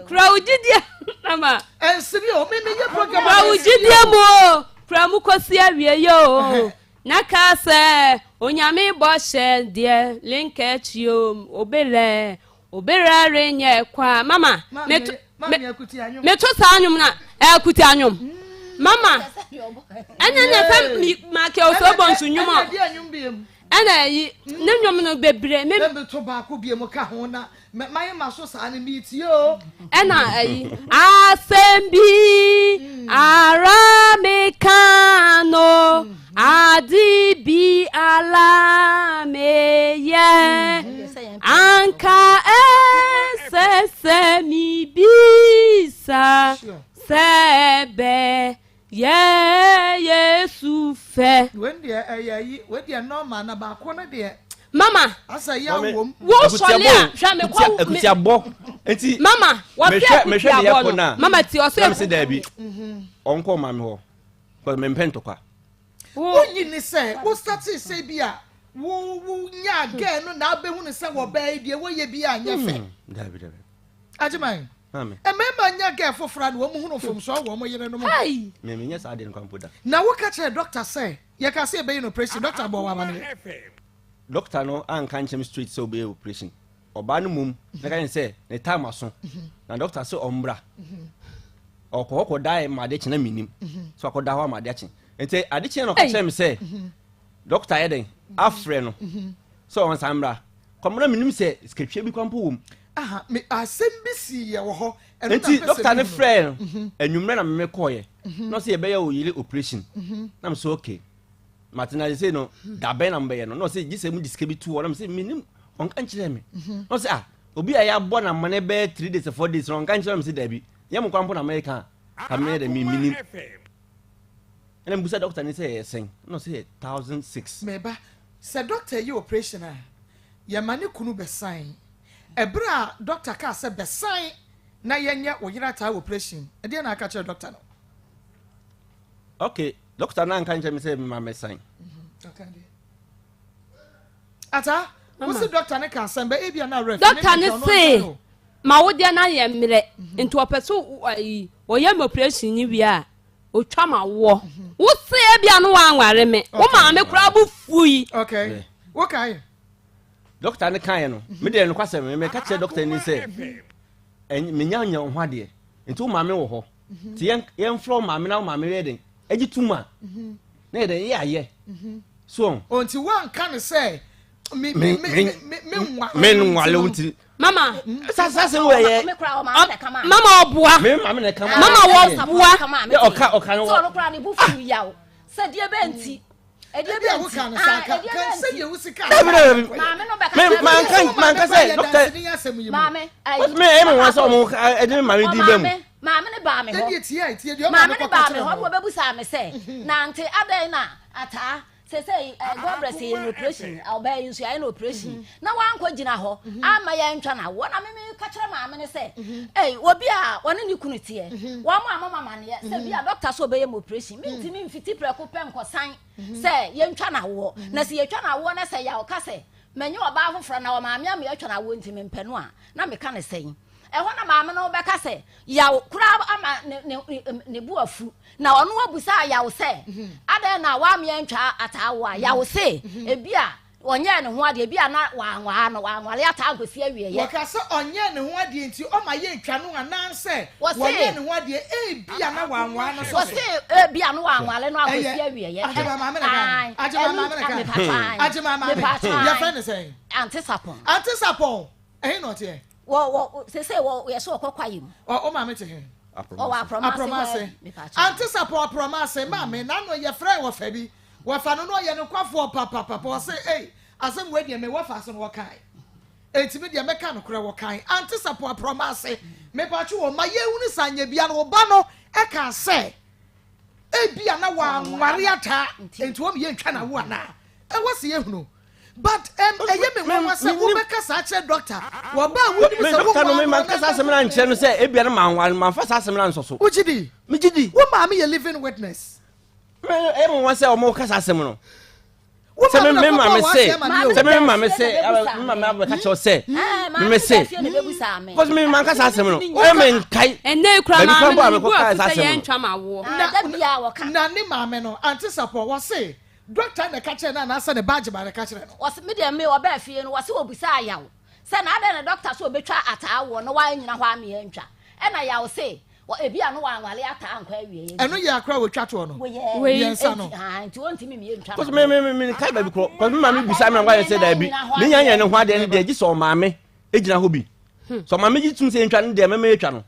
Kura wo gyidie mama. Ɛnsere o, me meyɛ program. Kura wo gyidie mu o, kura mu kɔsi awieeɛ o. Na ka sɛ Onyame bɔhyɛ deɛ lenka akyi o, obelɛ Obiara renyɛ kwa. Mama, meto meto saa nnwom na ɛkuti anwom. Mama, ɛnyɛ nyɛ sɛ mi Michael Osei nso nnwom a. Ɛna ɛyi ne nnwom no bebree. Me to baako bi mu ka ho na mayɛ ma so saa no metie o. Ɛna ɛyi asɛm bi ara meka no. Ade bi ala meyɛ anka ɛsɛ sɛ mebisa sɛ bɛ yɛ Yesu fɛ. Wei deɛ ɛyɛ yi wei deɛ normal na baako no deɛ. Mama. Asa yi awom. Wo sɔle a hwɛ me kɔ. Akutiabɔ nti. Mama wɔte akutiabɔ no. Mama ti ɔsɛ. Na me se daabi ɔnkɔ maame hɔ. Because me mpɛ ntɔkwa. Wonyi ne sɛ wo startee sɛ bi a wo wo nyaa girl no na abɛhu no sɛ wɔbaa yi deɛ wɔyɛ bi a nyɛ fɛ. Dabi dabi. Agyeman. Mmarima nya girl foforɔ a na wɔn hunu mfomsoɔ wɔ wɔn yerenom ho. Me me nyɛ saa deɛ no kwan po da. Na woka kyerɛ doctor sɛ yɛka sɛ yɛbɛyɛ no operation doctor bɔ wɔ amaneɛ. Doctor no anka nkyɛm straight sɛ ɔbɛyɛ operation. Ɔbaa no mmom na ka kyerɛ sɛ ne time aso na doctor sɛ ɔmmra. Ɔkɔ hɔ kɔdae ma ade kye na mennim sɛ wakɔda hɔ ama ade akye. Nti ade kye na ɔka kyerɛ me sɛ doctor yɛ dɛn afrɛ no sɛ ɔnsan mmra. Kɔm na mennim sɛ sikatwia bi kora mpo wɔ mu. Aha, me asɛm bi sii yɛ wɔ hɔ. Ɛno na Nti mpɛ sɛ doctor no mehunu. frɛɛ no anwummerɛ na me mekɔɔyɛ na ɔsɛ yɛbɛyɛ wo yere operation. Na me sɛ okay. Mate na sɛ no da bɛn na mobɛyɛ no na ɔsɛ gye sɛ mode sika bi to hɔ na me sɛ menim ɔnka nkyerɛ me na ɔsɛ ah obi a yɛabɔ no amane bɛyɛ 3 days 4 days na ɔnka nkyerɛ me sɛ daabi yɛ mo kwan mpo na meka ka meyɛ dɛ menim ɛna mebusa dɔkta ne sɛ ɛyɛ sɛn na ɔsɛ yɛ 1006 Meba sɛ dɔkta yɛ operation a yɛma ne kunu bɛsan ɛberɛ a dɔkta kaa sɛ bɛsan na yɛnyɛ wo yere ataa operation ɛdeɛ na aka kyerɛ dɔkta no? Okay, Doctor no anka nkyerɛ me sɛ mema mɛsan. Ata, wo se doctor no ka asɛm bɛ ebia na ref. Doctor no se ma wo deɛ no ayɛ mmerɛ mhm. nti ɔpɛ so ayi ɔyɛ me operation ni wie a otwa ma woɔ. Mhm. Wo se ebia no wanware me. Wo maame koraa bo fui. Okay. Wo kae. Doctor no kaeɛ no, me deɛ nokwasɛm me meka kyerɛ doctor ni sɛ menya nya ho adeɛ nti wo maame wɔ hɔ. Nti yɛn yɛnfrɛ wo maame na wo maame yɛ den agye tum a na yɛ den yɛ ayɛ so. O nti wanka ne sɛ me me me me me nwa me nwale wo nti. Mama. Sa sa sɛ wo yɛ. Mama ɔboa. Me maame na ɛka ma. Mama wɔboa. Yɛ ɔka ɔka no wɔ. Sɛ ɔno koraa ne bo fu yaw sɛ deɛ bɛ nti. Ebi a woka no saa ka ka sɛdeɛ wosi ka. Dabi dabi. Maame no bɛka Me kyerɛ manka manka sɛ dɔkta. Maame ayi. Me ɛyɛ me wɔn sɛ ɔmo ɛde me maame di bɛ mu. Maame ne baa me hɔ. Ɛdeɛ tie a tie deɛ Maame ɔmaame ne kɔka baa me kyerɛ hɔ no. na ɔbɛbusaa me sɛ nante adɛn na ataa. Sesei eh, God bless yɛ no operation, ɔbaa yi nso yɛayɛ no operation na wankɔ gyina hɔ amma yɛntwa no awoɔ na me meka kyerɛ maame no sɛ ei obi a ɔne ne kunu teɛ wɔn a mama amaneɛ sɛ bi a dɔkta sɛ ɔbɛyɛ mu operation mentumi mfiti prɛko pɛ nkɔsan sɛ yɛntwa no awoɔ na sɛ yɛtwa no awoɔ na sɛ yaw ka sɛ manyɛ ɔbaa foforɔ na ɔmaame ama yɛatwa no awoɔ nti mempɛ no a na meka ne sɛn ɛhɔ na maame no bɛka sɛ yaw koraa ama ne ne ne bo afu Na ɔno abusaa Yaw sɛ, Adɛn na woammea antwa ataa wo a? Yaw se, Ebia ɔnyɛɛ ne ho adeɛ, ebia na wanwaa no, wanware ataa ankɔsi awieɛ. Wɔka sɛ ɔnyɛɛ ne ho adeɛ nti ɔma yɛntwa no anaasɛ wɔnyɛɛ ne ho adeɛ ebia na wanwaa no so so? Wɔse ebia no wanware no ankɔsi awieɛ. Agyema maame na kan. Agyema maame na kan. Agyema maame. Yɛfrɛ ne sɛn? Ante Sapɔn. Ante Sapɔn. Ɛhe na ɔteɛ? Wɔ wɔ sese wɔ yɛ so ɔkɔ kwaeɛ mu. Ɔ o maame te he? Ɔwɔ aprɔmase. Ante sapɔ aprɔmase maame n'ano yɛ frɛ wɔfa bi wɔfa no na ɔyɛ no kwafoɔ papapapa ɔse ei asɛm wei deɛ me wɔfa ase no wɔkae enti me deɛ mɛka nokorɛ wɔkae ante sapɔ aprɔmase mepatwe wɔ ma yɛhunu sɛ anyɛ bia no wo ba no ɛka sɛ ebia na wanware ataa enti wɔn yɛntwa na wo anaa ɛwɔ sɛ yɛhunu But um, ɛyɛ me nwanwa sɛ wobɛka saa kyerɛ dɔkta wɔ ba a wonim sɛ wo no me manka saa asɛm no ankyerɛ no sɛ ebia no manware mamfa saa asɛm no ansɔ so. Wogye di? Megye di. Wo maame yɛ living witness. Ɛyɛ me nwanwa sɛ ɔmo ka saa asɛm no. Sɛ me me maame se sɛ me maame se me maame abɛka kyerɛ sɛ me me se because me manka saa asɛm no ɛyɛ me nkae. Ɛnɛ kura maame no ne bu afu sɛ yɛn ntwa ma woɔ. Na ne maame no ante sapɔ wɔse Doctor na ɛka kyerɛɛ no anaasɛ ne ba Agyemang na ɛka kyerɛɛ no? Ɔse me deɛ me ɔbaa fie no wɔse ɔbisaa Yaw sɛ na adɛn na doctor sɛ ɔbɛtwa ataa woɔ na wanyina hɔ amea antwa ɛna Yaw se ebia no wanwale ataa ankɔ awieɛ nti. Ɛno yɛ akora a wɔtwa toɔ no mmiɛnsa no. Haa nti ɔntumi mmie ntwa Cause me me me me nkae baabi korɔ cause me maame bisa me na wayɛ sɛ daabi me nya yɛ ne ho adeɛ no deɛ gye sɛ ɔmaame gyina hɔ bi sɛ ɔmaame gye tum sɛ yɛntwa no deɛ mɛmɛ yɛtwa no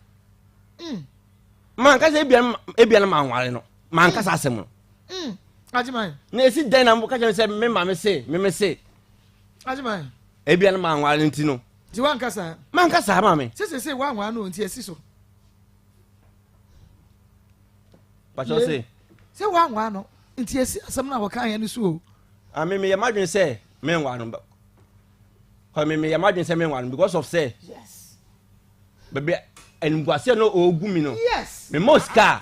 mankasa ebia ebia no manware no mankasa asɛm no Mm, Agyeman. Na esi dɛn na mo ka kyerɛ me sɛ me maame se me me se. Agyeman. Ebia no manware no nti no. Nti wanka saa. Manka saa maame. Sɛ sɛ sɛ wanware no nti esi so. Pakyɛ se. Sɛ wanware no nti esi asɛm na wɔka yɛn no so o. Ame meyɛ m'adwene sɛ menware no. Kɔ me meyɛ m'adwene sɛ menware no because of sɛ. Yes. Baabi animguaseɛ no ɔgu mi no. Yes. Mema osika.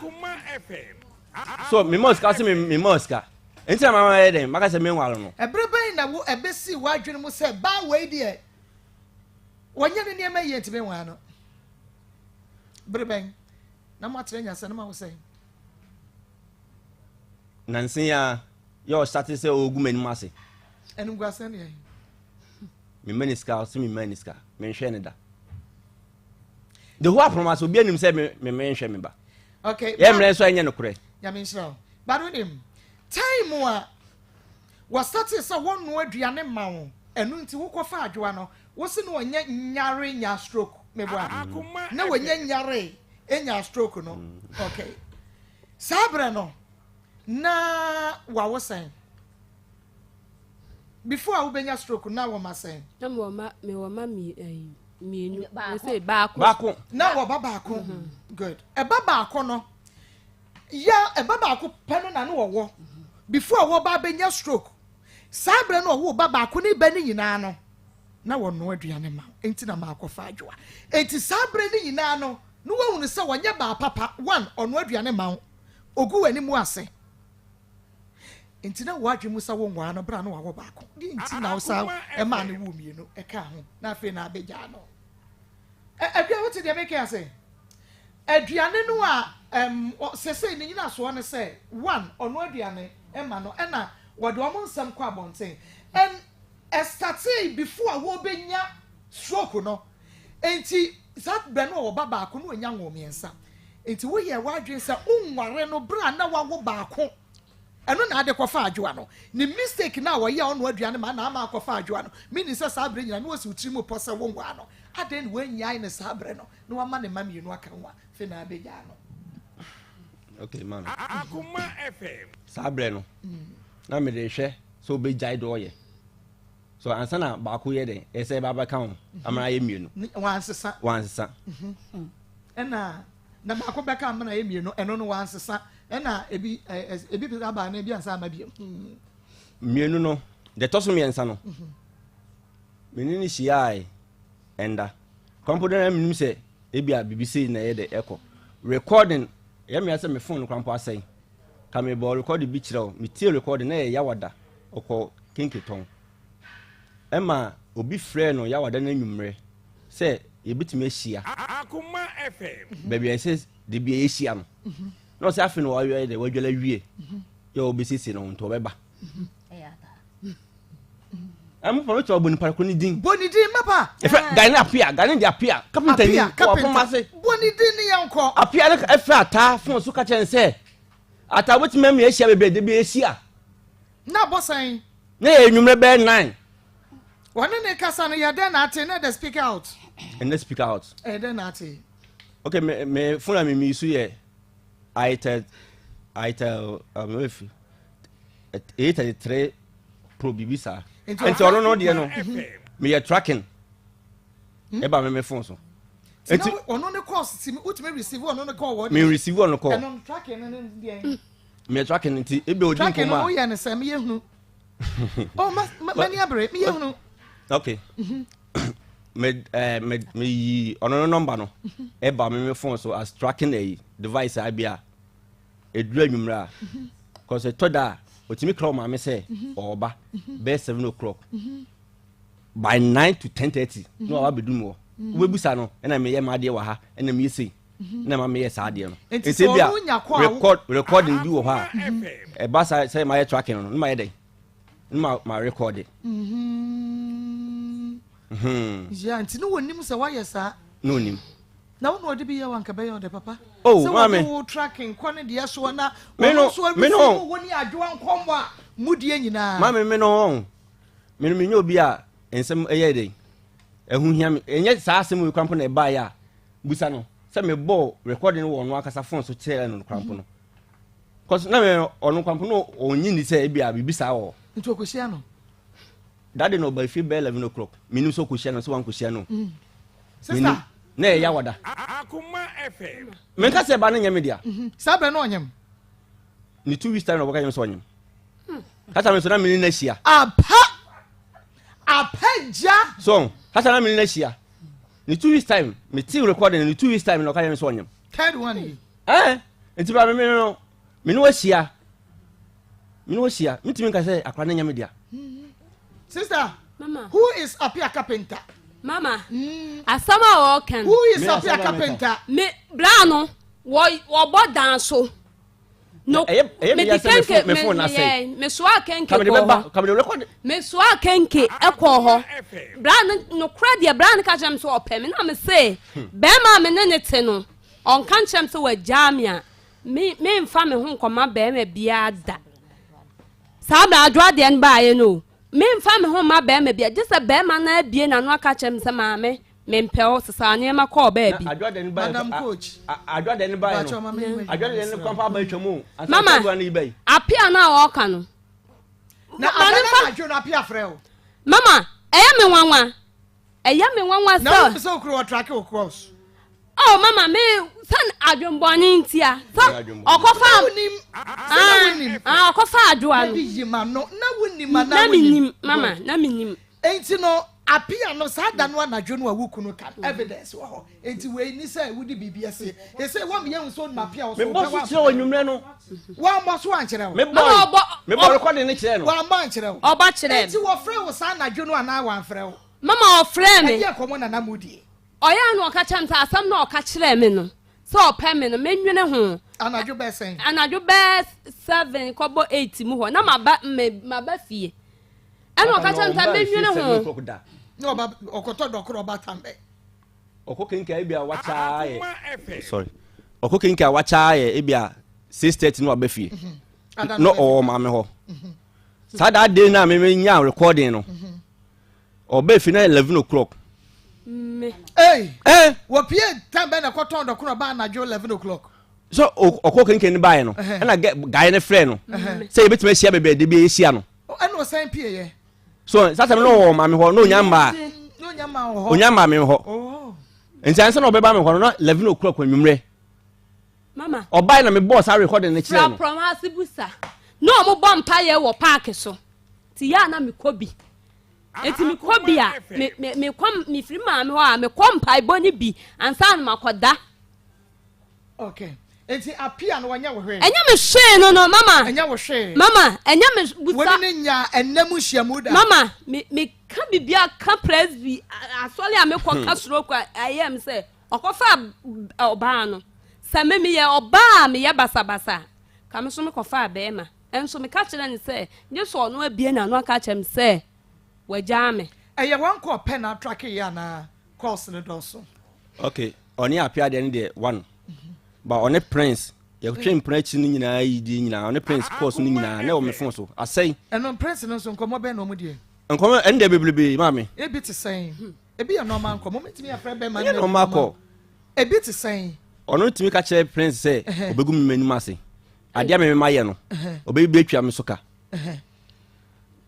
So mema osika sɛ mema osika. Nti na mama yɛ dɛn maka sɛ menware no. Ɛberɛ bɛn na wo ɛbɛsii w'adwene mu sɛ baa wei deɛ wɔnyɛ ne nneɛma yie nti menware no? Bere bɛn na moatena nya sɛ no ma wo sɛn? Nansa yi ara yɛ ɔsate sɛ ɔregu m'anim ase. Animguaseɛ ne yɛn. Mema ne sika ɔsɛ mema ne sika menhwɛ ne da. The whole aprɔm ase obi anim sɛ me me menhwɛ me ba. Okay. Yɛ mmerɛ nso ɛnyɛ nokorɛ. Nyame nhyira wo. But wonim time a wɔsate sɛ wɔnoa aduane ma wo ɛno nti wokɔfa adwoa no wo se no ɔnyɛ nyare nya stroke meboa na wɔnyɛ nyare nya stroke no okay saa berɛ no na wawo sɛn before a wobɛnya stroke na wɔma sɛn na mewɔ ma mewɔ ma mmienu sɛ baako baako na wɔba baako mhm. good ɛba baako no ya ɛba baako pɛ no na no wɔwɔ before a wɔba abɛnya stroke saa berɛ no ɔwo ba baako ne ba no nyinaa no na wɔnoa aduane ma nti na maakɔfa adwoa nti saa berɛ no nyinaa no na wɔhunu sɛ wɔnyɛ baa papa one ɔnoa aduane ma wo Ogu w'anim ase. Nti na w'adwene mu sɛ wonwaa no berɛ a na wawo baako. Deɛ nti na wosan maa no woo mmienu ɛkaa ho na afei na abɛgyaa no. Adua wote deɛ meka ase? Aduane no a um, sesei ne nyinasoɔ ne sɛ one ɔno aduane ma no ɛna wɔde wɔn nsɛm kɔ abɔnten and ɛstartee before a wɔbɛnya stroke no Enti saa berɛ no ɔwɔ ba baako na wanya nwoo mmiɛnsa. Enti woyɛɛ w'adwene sɛ wonware no berɛ a na wawo baako. Ɛno na ade kɔfa adwoa no. Ne mistake no a ɔyɛ a ɔnoa aduane ma na ama akɔfa adwoa no. Meaning sɛ saa berɛ nyinaa na wasi wo tiri mu pɔ sɛ wonwaa no. Adɛn na wannyae no saa berɛ no na wama ne mma mmienu aka ho a afei na abɛgyaa no. Okay, maame. Saa berɛ no, na mede rehwɛ sɛ wobɛgyae deɛ ɔyɛ. So ansa na baako yɛ dɛn ɛsɛ ɛba bɛka ho amana ayɛ mmienu. Wansesa. Wansesa. Mhm. Ɛna na baako bɛka amana ayɛ mmienu ɛno no wansesa ɛna ebi ebi pɛ aba na ebi ansa ama bio. Hmm. Mmienu no, deɛ ɛtɔ so mmiɛnsa no, me ne no hyiae ɛnda. Kwan mpo na menim sɛ ebia biribi sei na ɛyɛ dɛ ɛkɔ. Recording, ɛyɛ me ya sɛ me phone no koraa mpo asɛe. Ka mebɔɔ recording bi kyerɛ wo, metie recording na ɛyɛ Yawada, ɔkɔ kenke tɔn. Ɛma obi frɛɛ no Yawada no anwummerɛ sɛ yɛbɛtumi ahyia baabi a ɛsɛ de bia yɛhyia no. Na ɔsɛ afei na wayɛ dɛ wadwala awie yɛ ɔbɛsiesie ne ho nti ɔbɛba. Ɛmo pa mɛtumi abɔ nipa ko ne din. Bɔ ne din mɛpa. Ɛfɛ gane apia gane de apia kapinta ni wɔ apɔm ase. Bɔ ne din ne yɛn kɔ. Apia no ɛfɛ ataa fon so ka kyerɛ ne sɛ ataa wobɛtumi ama yɛahyia baabi a de bi yɛhyia. Na bɔ sɛn. Na yɛ enwummerɛ bɛyɛ 9. Wɔne ne kasa no yɛ dɛn na ate na ɛdɛ speak out. Ɛnɛ speak out. Ɛyɛ dɛn na ate. Okay me me phone a me mi so yɛ itel itel um, A33 pro biribi saa nti ɔno no deɛ no meyɛ tracking ɛba me me phone so. Nti ɔno ne calls ti wotumi receive ɔno ne call wɔ. Me receive ɔno call. Ɛno tracking no ne deɛ. Meyɛ tracking nti ebi odi nkɔmɔ a. Tracking no woyɛ ne sɛ meyɛ hunu. Oh ma ma mani abere meyɛ hunu. Okay. Me eh me me yi ɔno no number no ɛba me me phone so as tracking a device a bi a. Ɛduru anwummerɛ a, cause ɛtɔ da a, ɔtumi kra ɔmaame sɛ ɔɔba bɛyɛ 7 o'clock. By 9 to 10:30 na waba abɛdu mu hɔ. Wobɛbusa no, ɛna meyɛ m'adeɛ wɔ ha, ɛna meyɛ sei, ɛna ma meyɛ saa adeɛ no. Nti Nti sɛ ebia ɔno nya kɔ a wo- record recording bi wɔ hɔ a, ɛba saa sɛ mayɛ tracking no, na mayɛ dɛn? Na ma ma record. Yeah, nti ne wɔnim sɛ woayɛ saa. Na ɔnim. Na wo na ɔde bi yɛ wo anka bɛyɛ ɔdɛ papa. Oh, Sɛ maame. wɔde wo tracking kɔ ne deɛ soɔ na Me ɔno no, nso me no. areceive wo ne adwoa nkɔmmɔ a modie nyinaa. Maame me no ɔn. Me no menyɛ obi a nsɛm ɛyɛ dɛ. Ɛho hia me. Ɛnyɛ saa asɛm wei koraa mpo na ɛbaeɛ a busa no sɛ mebɔɔ recording wɔ ɔno ankasa phone so kyerɛɛ no koraa mpo no. Cause na me ɔno koraa mpo no ɔnyi ni sɛ ebi a biribi saa wɔ hɔ. Nti ɔkɔhyia no? That day na ɔba fie bɛyɛ 11 o'clock. Menim sɛ ɔkɔhyia no sɛ wankɔhyia no. Sister. Na ɛyɛ yawada. Akoma FM. Menka sɛ ba no nyɛ me dea. Saa berɛ no ɔnyem. Ne 2 weeks time na ɔbɛka kyerɛ me sɛ ɔnyem. Kasa me so na mene no ahyia. Apa! Apa gya! So, kasa na mene no ahyia. Ne 2 weeks time, me te recording ne 2 weeks time na ɔka kyerɛ me sɛ ɔnyem. Third one yi. Eh, nti ba me me no, me no ahyia. Me no ahyia. Metumi nka sɛ akora no nyɛ me dea. Sister, Mama. who is Apia Carpenter? Mama, asɛm a wɔka no. Who is Me Apia asɛm a meka. Carpenter? Me bra no, wɔ wɔbɔ dan so. No, Ɛyɛ- ɛyɛ me mede ya sɛ me kenke phone- me phone me asɛe. meyɛ mesoa kenke Kamede kɔɔ bɛba, hɔ. kamede record. Mesoa kenke ɛkɔɔ hɔ. Bra no nokorɛ deɛ bra no ka kyerɛ me sɛ ɔpɛ me na me se bɛrima a me ne ne te no ɔnka nkyerɛ me sɛ wagyaa me a me memfa me ho nkɔma bɛrima biara da. Saa bra adwo adeɛ no baeɛ no o memfa me ho mma bɛrima biara gye sɛ bɛrima no abie n'ano aka kyerɛ me sɛ maame mempɛ wo sesa nneɛma kɔɔ baabi. Na adwo no baeɛ Madam Coach. Adwo no baeɛ Bakyɛ no. ma me nyɛ Adwo no no kwan pa aba atwa mu o. Ansa Mama, na adwo no yi bae. apia no a ɔka no. Na Ma ne adana mfa- na adwo no Apia frɛ wo. Mama, ɛyɛ me nwanwa. Ɛyɛ me nwanwa Na wo sɛ. sɛ okuro wɔ tracking wo cross. Oh, mama, me sɛ adwembɔne ntia. Sɛ Ɛyɛ adwembɔne. ɔkɔfa Na wonim. Sɛ na wonim. ah, ɔkɔfa adwoa no. Ebi yi ma no. Na wonim anaa Na wonim? menim, mama, na menim. Enti no Apia no saa da no anadwo no a wo kunu ka no evidence wɔ hɔ. Enti wei ni sɛ wode biribi asie. Ese wɔn yɛ nso onim Apia wɔ so Mebɔ wopɛ so wa. kyerɛ wɔ anwummerɛ no. Wɔammɔ so ankyerɛ wo. Mebɔ Mama, ɔbɔ- mebɔ recording no kyerɛ no. Wɔammɔ ankyerɛ wo. Ɔbɔ kyerɛ Enti me. wɔfrɛ wo saa anadwo no anaa wɔamfrɛ wo? Mama ɔfrɛ me. Ɛdeɛ nkɔmmɔ na na modie? Ɔyɛ a na ɔka kyerɛ me sɛ asɛm na ɔka kyerɛɛ me no sɛ ɔpɛ me no menwene ho. Anadwo bɛyɛ sɛn? Anadwo bɛyɛ 7 kɔbɔ 8 mu hɔ na maba me maba fie. Ɛna ɔka kyerɛ me sɛ menwene ho. Na ɔba ɔkɔtɔ dɔkoro ɔba tambɛ. Ɔkɔ kenke a ebi a wakyaa yɛ. Sorry. Ɔkɔ kenke a wakyaa yɛ ebi a 6:30 na waba fie. Ada Na ɔwɔ maame hɔ. Saa that day na me me nya recording no. Ɔbɛ fie na 11 o'clock. Me. Hey! Eh! Wɔpie tambɛ na ɛkɔtɔn dɔkoro ɔba anadwo 11 o'clock. So ɔkɔ kenke no baeɛ no. Ɛna guy no frɛ no. Sɛ yɛbɛtumi ahyia baabi a yɛde bi ahyia no. Ɛna ɔsan pie yɛ. So saa time no ɔwɔ maame hɔ na onya mmaa. Na onya mmaa wɔ hɔ. Onya mmaa me hɔ. Oh. Nti ansa na ɔbɛba me hɔ no na 11 o'clock anwummerɛ. Mama. Ɔbae na mebɔɔ saa recording no kyerɛɛ no. Fra prɔm ase busa. Na ɔmo bɔ mpaeɛ wɔ paaki so. Nti yɛ a na mekɔ bi. Nti mekɔ bi a, me, me, mekɔ, mefiri maame hɔ a, mekɔ mpaebɔ no bi ansa na makɔda. Okay. Nti apia no wɔnyɛ wo hwee. Ɛnyɛ me hwee no no mama. Ɛnyɛ wo hwee. Mama, ɛnyɛ me busa. Wɔne ne nya ɛnna mu nhyiamu da. Mama, me me ka biribi ka presby asɔre a mekɔ ka stroke a ɛyɛ me sɛ ɔkɔfa ɔbaa no. Sɛ me meyɛ ɔbaa a meyɛ basabasa ka me so mekɔfa bɛrima. Nso meka kyerɛ no sɛ gye sɛ ɔno abie n'ano aka akyerɛ me sɛ wagyaa me. Ɛyɛ wɔn kɔɔ pɛ na atrake yɛ anaa calls no dɔɔso? Ok, ɔne Appiah deɛ no deɛ one but ɔne Prince yɛtwe mpena akyi no nyinaa yi deɛ nyinaa ɔne Prince calls no nyinaa na ɛwɔ me phone so asɛe. Ɛno Prince no nso nkɔmmɔ bɛn na wɔn deɛ? Nkɔmmɔ ɛno deɛ bebrebe maame. Ebi te sɛn? Ebi yɛ normal nkɔmmɔ mɛtumi afrɛ bɛrima no. Ɛnyɛ normal call. Ebi te sɛn? Ɔno tumi ka kyerɛ Prince sɛ ɔbɛgu me m'anim ase. Adeɛ a me mema yɛ no, ɔbɛyi bi atwa me so ka.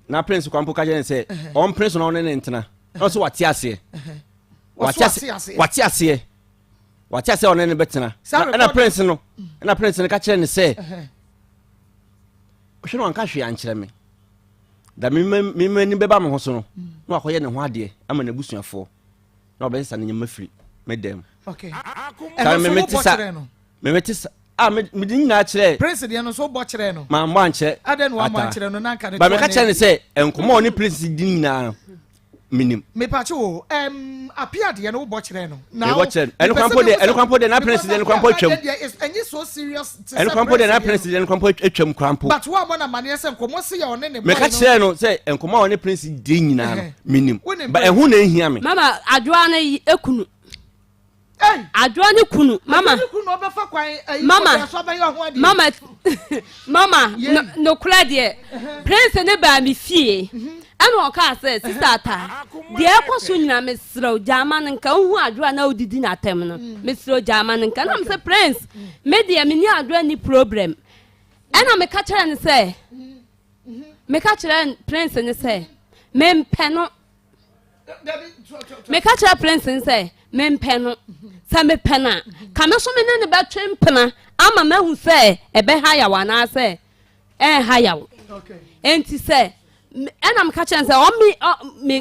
Na Prince kwan mpo ka kyerɛ no sɛ ɔmpene so na ɔne ne ntena. Na ɔsɛ wate aseɛ. Wate aseɛ. Wate aseɛ. Wate aseɛ ɔne ne bɛtena. Ɛna Prince no, ɛna Prince no ka kyerɛ no sɛ hwɛ no wanka hwee ankyerɛ me. Da me m'ani bɛba me ho so no, na wakɔyɛ ne ho adeɛ ama n'abusuafoɔ. Na ɔbɛsesa ne nneɛma firi me dan mu. Okay. Ɛno nso wobɔ kyerɛ no? Meme te sa a mede ne nyinaa kyerɛ. Prince deɛ no nso wobɔ kyerɛ no? Mammɔ ankyerɛ. Adɛn na wammɔ ankyerɛ no na anka ne toɔ ne. Ba meka kyerɛ no sɛ nkɔmmɔ a ɔne Prince di nyinaa no menim. Mepakye o, um, Apia deɛ no wobɔ kyerɛ no. Mebɔ kyerɛ no. Ɛno kwan po deɛ, ɛno kwan po deɛ na Prince deɛ no kwan po atwam. Ɛnyɛ so serious te sɛ Ɛno kwan po deɛ na Prince deɛ no kwan po atwam kwan po. But woammɔ no amaneɛ sɛ nkɔmmɔ se yɛ ɔne ne boy no. Meka kyerɛ no sɛ nkɔmmɔ a ɔne Prince di nyinaa no menim. Ba ɛho na ehia me. Mama adwoa no ekunu. Adwoa ne kunu mama mama mama mama nokorɛ deɛ prince ne baa me fie ɛna ɔkaa sɛ sista ata deɛ ɛkɔ so nyina mesrɛ gyaama no nka wohu adwoa na wodidi n'atɛm no mesrɛ gyaama no nka na mesɛ prince me deɛ menni adwoa ni problem ɛna meka kyerɛ no sɛ meka kyerɛ prince ne sɛ mempɛ no Meka kyerɛ Prince no sɛ mempɛ no. Sɛ mepɛ no a, ka me so me ne no bɛtwe mpena ama mahu sɛ ɛbɛha yaw anaasɛ ɛnha yaw. Enti sɛ ɛna meka kyerɛ no sɛ ɔme me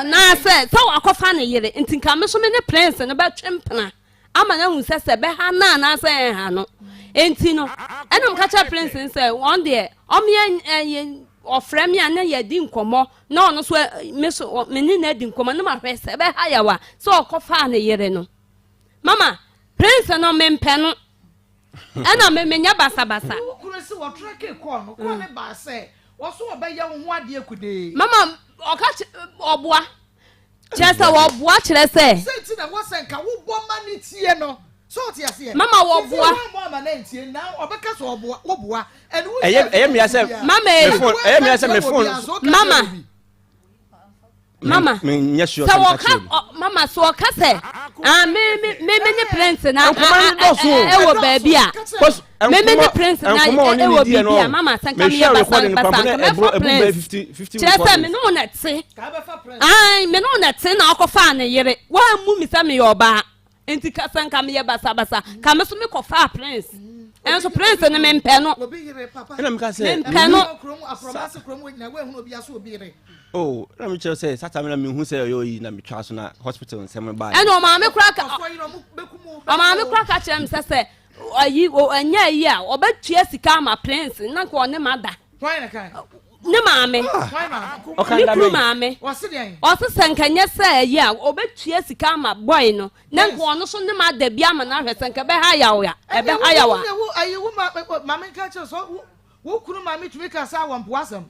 anaasɛ sɛ wakɔfa ne yere nti nka me so me ne Prince no bɛtwe mpena. ama no ahu sɛ sɛ ɛbɛha no anaasɛ ɛnha no. Enti no, ɛna meka kyerɛ Prince no sɛ wɔn deɛ ɔmeɛ ɛyɛ ɔfrɛ me a na yɛdi nkɔmmɔ na ɔno so me so me ne no adi nkɔmmɔ na mahwɛ sɛ ɛbɛha yawa sɛ ɔkɔfaa ne yere no. Mama, Prince no mempɛ no. Ɛna me menyɛ basabasa. Wo kunu se wɔtra ke kɔɔ no, kɔɔ ne baa sɛ wɔso wɔbɛyɛ wo ho adeɛ kudee. Mama, ɔka ɔboa. Kyerɛ sɛ wɔboa kyerɛ sɛ. Sɛ nti na wɔ sɛ nka wobɔ ma ne tie no. So ɔte aseɛ. Mama wɔboa. Sɛ wɔn ama ne ntie na ɔbɛka sɛ ɔboa woboa. Ɛne wo ɛyɛ ɛyɛ mmea sɛ. Mama ee. Me phone ɛyɛ mmea sɛ me phone. Mama. Mama. Menyɛ sure sɛ wɔka mama sɛ ɔka sɛ ah me me me me ne prince na ɛwɔ baabi a me me ne prince na ɛwɔ biribi a mama sɛ nka meyɛ basa basa nka mɛfa prince kyerɛ sɛ me ne wo na te. Ae, me ne wo na ɛte na ɔkɔfaa ne yere. Woammu me sɛ meyɛ ɔbaa. Enti ka sɛ nka meyɛ basabasa. Ka me so mekɔfaa Prince. Ɛnso Prince no mempɛ no. Mempɛ no. Oh, na me kyerɛ sɛ sata me na mehu sɛ ɔyɛ oyi na metwa so na hospital nsɛm no baeɛ. Ɛna ɔmaame kora ka ɔmaame kora ka kyerɛ me sɛ sɛ ayi ɛnyɛ ayi a ɔbɛtua sika ama Prince na nka ɔne ma da. Ne maame. Ne kunu maame. Ɔse sɛ nka nyɛ sɛ ayi a ɔbɛtua sika ama boy no na nka ɔno so ne ma da bi ama no ahwɛ sɛ nka ɛbɛha yaw a ɛbɛha yaw a. Ayi wo ma maame nka kyerɛ sɛ wo kunu maame tumi ka sɛ awɔ mpoa asɛm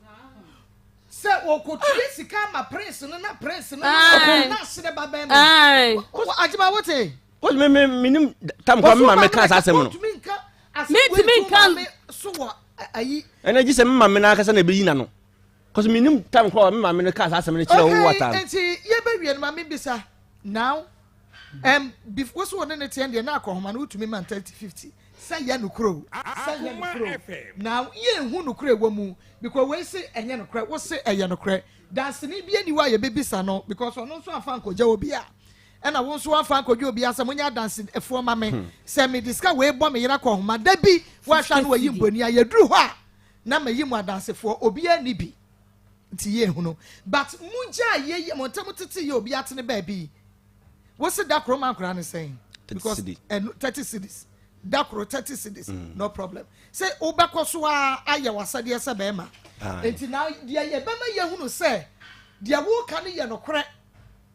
sɛ ɔkɔtua sika ama prince no na prince no na aserɛ ba bɛn no agyema wote. Kɔsi mi mi mi nim tam kɔ mi maame ka saa asɛm no. Mintumi nka. Ɛna gye sɛ mi maame n'ankasa na ebeyi n'ano. Kɔsi mi nim tam kɔ mi maame no ka saa asɛm no kyerɛ wo wata. Okay, nti yɛbɛwie no maame bisa now before so wɔne ne teɛ deɛ na akɔhoma no wotumi ma 30 50 sɛ yɛ nokorɛ o sɛ yɛ nokorɛ o now yɛnhu nokorɛ ɛwɔ mu because wei se ɛnyɛ nokorɛ wo se ɛyɛ nokorɛ danseni bi ani hɔ a yɛbɛbisa no because ɔno nso afa nkɔgya obi a Ɛna wo nso woamfa ankɔdwe obiara sɛ monyɛ adansefoɔ mma me sɛ mede sika wei bɔ me yere akɔnhoma. Da bi woanhwɛ a na wayi mponi a yɛduru hɔ a Na mayi mo adansefoɔ, obiara nni bi nti yɛnhunu. But mo gyaa yɛ mo ntam tete yɛ obiara tene baabi yi. Wo se da koro ma nkwadaa no sɛn? Because ɛno 30 cedis. Da koro 30 cedis, no problem. Sɛ wobɛkɔ so ara ayɛ w'asɛdeɛ sɛ bɛrima. Nti na deɛ yɛbɛma yɛhunu sɛ deɛ woka no yɛ nokorɛ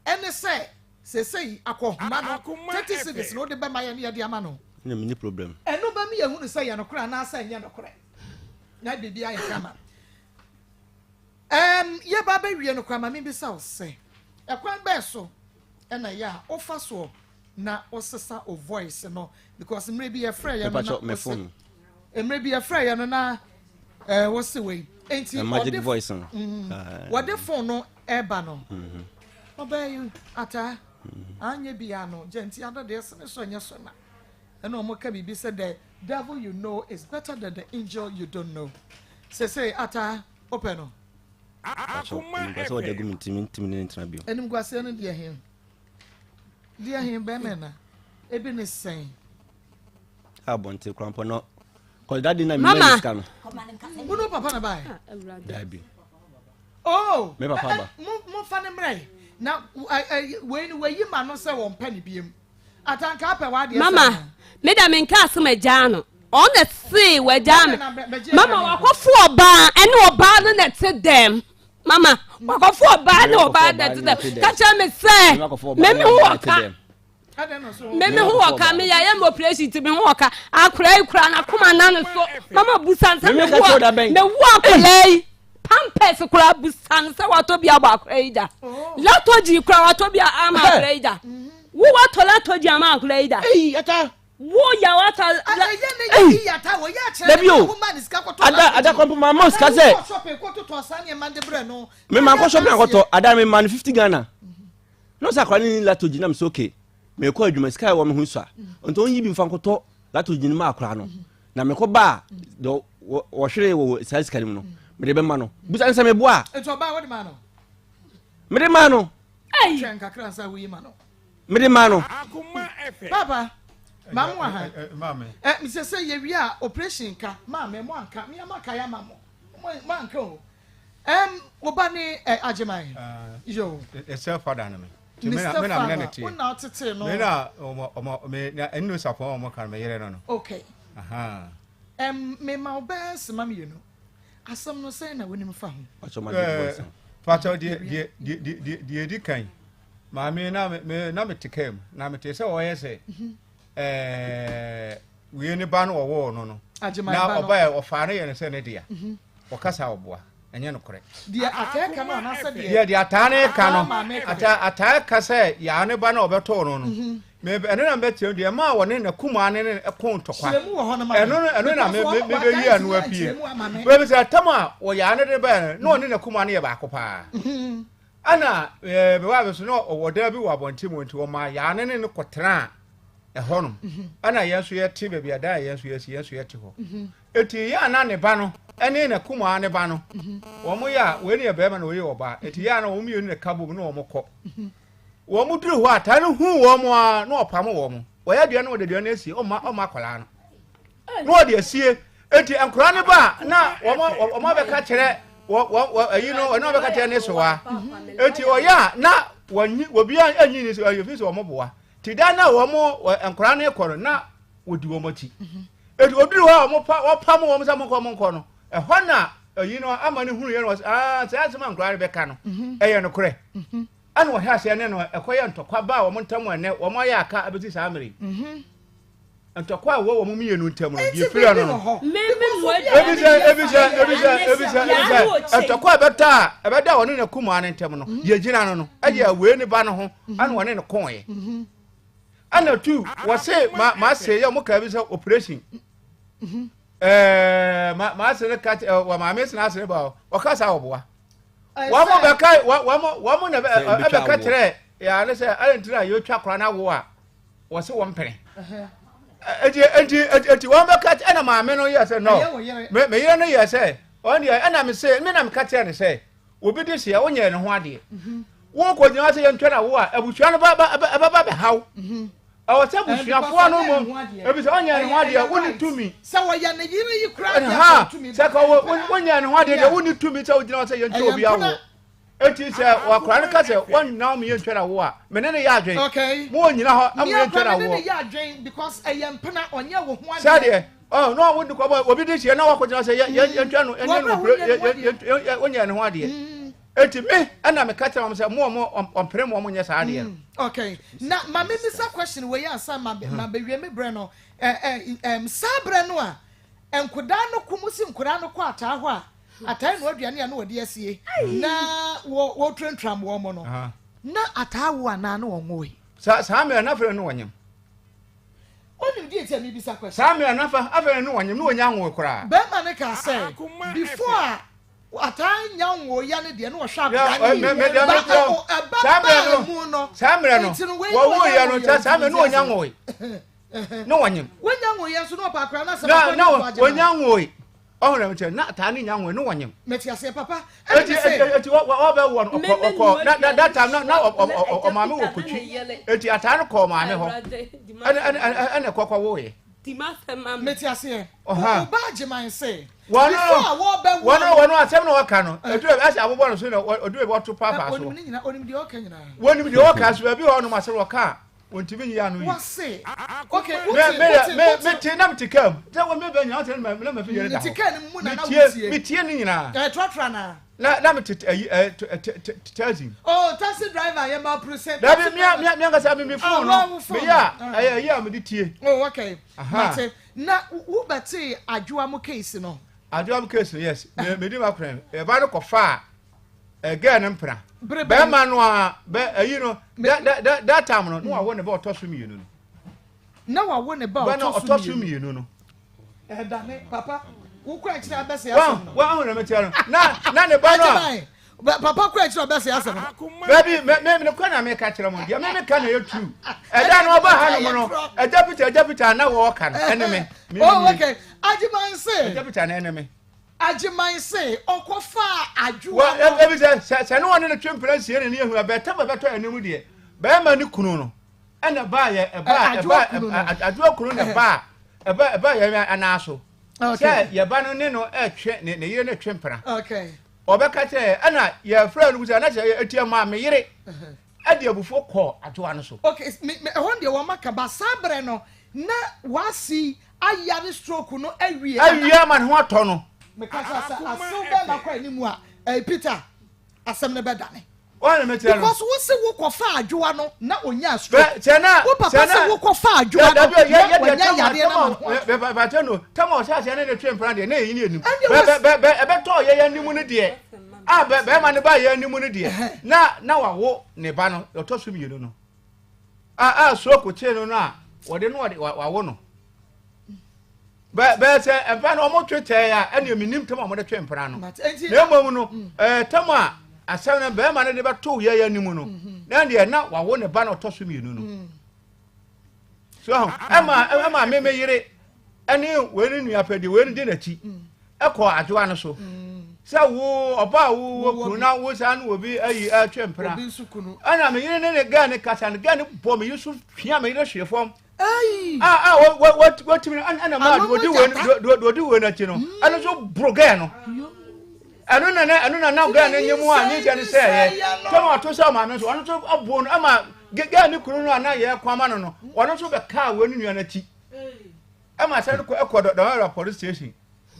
ɛne sɛ seesei akɔhoma no 30 cedis no wode bɛma yɛn na yɛde ama no. Ɛna menni problem. Ɛno bɛma yɛhunu sɛ ɛyɛ nokorɛ anaasɛ ɛnyɛ nokorɛ. Na biribi ayɛ kama. Ɛɛm, yɛba abɛwie no koraa ma mebisa wo sɛ, ɛkwan bɛn so ɛna ɛyɛ a wofa soɔ na wosesa wo voice no because mmerɛ bi yɛfrɛ yɛ no na me phone. Mmerɛ bi yɛfrɛ yɛ no na ɛɛ wose wei. Enti magic ɔde voice no. Wɔde phone no ɛba no. Ɔbaa yi ataa anyɛ bi ano gya nti ada deɛ ɛsene so ɛnyɛ so na ɛna wɔn ka biribi sɛ the devil you know is better than the angel you don't know. Sese ataa wopɛ no. Pacho, animguaseɛ wɔde agu me ntimi ntimi ne ne ntena bio. Animguaseɛ no deɛ he deɛ he bɛmɛ na ebi ne sɛn. Abɔnten koraa mpo no cause that day na mi Mama. ma sika no. Wo ne wo papa na bae? Ah, Awurade. Dabi. Oh. Me papa ba. Mo mo fa ne mmerɛ na wei no wayi ma no sɛ wɔn pɛ ne biem. Atanka apɛ w'adeɛ sɛ. Mama, me da me nka asɛm agyaa no. Ɔno na see wagyaa me. Mama wakɔfo ɔbaa ɛne ɔbaa no na ɛte dɛm. Mama wakɔfo ɔbaa ne ɔbaa na ɛte dɛm. Ka kyerɛ me sɛ me me ho wɔ ka. Me me ho wɔ ka me yɛ ayɛ me operation ti me ho wɔ ka. Akora yi kura n'akoma na ne so. Mama busa nsɛ me wo me wo akora yi. Pampers kura busa no sɛ watɔ bi abɔ akora yi da. Latɔgyi kura watɔ bi ama akora yi da. Wo watɔ latɔgyi ama akora yi da. Wo ya wata la. Dabi o. Ada ada kɔmpo ma ma sika sɛ. Me ma nkɔ shopping akɔtɔ ada me ma no 50 Ghana. Na ɔsɛ akora ne ni latɔgyi na me sɛ okay. Me kɔ adwuma sika ɛwɔ me ho sua. Nti ɔnyi bi mfa nkɔtɔ latɔgyi no ma akora no. Na me kɔ ba a dɔ wɔhwere wɔ saa sika no mu no. Mede bɛma no. Busa nsɛ me boa. Nti ɔbaa wode ma no. Mede ma no. Twɛn kakra nsa woyi ma no. Mede ma no. Papa, ma mo aha. Ɛ sɛ sɛ yɛwie a operation nka maame mo anka me ama kae ama mo mo anka o. Ɛm wo ba ne ɛ Agyeman. Yo. Ɛsɛ fada no me. Mr. Father, wo na ɔtetee no. Me na ɔmɔ ɔmɔ me na ɛnu sapɔn ɔmɔ kan me yere no no. Okay. Aha. Ɛm me ma wo bɛɛ sema mmienu. Asɛm no sɛn na wonim fa ho? Pakyɛw deɛ deɛ deɛ deɛ deɛ edi kan maame na me na me te kaa mu na me te sɛ ɔyɛ sɛ ɛɛ wei ne ba no ɔwɔ no no na ɔba yɛ ɔfaa no yɛ no sɛ ne dea mhm. ɔkasa ɔboa ɛnyɛ nokorɛ. Deɛ ataa ka no anaasɛ deɛ. Deɛ deɛ ataa ne ka no ataa ataa ka sɛ yaa ne ba no ɔbɛtɔɔ no no. Mhm. Ɛno na mɛkyerɛ deɛ ɛmaa wɔne n'akumaa ne ne ko ntɔkwa. Ɛno no ɛno na mebɛyi ano apue. Bɛbi sɛ ɛtam a wɔyaa no de bɛɛ no na ɔne n'akumaa no yɛ baako paa. Mhm. Ɛna ɛɛ bɛwɔ abɛ so na ɔwɔ dan bi wɔ abɔnten mu nti wɔmaa yaa no ne no kɔtenaa ɛhɔnom. Mhm. Ɛna yɛn nso yɛte baabi a dan a yɛn nso yɛsi yɛn nso yɛte hɔ. Mhm. Eti yɛ a na ne ba no ɛne n'akumaa ne ba no wɔn yɛ a wei ne yɛ bɛrima na wei yɛ ɔbaa. Eti yɛ a na wɔn mmienu na ɛka bom na wɔn kɔ. Wɔn duru hɔ a, taa no huu wɔn ara na ɔpamo wɔn. Wɔyɛ aduane na wɔde aduane no asie, ɔmma ɔmma akwadaa no. Na wɔde asie. Eti nkwadaa no ba a, na wɔn wɔn abɛka kyerɛ wɔ wɔ wɔ ayi no, ɛna wɔbɛka kyerɛ ne soa. Eti ɔyɛ a na wɔnyi obiara anyi ne so ɛyɛ fi sɛ wɔn boa. Ti da na wɔn nkwadaa no kɔ no na wɔdi wɔn akyi. Eti oduru hɔ a wɔn pa wɔpamo wɔn sɛ monkɔ monkɔ no, ɛhɔ na ayi no ama no hunu yɛ no wɔsɛ aa sɛ asɛm a nkwadaa no bɛka no ɛyɛ nokorɛ. Ɛna wɔhyɛ aseɛ ne no ɛkɔyɛ ntɔkwa baa wɔn ntam ɛnɛ wɔn ayɛ aka abɛsi saa mmere yi. Mhm. Ntɔkwa a ɛwɔ wɔn mmienu ntam no deɛ firi ano no. Ebi sɛ ebi sɛ ebi sɛ ebi sɛ ebi sɛ ntɔkwa a ɛbɛta a ɛbɛda wɔne ne kumaa no ntam no mhm. deɛ gyina no no ɛyɛ wei ne ba no ho mhm. ɛna wɔne no kɔɔeɛ. Mhm. Ɛna tu wɔse ma ma se yɛ wɔn kaa bi sɛ operation. Ɛɛ ma ma se ne ka wɔ maame sena ase ne ba ɔka saa ɔboa. wɔn mo bɛka wɔn wɔn mo na ɛbɛka kyerɛ yaa ne sɛ ɛyɛ ntira yɛtwa akora no awo a wɔsi wɔn pene eti eti eti wɔn bɛka ɛna maame no yɛ sɛ no me me yere no yɛ sɛ wɔn deɛ ɛna me se me na me ka kyerɛ ne sɛ obi de seɛ wonyɛ ne ho adeɛ mhm. wɔn kɔ gyina sɛ yɛntwa no awo a abusua no ba ba ɛbɛba bɛhaw mhm. Ɛwɔ sɛ abusuafoɔ no mmom, efisɛ ɔnyɛɛ ne ho adeɛ, wonni tumi. Sɛ wɔyɛ ne yere yi koraa deɛ Ha, sɛ tumi sɛ ka wonyɛɛ ne ho adeɛ deɛ, wonni tumi sɛ wogyina hɔ sɛ yɛntwa obi awoɔ. Enti sɛ akwadaa no ka sɛ wɔnnyina hɔ ma yɛntwa no awoɔ a, me ne no yɛ adwene. Okay. Mo wɔnnyina hɔ ma Me yɛntwa akora no me ne awoɔ. no yɛ adwene because ɛyɛ mpena ɔnyɛ wo ho adeɛ. Sɛdeɛ ɔ na wɔde kɔbɔ obi de hyia na wakɔgyina sɛ yɛ yɛ yɛntwa no yɛnyɛ no Wɔbrɛ opere wonyɛ ne yɛ ho yɛ adeɛ. yɛ yɛ wonyɛ ne ho adeɛ. Enti me ɛna meka kyerɛ wɔn sɛ mo a mo ɔmpere mo wɔn nyɛ saa adeɛ no. Okay. Na ma me bisa question wei ansa ma ma bewie me brɛ no. Ɛ ɛ ɛm saa brɛ no a nkodaa no ko mo si nkodaa no kɔ ataa hɔ a ataa noa aduane a na wɔde asie na wɔ wɔturanturam wɔn mo no. Na ataa wo anaa na wɔnwoe? Saa saa mmerɛ no afei na wɔnyem. Wonim deɛ nti a mebisa question? Saa mmerɛ no afa afei na wɔnyem na wɔnya nwoe koraa. Bɛrima no kaa sɛ before a Ataa nnya nwooya no deɛ na ɔhwɛ akwadaa no yie ba ɛba baa mu no saa mmerɛ no nti no wei na wɔwoeɛ ɔnya no nwooyɛ kyɛ saa nti mmerɛ no nti ɔnya ase nwoe na wɔnyem wɔnya nwooyɛ nso na ɔpɛ akwadaa no asɛm na akwadaa na no agye wɔnya ma nwoe ɔho na mekyɛ na ataa no nya nwoe na wɔnyem mete aseɛ papa ɛna eti me sɛ eti eti wɔ wɔ ɔbɛwoɔ no ɔkɔ Meme ɔkɔ nua na na aduane that time na na soa ɔ- ɔ- na ɔ- agya ɔmaame Peter wɔ ne kotwi ne yere. eti ataa no kɔɔ maame hɔ Awurade, di ɛna m'asɛm ɛna ma ɛna ɛkɔ kɔ woeɛ Di m'asɛm ma me. mete aseɛ Ɔha. wo ba agyeman se Wɔn before a wɔbɛwoɔ wɔn no wɔn asɛm na wɔka no eduru ɛsɛ abobɔ no so na oduru ebi ɔto paapaa so onim ne nyinaa onim deɛ ɔka nyinaa wɔnim deɛ ɔka so baabi hɔ nom asɛm wɔka a wɔntumi nyi ano yi wɔse okay me wote me wote me wote me te na me te kaa mu sɛ wɔn mi bɛ nyina wɔte na na ma fi yɛrɛ da te hɔ kaa no mu na na me tie wotie me tie ne nyinaa ɛtratra na na na me te ɛyi ɛ taxi oh taxi driver yɛ ma puru sɛ dabi mi mi mi ankasa mi mi phone no phone me yɛ a ɛyɛ ɛyi a me de tie oh okay Aha. mate Na wo bɛ tee adwoa mo case no. Adwoa mo case no yes me me di ma kwan ɛba no kɔ fa a girl no mpena Bere bɛn? bɛrima no a bɛ ayi no that that that time no na wawo ne ba ɔtɔ so mmienu no. Na wawo ne ba Ba no ɔtɔ ɔtɔ so mmienu no. Ɛdane papa wo kɔ akyire abɛsɛ asɛm no. Wɔn wɔn ahun na mɛtia no na na ne ba no a. Papa kɔ akyire ɔbɛsɛ asɛm no. Baabi me me me kɔ na meka kyerɛ mo deɛ me meka na ɛyɛ true. Ɛda no ɔba ha nom no ɛgya Peter ɛgya Peter na wɔɔka no ɛne me. Me Oh okay Agyeman se. Ɛgya Peter na ɛne me. Agyeman se ɔkɔfaa adwoa Wɔ no. ebi sɛ sɛ sɛ ne wɔne no twe mpena nsie ne ne ehu ɛbɛtɛ bɛ bɛtɔ anim deɛ bɛrima ne kunu no ɛna ɛbaa yɛ ɛbaa ɛbaa adwoa kunu na ɛbaa ɛbaa ɛbaa yɛ anaa so sɛ yɛba no ne no ɛtwe ne ne yere no twe mpena. Okay. Ɔbɛka kyerɛ yɛn, ɛna yɛfrɛɛ no bisa na kyerɛ etia maa me yere ɛde abufuo kɔɔ adwoa no so. Okay, me me ɛhɔ deɛ wɔn aka ba saa berɛ no na wasi ayare stroke no awie. Awie ama ne ho atɔ no. Meka kyerɛ sɛ asew bɛɛ na kɔ anim a ɛɛ Peter asɛm no bɛdane. Wɔn na mekyerɛ no. Because wo se wo kɔ fa adwoa no na onya stroke. Sɛ na wo papa se wo kɔ fa adwoa no na wanya yadeɛ na ma ho atɔ. Bàtɛ no tam a ɔhyɛ aseɛ ne ne twe mpena deɛ na yɛyi ne anim. Bɛ bɛ bɛ ɛbɛtɔ yɛ yɛn anim no deɛ a bɛ bɛrima no ba yɛn anim no deɛ na na wawo ne ba no ɔtɔ so mmienu no a a stroke kyee no no a wɔde no wɔde wawo no. Bɛ bɛyɛ sɛ mpena no wɔn twe tɛɛ a ɛnna menim tam a wɔde twe mpena no na mmom no mm. ɛɛ tam a asɛm no bɛrima no de bɛto yɛ yɛ anim no mm-hmm. na deɛ na wawo ne ba na ɔtɔ so mmienu no mm. so ɛma ɛma me me yere ɛne wei ne nua pɛ deɛ wei ne di n'akyi mm. ɛkɔ adwoa no so sɛ wo ɔba a wo wɔ kunu na wo saa no obi ayi ɛtwe mpena ɛna me yere ne ne gɛɛ ne kasa ne gɛɛ ne bɔ me yere so pia me yere hwe fam. Ei! A a wɔ wɔ wɔ wɔtumi no ɛna maa Ano wɔdi no wei gyata. no wɔdi wei n'akyi no ɛno nso boro gɛɛ no ɛno na na ɛno na na gɛɛ no nye mu a ne nkyɛn no sɛ yɛ tɛm ato sɛ ɔmaame nso ɔno nso abo no ɛma gɛɛ ne kunu no a na yɛ kwan ma no no ɔno nso bɛkaa wei no nua n'akyi ɛma sɛ no kɔ ɛkɔ dɔ dɔmɛwura police station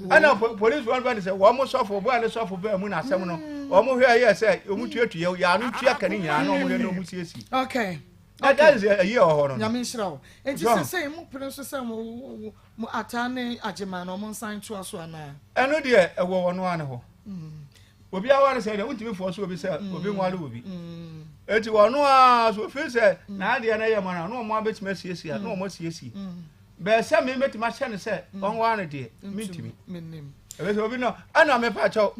ɛna police wɔn bɛ ne sɛ wɔn sɔfo bɔɔ ne sɔfo bɛɛ mu na asɛm no wɔn hwɛ yɛ sɛ wɔn tuatua yɛ ano tua ka ne nyinaa na wɔn hwɛ na wɔn siesie. Okay. Na that is ɛyi ɛwɔ hɔ no. Nyame nhyira wo. Nti sesei mo pene so sɛ mo mo ataa ne agyeman no ɔmo nsan ntoa so anaa? Ɛno deɛ ɛwɔ wɔn ara ne hɔ. Obi aware sɛ deɛ wontumi fɔ so obi sɛ obi nware obi. Eti wɔn ara so ofin sɛ n'adeɛ no yɛ ma no na wɔn abɛtumi asiesie a na wɔn asiesie. Bɛɛ sɛ me mɛtumi ahyɛ no sɛ ɔnware no deɛ mentumi. Ɛbɛsɛ obi no ɛna mepa kyɛw.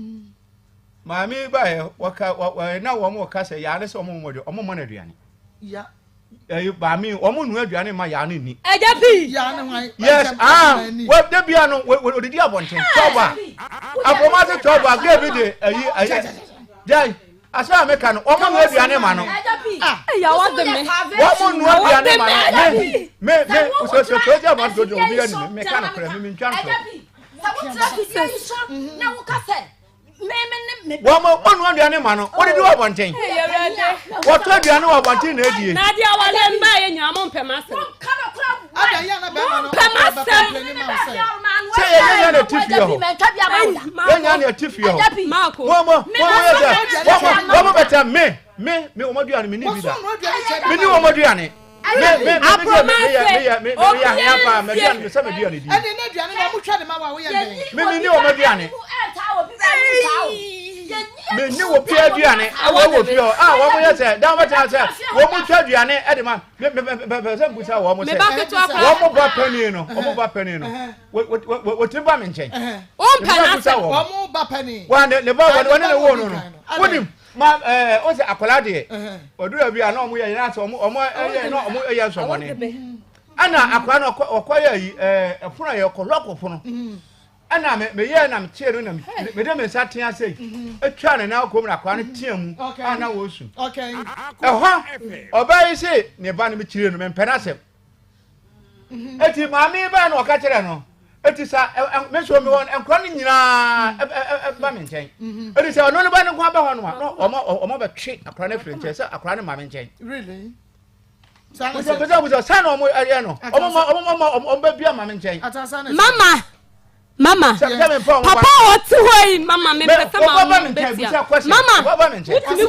Maame yi baeɛ, wɔka wɔ na wɔn wɔka sɛ yaa ne sɛ wɔn mmɔ wɔn mmɔ no aduane. Ya. Ɛyi maame yi wɔn nua aduane ma yaa no nni. Ɛgya pii. Yaa ne hwan? Yes ah wɔ de bia no wɔ odidi abɔnten tɔba abrɔmase tɔba gay bi de ɛyi ɛyɛ gyae. Asɛm a meka no, wɔn nnoa aduane ma no. Wɔn nnoa aduane ma no. Me, me, me, so so so gya ma dodo obi ani me, meka no korɛ, me me ntwa ntorɔ. Wɔn wɔn nnoa aduane ma no, wɔde di wɔ abɔnten. Wɔtɔ aduane wɔ abɔnten na adie. Na adeɛ awale mba yɛ nyinaa mo mpɛ m'asɛm. Mo mpɛ m'asɛm. Sɛ yɛ yɛ nya na ti fie hɔ. Yɛ nya na ti fie hɔ. Mo mo mo mo yɛ sɛ wɔn mo wɔn bɛ tɛ me me me wɔn aduane me ni bi da. Me ni wɔn aduane. Me me me me me me yɛ me yɛ me me yɛ ahia paa me aduane me sɛ me aduane di. Me me ni wɔn aduane. Me ni wɔ pia aduane ɛwɔ wɔ fie hɔ a wɔn yɛ sɛ dan bɛ tena sɛ wɔn mo twa aduane ɛde ma me me me me sɛ mbusa wɔn sɛ wɔn mo ba panyin no wɔn mo ba panyin no wɔtumi ba me nkyɛn. Wompɛ n'asɛm. Wɔn ba panyin. Wa ne ne ba wɔne ne wo no no wonim ma ɛɛ o sɛ akwadaa deɛ ɔdura bi a na wɔn yɛ yɛn asɛ wɔn wɔn ɛyɛ na wɔn ɛyɛ nsɔmɔne ɛna akwadaa no ɔkɔ ɔkɔ yɛ yi ɛɛ ɛpono yɛ ɔkɔ lɔkɔ pono ɛna me me yɛ na me tie no na me me de me nsa tea se etwa ne nan kɔn mu na akwadaa no tea mu a na wɔresu ɛhɔ ɔbaa yi se ne ba no me kyerɛ no me mpɛ n'asɛm. Eti maame yi baa na ɔka kyerɛ no eti sa ɛ me nso mi wɔ nkora no nyinaa ɛ ba me nkyɛn mhm. eti sɛ ɔno ne ba ne nko aba hɔ nom a na ɔmo ɔmo bɛtwe akora no afiri nkyɛn sɛ akora no ma me nkyɛn. Really? Busa busa busa sɛ na ɔmo ɛyɛ no ɔmo ma ɔmo ma ɔmo bɛ bia ma me nkyɛn. Mama mama papa a ɔte hɔ yi mama mepɛ sɛ ma wo bɛtia mama wotumi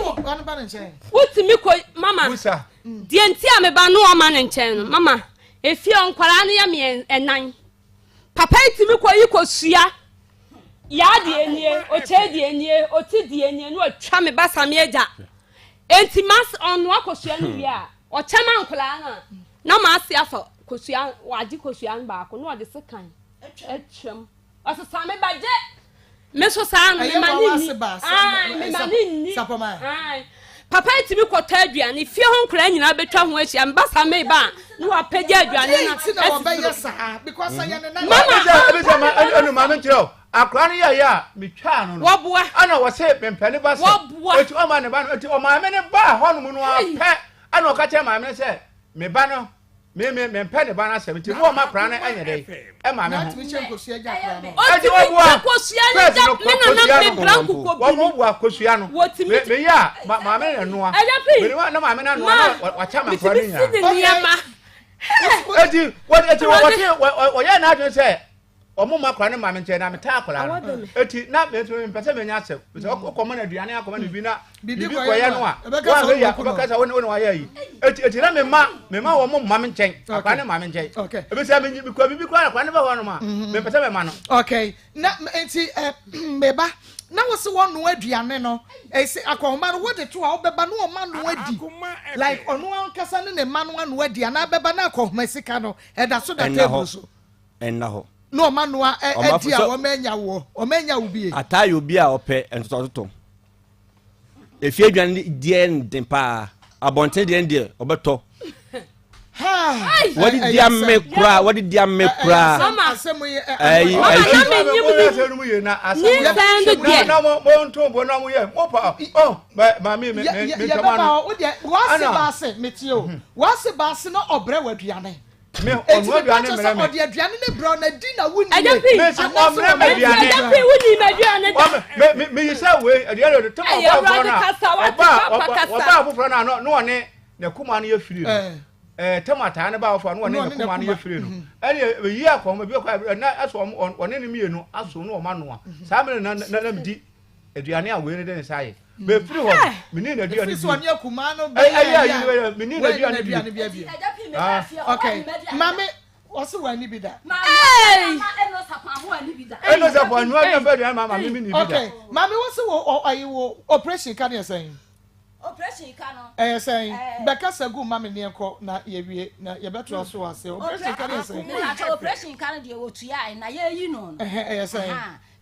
wotumi kɔ mama deɛ nti a meba no ɔma ne nkyɛn no mama efie nkwaraa no yɛ mmiɛn ɛnan papa yi tumi kɔ yi kɔ sua yaa deɛ nie ɔkyɛ deɛ nie ɔti deɛ nie no ɔtwa me ba same agya enti mas ɔnoa kosua no wie a ɔkyɛ ma nkwaraa no a na maase afa kosua wagye kosua no baako na ɔde sekan atwam. Ɔsesa me ba gye me so saa no mema ne nni mema ne nni papa yi tumi kɔtɔ aduane fie hɔ nkwadaa nyinaa bɛtwa ho ahyia meba saa meba a na wapagya aduane no asi soro mama ɛnu maame nkyerɛ o akora no yɛyɛ a metwaa no no wɔboa ɛna wɔse mempɛ ne ba sɛ wɔboa eti ɔma ne ba no eti ɔmaame ne ba hɔnom no apɛ ɛna ɔka kyerɛ maame no sɛ me ba no Me me mempɛ ne ba no asɛm nti mo ɔma akora no ɛnyɛ dɛ ɛma me ho. Ɛti wɔboa kosua no gya me nana me bra nkokɔ bi. Wɔn boa kosua no. Wɔtumi me yɛ a ma maame na noa. Ɛyɛ pi. Me na maame na noa na wakyɛ ma akora no nyinaa. Metumi si ne nneɛma. Eti wɔ eti wɔ wɔyɛ n'adwene sɛ. Wɔn mma akwadaa no mma me nkyɛn na metaa akwadaa no. Eti na me nso mepɛ sɛ menya asɛm. Sɛ ɔkɔma no aduane akɔma no biribi na biribi kɔyɛ no a, wɔahwɛ yi a ɔbɛka sɛ wo ne wayɛ yi. Eti eti na mema mema wɔn mma me nkyɛn. Akwadaa no mma me nkyɛn. Ebi sɛ mekura biribi koraa na akwadaa no bɛ hɔ nom a, mepɛ sɛ mema no. Okay. Na nti eh, meba na wo se wɔnoa aduane no esi akɔnhoma no wode to a wobɛba na ɔma no adi like ɔno ankasa ne ne mma no ano adi anaa bɛba na akɔnhoma sika no ɛda so da table so. Ɛnna hɔ. Na ɔma noa adi a wɔma anya woɔ, wɔma anya wo bie. Ataa yɛ obi a ɔpɛ ntotɔntotɔ. Efie aduane deɛ no den paa. Abɔnten deɛ no deɛ ɔbɛtɔ. Wɔde di ame koraa, wɔde di ame koraa. Ɛyi ɛyi. Nyinsɛn no deɛ. Na mo mo nto bo na mo yɛ mo pa ɔ maame mi mi mi ntoma no. Yɛbɛba hɔ, wodeɛ wase baase metie o, wase baase na ɔbrɛ wɔ aduane. Me Enti ɔnoa meka aduane kyerɛ mmerɛ sɛ me. ɔde aduane no brɛ wo na di na wonni Agya yie Pii. Mese anaasɛ ɔmmerɛ me wɔma aduane. Agya Pii wonni m'aduane da. Ɔme me me meyi sɛ wei aduane ɔde tɛm Ɛyɛ ɔbaa foforɔ Awurade no a kasa wate ɔbaa papa ɔba kasa. ɔbaa foforɔ no a na na ɔne n'akumaa no yɛ firi no. Eh. Ɛɛ tɛm ataa ne baa foforɔ no Na ɔne ɔne n'akumaa no yɛ n'akuma. firi no. Ɛne eyi akɔm ebi kɔ ɛna ɛso ɔmo ɔne ne mmienu aso na ɔmo anoa. Saa mmerɛ no na na na medi aduane a wei no de ne nsa ayɛ. Mefiri hɔ no menni n'aduane Ɛfiri sɛ bio. ɔne akumaa no bɛyɛ Ɛyɛ ayi ayi a no menni wɔanni n'aduane n'aduane bio. bi abiem. Agya pii meba Ah. fie hɔ Okay. wɔanni m'aduane da. Maame, ɔse wɔanni bi da. Hey! Ɛno sɛ fɔ anua bi fɛ aduane ma maame mi ni bi da. Okay. Maame wo se wo ɔyi wo operation ka ne yɛ sɛn? Operation ka no. Ɛyɛ sɛn? Bɛkasa gu ma me neɛ nkɔ na yɛwie na yɛbɛtoa so wɔ aseɛ. Operation ka ne yɛ sɛn? Mepakyɛ operation ka no deɛ wɔtuae na yɛyi no no. Ɛhɛ ɛyɛ sɛn?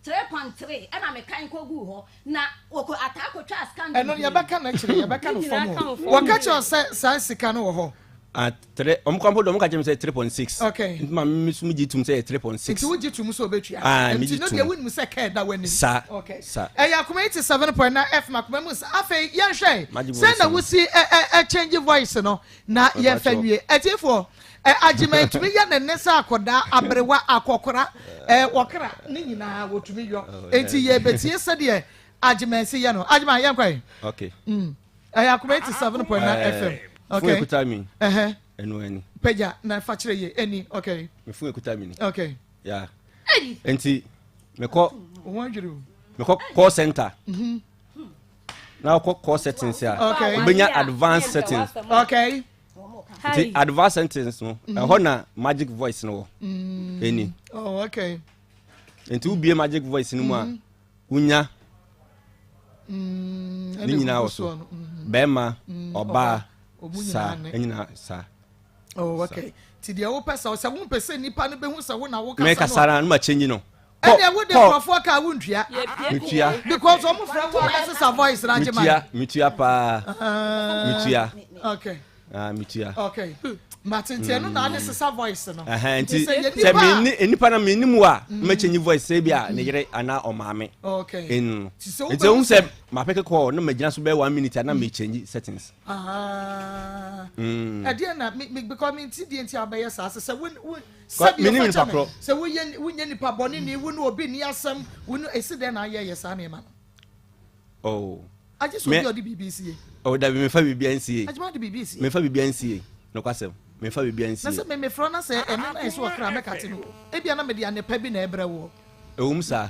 3.3 ɛna mekan kɔguu hɔ na wɔkɔ ataa kɔtwaa scan Ɛno no yɛbɛka no akyire yɛbɛka no Ne nyinaa fam ka hɔ. wo fam. Wɔka kyerɛ wo sɛ saa sika no wɔ hɔ? Ah, three ɔmo kwan po de ɔmo ka kyerɛ mi sɛ 3.6. Okay. Nti ma mi so mi gye tum sɛ yɛ 3.6. Nti wogye tum sɛ obetua. Ah, mi gye Nti no tum. deɛ wonim sɛ kɛɛ da w'anim. Sa. Okay. Sa. Ɛyɛ akoma 87.9 FM akoma mu nsa. Afei yɛnhwɛ Magye sɛ na voice wosi ɛ ɛ ɛ change voice no na yɛnfa nwie. Atiefoɔ ɛ Agyeman tumi yɛ ne nne sɛ akɔdaa, aberewa, akɔkora, ɛ wɔkra ne nyinaa wɔtumi yɔ. Oh, Nti yɛbɛtie sɛdeɛ Agyeman si yɛ no. Agyeman yɛnkɔ ɛ. Okay. Mm. Ɛyɛ akoma 87.9 FM. Okay. Fun ekuta mi. Ɛhɛn. Ɛnu ɛni. Pagya na fa kyerɛ yie ɛni. Okay. Me fun ekuta mi ni. Okay. Yeah. Nti mekɔ. Wɔn adwiri o. Mekɔ call center. Mm -hmm. Na ɔkɔ call settings a. Okay. Obenya advanced settings. Okay. Nti advanced settings no mhm. ɛhɔ na magic voice no wɔ. Mm. Ɛni. Oh okay. Nti wobie magic voice no mu a. Mhm. Wonya. Mm, Ne nyinaa wɔ so. Bɛrima, ɔbaa, saa, nyinaa saa. Oh, okay. Ti deɛ wopɛ sɛ sɛ wompɛ sɛ nipa no bɛhu sɛ wo na wokasa no. Mekasa no, na ma change no. Ɛnna wo de nkurɔfoɔ ka wontua. Metua. Because wɔn frɛ wo a bɛsesa voice na agye ma. Metua, metua paa. Metua. Okay. Ah, metua. Okay. Mate nti ɛno na ade sesa voice no. Nti sɛ menni nipa na menni mu a mɛkyɛnyi voice sɛ bi a ne yere anaa ɔmaame. Okay. Ɛnu no. Nti ohun sɛ mapeke call na magyina so bɛyɛ one minute a na mekyɛnyi settings. Ah. Ɛdeɛ na me because me nti deɛ nti abɛyɛ saa sɛ sɛ wo wo sɛbi Menim ɛfa nipa kyɛ me korɔ. sɛ woyɛ wonyɛ nipa bɔne ni wo ne obi ni asɛm wo ne esi dɛn na ayɛ yɛ saa nneɛma no. Oh. Agye sɛ Me- obi a ɔde biribi sie. Oh, dabi mefa biribi nsie. Agye ma ɔde biribi sie. Mefa biribi nsie. Nokwasɛm. Mefa biribi Na nsie. sɛ me mefrɛ na sɛ ɛno na ɛsɛ ɔkra mɛkate no. Ebia na mede anepa bi na ɛbrɛ woɔ. Ɛwom saa.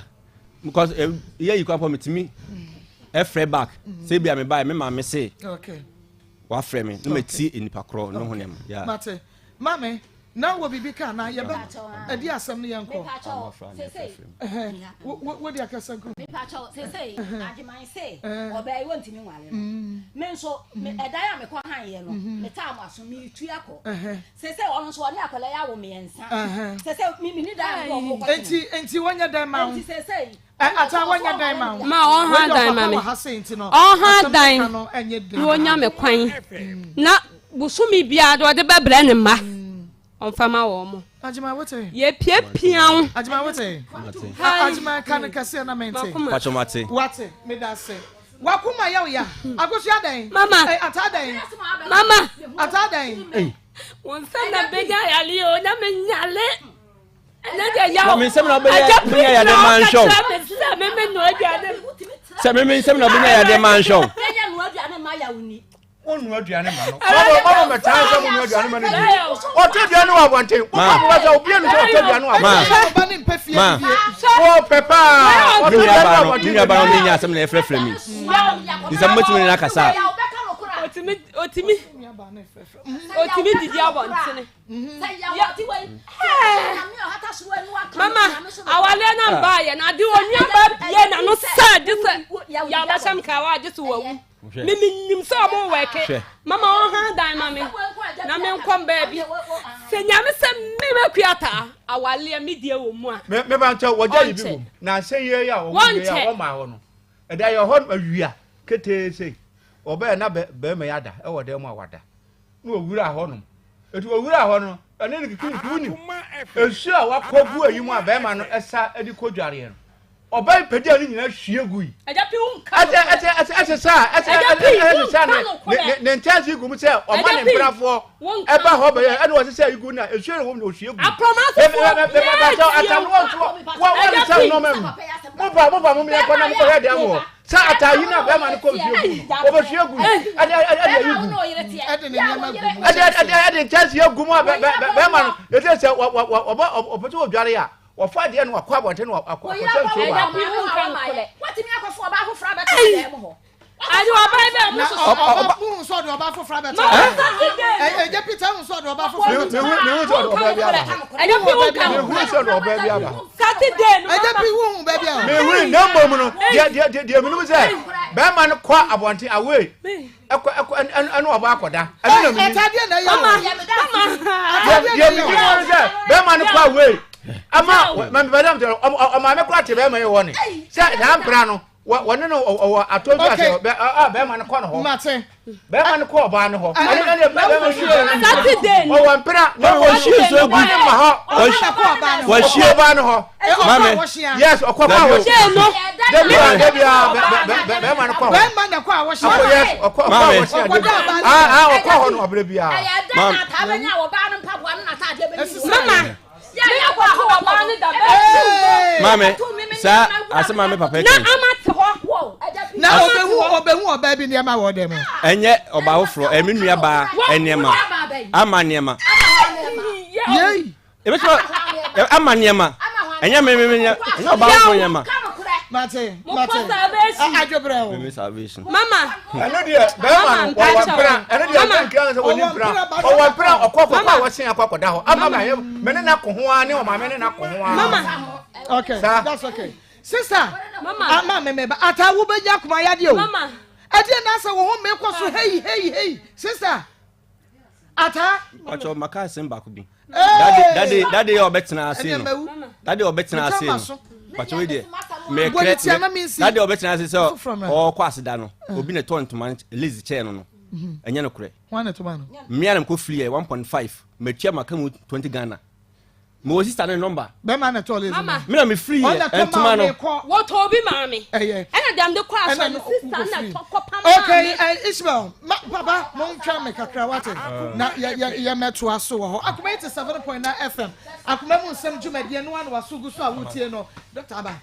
Because eh, yɛ yi kwan pɔ metumi ɛfrɛ back. Sɛ ebia me bae me maame se Okay. wafrɛ me na matie nipa korɔ ne ho nneɛma. Yeah. Mate. Maame, na wɔ biribi ka anaa yɛbɛ ɛdi asɛm no yɛnkɔ. Wo de akasa gu. Mepakyɛw sesei Agyeman se ɔbaa yi wɔntumi nware no. Me nso ɛdan a mekɔ han yɛ no metaa mo aso meretua kɔ. Sesei ɔno nso ɔne akwadaa yi awo mmiɛnsa. Sesei me menni dan a mede wɔn kɔ tena. Enti enti wɔnyɛ dɛn ma wo? Enti sesei Ata wɔnyɛ dɛn ma wo? Ma ɔnha dan ma me. Ɔnha dan na ɔnya me kwan na bosome biara de ɔde bɛbrɛ ne mma ɔmfa ma wɔn mo. Agyima wote. Yɛpiapia wo. Agyima wote. Agyima ka no kɛseɛ na mente. Patro mate. Wate meda ase. Wakoma yɛ wo ya. Akosua dɛn? Mama. Ata dɛn? Mama. Ata dɛn? Wo nsa na bɛnya yale o na menyale. Ɛnɛ deɛ yaw. Na me nsɛm na wobɛyɛ bɛnya yadeɛ ma nhwɛ o. Agya pii na ɔka kyerɛ me sɛ me me noa aduane. Sɛ me me nsɛm na wobɛnya yadeɛ ma nhwɛ o. Bɛnya noa aduane ma yaw ni. Wonnoa aduane ma no. Mama mama mɛtaa sɛ monnoa aduane ma no di. Ɔtɔ aduane wɔ abɔnten. Wokɔ mo sɛ obi anu sɛ ɔtɔ aduane wɔ abɔnten. Ma. Wɔpɛ paa. Ɔtɔ aduane wɔ abɔnten. Me nuabaa no ne nya asɛm na ɛfrɛfrɛ mi. Nti sɛ mobɛtumi ne no akasa a. Otumi otumi otumi didi abɔntene. Mama awale na mbaayɛ na ade onua ba bie na no sɛ gye sɛ yɛabɛhyɛ m kawa agye sɛ wawu. Me menim sɛ ɔmo wɛke. Mama ɔha dan ma me na menkɔ baabi. Sɛ nyame sɛ me makua taa awaleɛ me deɛ wɔ mu a. Me me ba nkyɛ wɔgya yi bi wɔ mu. Na nsɛ yie yi a wɔn wie a wɔn maa hɔ no. Ɛda yɛ hɔ awia ketee sei. Ɔbɛyɛ na bɛrima yi ada ɛwɔ dan mu a wada. Na owura hɔ nom. Eti owura hɔ no ɛne ne kikiriki wonim. Nsuo a wakɔ gu ayi mu a bɛrima no ɛsa ɛde kɔ dwareɛ no. Ɔbaa yi pagyaa ne nyinaa hwie gui. Ɛsɛ ɛsɛ ɛsɛ ɛsɛ saa ɛsɛ ɛsɛ saa ne ne ne nkyɛnse gu mu sɛ ɔma ne mprafoɔ ɛba hɔ bɛyɛ ɛna ɔsɛ sɛ egu na esuo na wɔm na ohwie gu. Akorɔmasofoɔ sɛ ata no wɔn so wɔn wɔn sɛ nneɛma mu. Mo ba mo ba mo yɛ kɔ na mo kɔ hwɛ deɛ mo wɔ. Sɛ ata yi na bɛrima no kɔ hwie gu no ɔbɛhwie gu ɛde ɛde ɛde ayi gu ɛde ɛde ɛde nkyɛnse egu mu a bɛrima no ɛsɛ sɛ wɔ wɔ wɔ ɔbɛ ɔpɛ sɛ ɔdware a. Wɔfa adeɛ no wakɔ abɔnten no akɔ akɔsɛ nsuo wɔ ha. Watumi akɔfo ɔbaa foforɔ abɛtena dan mu hɔ. Ade ɔbaa bɛ mo soso. Ɔba muhu sɛ ɔde ɔbaa foforɔ abɛtena hɔ. Ɛgya Peter hu sɛ ɔde ɔbaa foforɔ abɛtena hɔ. Mehu sɛ ɔde ɔbaa bi aba hɔ. Ɛgya pi hu ka. Mehu sɛ ɔde ɔbaa bi aba hɔ. Saturday no. Ɛgya pi hu baabi a. Mehu na mmom no deɛ deɛ deɛ menim sɛ bɛrima no kɔ abɔnten away. ɛkɔ ɛkɔ ɛne ɔbaa akɔda ɛno na menim atadeɛ na ɛyɛ mama deɛ menim no sɛ bɛrima no kɔ away ama mabɛdam sɛ ɔmaame kora te bɛrima yi wɔ ne sɛ saa mpra no wɔne no ɔwɔ atɔ nso asɛ bɛrima no kɔ no hɔ bɛrima no kɔ ɔbaa no hɔ ɛne ɛne bɛrima no. Saturday no. Ɔwɔ mpena na Wɔhwie nsuo gu. ɔne ma hɔ. Wɔhwie. Ɔkɔ ɔbaa no hɔ. Maame. Yes, ɔkɔ kɔ a wɔhyia. no. Debia debia bɛrima no kɔ hɔ. Bɛrima na kɔ a wɔhyia. Ɔkɔ yes, ɔkɔ ɔkɔ a wɔhyia debia. Ah ah ɔkɔ hɔ no ɔbrɛ bia. Mama. Maame, saa asɛm a me papa Na ama te hɔ. Na ɔbɛhu ɔbɛhu ɔbaa bi nneɛma wɔ dɛm. Ɛnyɛ ɔbaa foforɔ, ɛyɛ me nua baa nneɛma. Ama nneɛma. Yei. Ebɛtuma ama nneɛma. Ɛnyɛ me me me ɛnyɛ ɔbaa foforɔ nneɛma. Mate mate adwobrɛ o. Meme salvation. Mama. Ɛno deɛ bɛrima no wɔwɔ mpena ɛno deɛ ɔsɛ nkira sɛ wɔni mpena ɔwɔ mpena ɔkɔ kɔkɔ a wɔsen akɔ akɔda hɔ ama ma yɛ mɛ ne na ko ho ara ne ɔmaame ne na ko ho ara. Mama. Okay that's okay sister. Mama. Ama me me ba ata wo bɛ nya kuma yadeɛ o. Mama. Ɛdeɛ na asɛ wo ho me kɔ so hei hei hei sister. Ata. Mpatsɔ maka asɛm baako bi. Dade dade dade yɛ ɔbɛtena ase no. Dade ɔbɛtena ase no. Mpatsɔ yi deɛ mɛkrɛ dade ɔbɛtena ase sɛ ɔkɔ aseda no. Obi na ɛtɔ ntoma lazy kyɛɛ no no. Ɛnyɛ no korɛ. Mmea na mekɔ fili yɛ 1.5 matua maka mu 20 Ghana. Mewɔ sista ne nɔmba. Bɛma na ɛtɔ lazy no. Me na me firi yɛ ntoma no. Wɔtɔ obi maa me. Ɛyɛ. Ɛna deɛ mede kɔ asɔre no sista na ɛtɔ kɔ pam maa me. Okay, Ishmael, ma papa mo ntwa me kakra wate. Na yɛ yɛ yɛ mɛtoa so wɔ hɔ. Akoma 87.9 FM. Akoma mu nsɛm dwumadie no ano waso gu so a wotie no. Dr. Aba.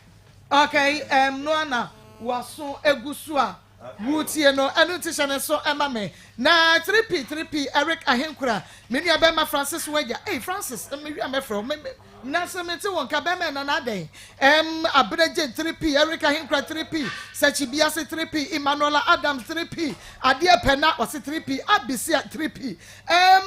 Okay, no ana waso egu so a Woretie no, ɛno nti hyɛ ne nso ma me. Na 3P, 3P, Eric Ahenkura, me nua bɛrima Francis w'agya. Ei, Francis, mewie a mɛfrɛ wo. Me, me, nanso mente wo nka, bɛrima ɛna na adɛn? Ɛm, Abena Jane, 3P, Eric Ahenkura, 3P, Sakyi Biase, 3P, Emmanuela Adams, 3P, Adeɛ Pɛ na, ɔse 3P, Abisia, 3P, ɛm,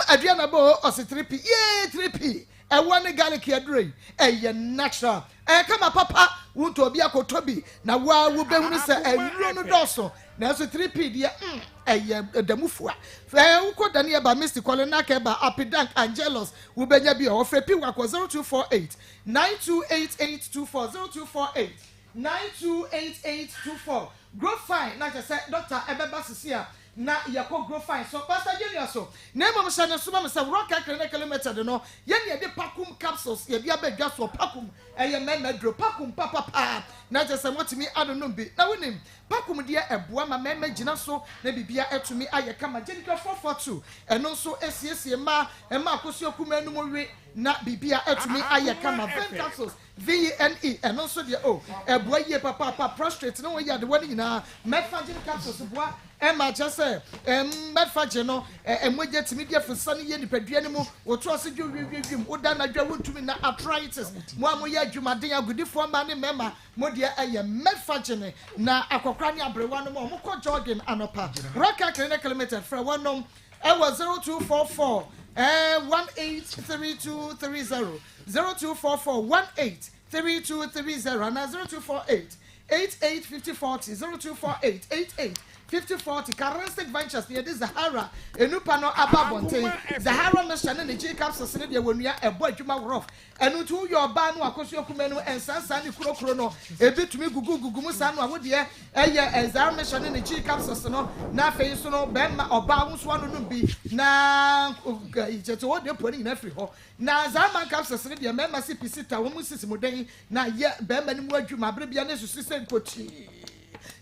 Aduana Bo, ɔse 3P, yee, 3P. Ɛwoɔ ne garlic aduro yi, ɛyɛ natural. Ɛyɛ kama papa, wontɔ obi akɔtɔ bi, na wo ara wobɛhunu sɛ nnuro no dɔɔso. Nanso 3P deɛ, mm, ɛyɛ ɛda mu fua. Fɛ wokɔ Dani Ɛba, Misty, Kɔlenak Ɛba, Apidank, Angelus, wobɛnya bi wɔ hɔ. Frɛ Piwak wɔ 0248 928824, 0248 928824. Grow fine, na kyerɛ sɛ dɔkta ɛbɛba sisi a Na yɛkɔ Grofine so, Pastor Junior so. Na mmom hyɛ no nso ma me sɛ Rock Clinic Limited no, yɛn na yɛde Pakum capsules yɛde aba dwa soɔ. Pakum, ɛyɛ mmarima aduro. Pakum papa paa. Na kyerɛ sɛ moatumi anonom bi. Na wonim, Pakum deɛ ɛboa ma mmarima gyina so na biribiara atumi ayɛ kama. Gyenika 442, ɛno nso ɛsiesie mmaa, ɛma akosua kumaa no mu we na biribiara atumi ayɛ kama. Vein capsules, VENE, ɛno nso deɛ oh, ɛboa yie papaapa, prostrate ne ho yadewa no nyinaa, Metfagin capsules boa ma kyerɛ sɛ ɛm, Metfagin no, ɛ, mogya tumi di afusa no yie nipadua no mu, woto ase dwo wiwiwim, woda anadwo a wontumi nna, arthritis, mo a moyɛ adwumaden, agodifoɔ mmaa ne mmarima, mo deɛ ɛyɛ Metfagin, na akɔkora ne aberewa nom a wɔkɔ jogging anɔpa, Rocker Clinic Limited, frɛ wɔnom ɛwɔ 0244 183230. 0244 18 3230 anaa 0248 88 50 40, 0248 88 50 40. Charistic Ventures na yɛde Zahara enupa no aba abɔnten. Zahara mixture ne ne G capsules no deɛ wɔnua ɛbɔ adwuma rough. Ɛno nti woyɛ ɔbaa no akosua kumaa no nsansan ne kurokuro no ebi tumi gugu gugu mu saa no a wodeɛ ɛyɛ Zahara mixture ne ne G capsules no na afei nso no bɛrima ɔbaa wo nso anonom bi na kyerɛ sɛ wɔde pua no nyinaa firi hɔ. Na Zalman capsules no deɛ mmarima si pi sita wɔn sisi mu den na yɛ barima no mu adwuma bere biara na esusu sɛ nkotii.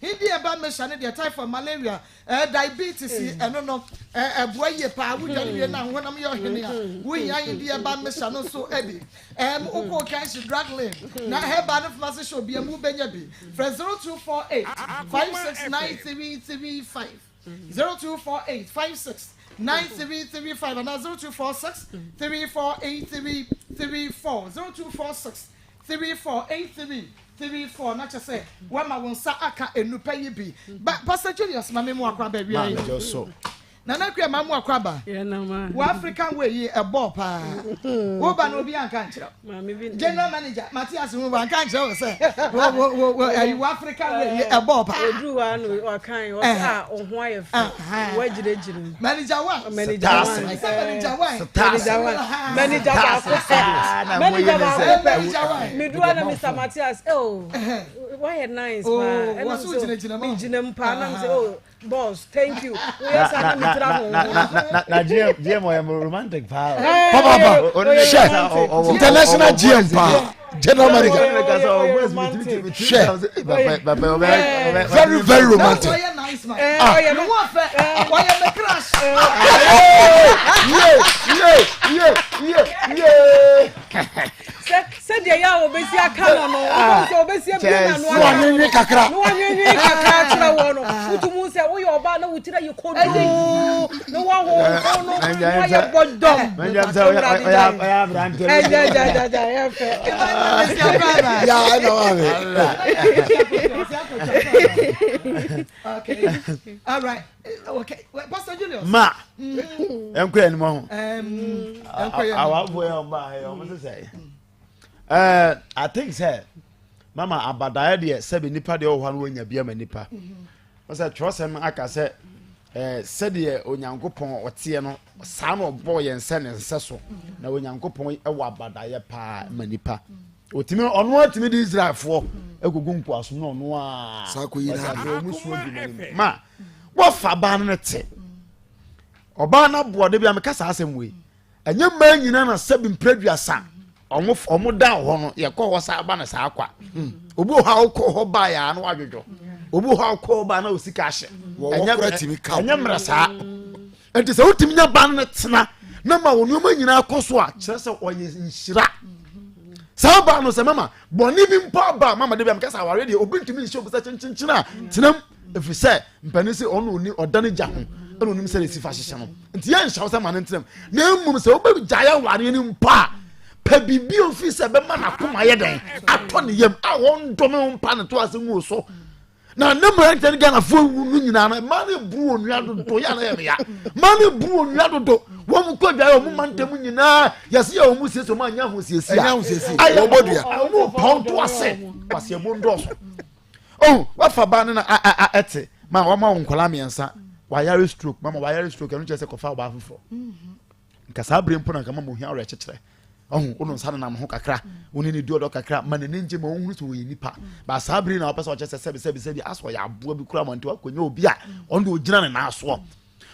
Hindi herbal mixture no deɛ typhoid, malaria, eh, diabetes yi ɛno no eh, ɛboa yie paa. Wodware wie na honam yɛ ɔhene a wohia Hindi herbal mixture no nso bi. Ɛm wokɔ Kanshi drug lane na herbal no pharmacy shop bi mu wobɛnya bi. Frɛ 0248 569335. 0248 56 9335 anaa 0246 3483 34 0246 3483 34 na kyɛ sɛ woama wo nsa aka nnupa yi bi. Ba Pastor Julius ma me mu akɔ aba awia yi. Nana Akua ma mu akɔ aba. Wɔ African way yi ɛbɔɔ paa. Wo ba no obi anka nkyerɛ wo. General manager Matias hu wanka nkyerɛ wo sɛ wo wo wo wo ɛyi wɔ African way yi ɛbɔɔ paa. Oduru hɔ ano ɔkan ɔsɛ a ɔho ayɛ fɛ wagyinagyina mu. Manager one. Manager one. Sɛ manager one. Manager one. Manager baako pɛ. Manager baako pɛ. Manager one. Medu hɔ na Mr. Matias oh wayɛ nice paa. Oh wɔso gyinagyina mu. Megyina mu paa na mo sɛ oh. Boss, thank you. Woyɛ saa na me tira ho. Na na na na GM GM ɔyɛ romantic paa. Papa hyɛ international GM paa general manager. Hyɛ very very romantic. Ah. Yeah yeah yeah yeah yeah. Sɛdeɛ yɛ a wɔbɛsi aka no no, wobɛhu sɛ wɔbɛsi abue n'ano aka no, na kakra, na wanwenwe kakra akyerɛ wɔ no, wotum sɛ woyɛ ɔbaa na wo tiri ayɛ kodoo, na woahonhon no, na woayɛ bɔdɔm. Ɛgyagyagyaga yɛ fɛ. Ya ɛna wa mi. Okay. All right. Okay. Pastor Julius. Ma. Ɛnkɔ yɛn anim ho. Awafoɔ yɛ ɔba ha yɛ ɔmo sisɛ. Ɛɛ I think sɛ mama abadaeɛ deɛ sɛbi nipa deɛ ɔwɔ hɔ no wɔnya bi ama nipa. Wɔsɛ twerɛsɛm aka sɛ ɛɛ sɛdeɛ Onyankopɔn ɔteɛ no saa na ɔbɔɔ yɛn sɛ ne nsɛ so na Onyankopɔn ɛwɔ abadaeɛ paa ma nipa. Otumi ɔno atumi de Israelfoɔ ɛkɔgu nkoasom na ɔno a saa kɔ yi na ɔmo suo gu n'anim ma wɔfa baa no no te ɔbaa no aboa de bi a meka saa asɛm wei ɛnyɛ mmaa nyinaa na sɛbi mprɛduasa ɔmo ɔmo da hɔ no yɛkɔ hɔ saa ba na saa kwa hmm. obi wɔ hɔ a wokɔ hɔ baa yɛ ano adwodwo obi wɔ hɔ a wokɔ hɔ baa na osika ahyɛ ɛnyɛ mmerɛ saa nti sɛ wotumi nya ba no tena na ma wɔn nneɛma nyinaa kɔ so a kyerɛ sɛ ɔyɛ nhyira saa baa no sɛ mama bɔne bi mpo aba mama de bi a meka sɛ awareɛ deɛ obi ntumi nhyɛ obi sɛ kyenkyenkyen a tenam ɛfiri sɛ mpanin sɛ ɔno ɔni ɔda ne gya ho ɛna onim sɛ ne fa hyehyɛ no nti yɛ nhyɛ wo sɛ ma ne ntenam na mmom sɛ wobɛgyae awareɛ no mpo a pɛ biribi a ofiri sɛ bɛma n'akoma yɛ dɛn atɔ ne yam a wɔndɔme wo mpa ne to ase ngu so na ne mmeranteɛ ne ghanafoɔ wu no nyinaa no mmaa no buru onua dodo yɛ ana yɛ meya mmaa no buru onua dodo wɔn mu kɔ adwaeɛ wɔn mu mantam nyinaa yɛsi yɛ wɔn mu siesie wɔn anya ahosiesie a ayɛ wɔn mu pɔn to ase kwasi ɛbo ndɔɔso oh wafa baa no na a a a ɛte ma wɔn ma wɔn nkɔla mmiɛnsa wayare stroke mama wayare stroke ɛno kyerɛ sɛ kɔfa ɔbaa foforɔ nka saa bere mpo na nka mama ohia awerɛkyekyerɛ ɔho wo no nsa nenam ho kakra wo ne ne di ɔdɔ kakra ma n'ani ngye ma ɔhunu sɛ ɔyɛ nipa ba saa bere na wopɛ sɛ ɔkyɛ sɛ sɛbi sɛbi sɛbi asɛ ɔyɛ aboa bi kura ma nti wakɔnya obi a ɔno de ɔgyina ne nan soɔ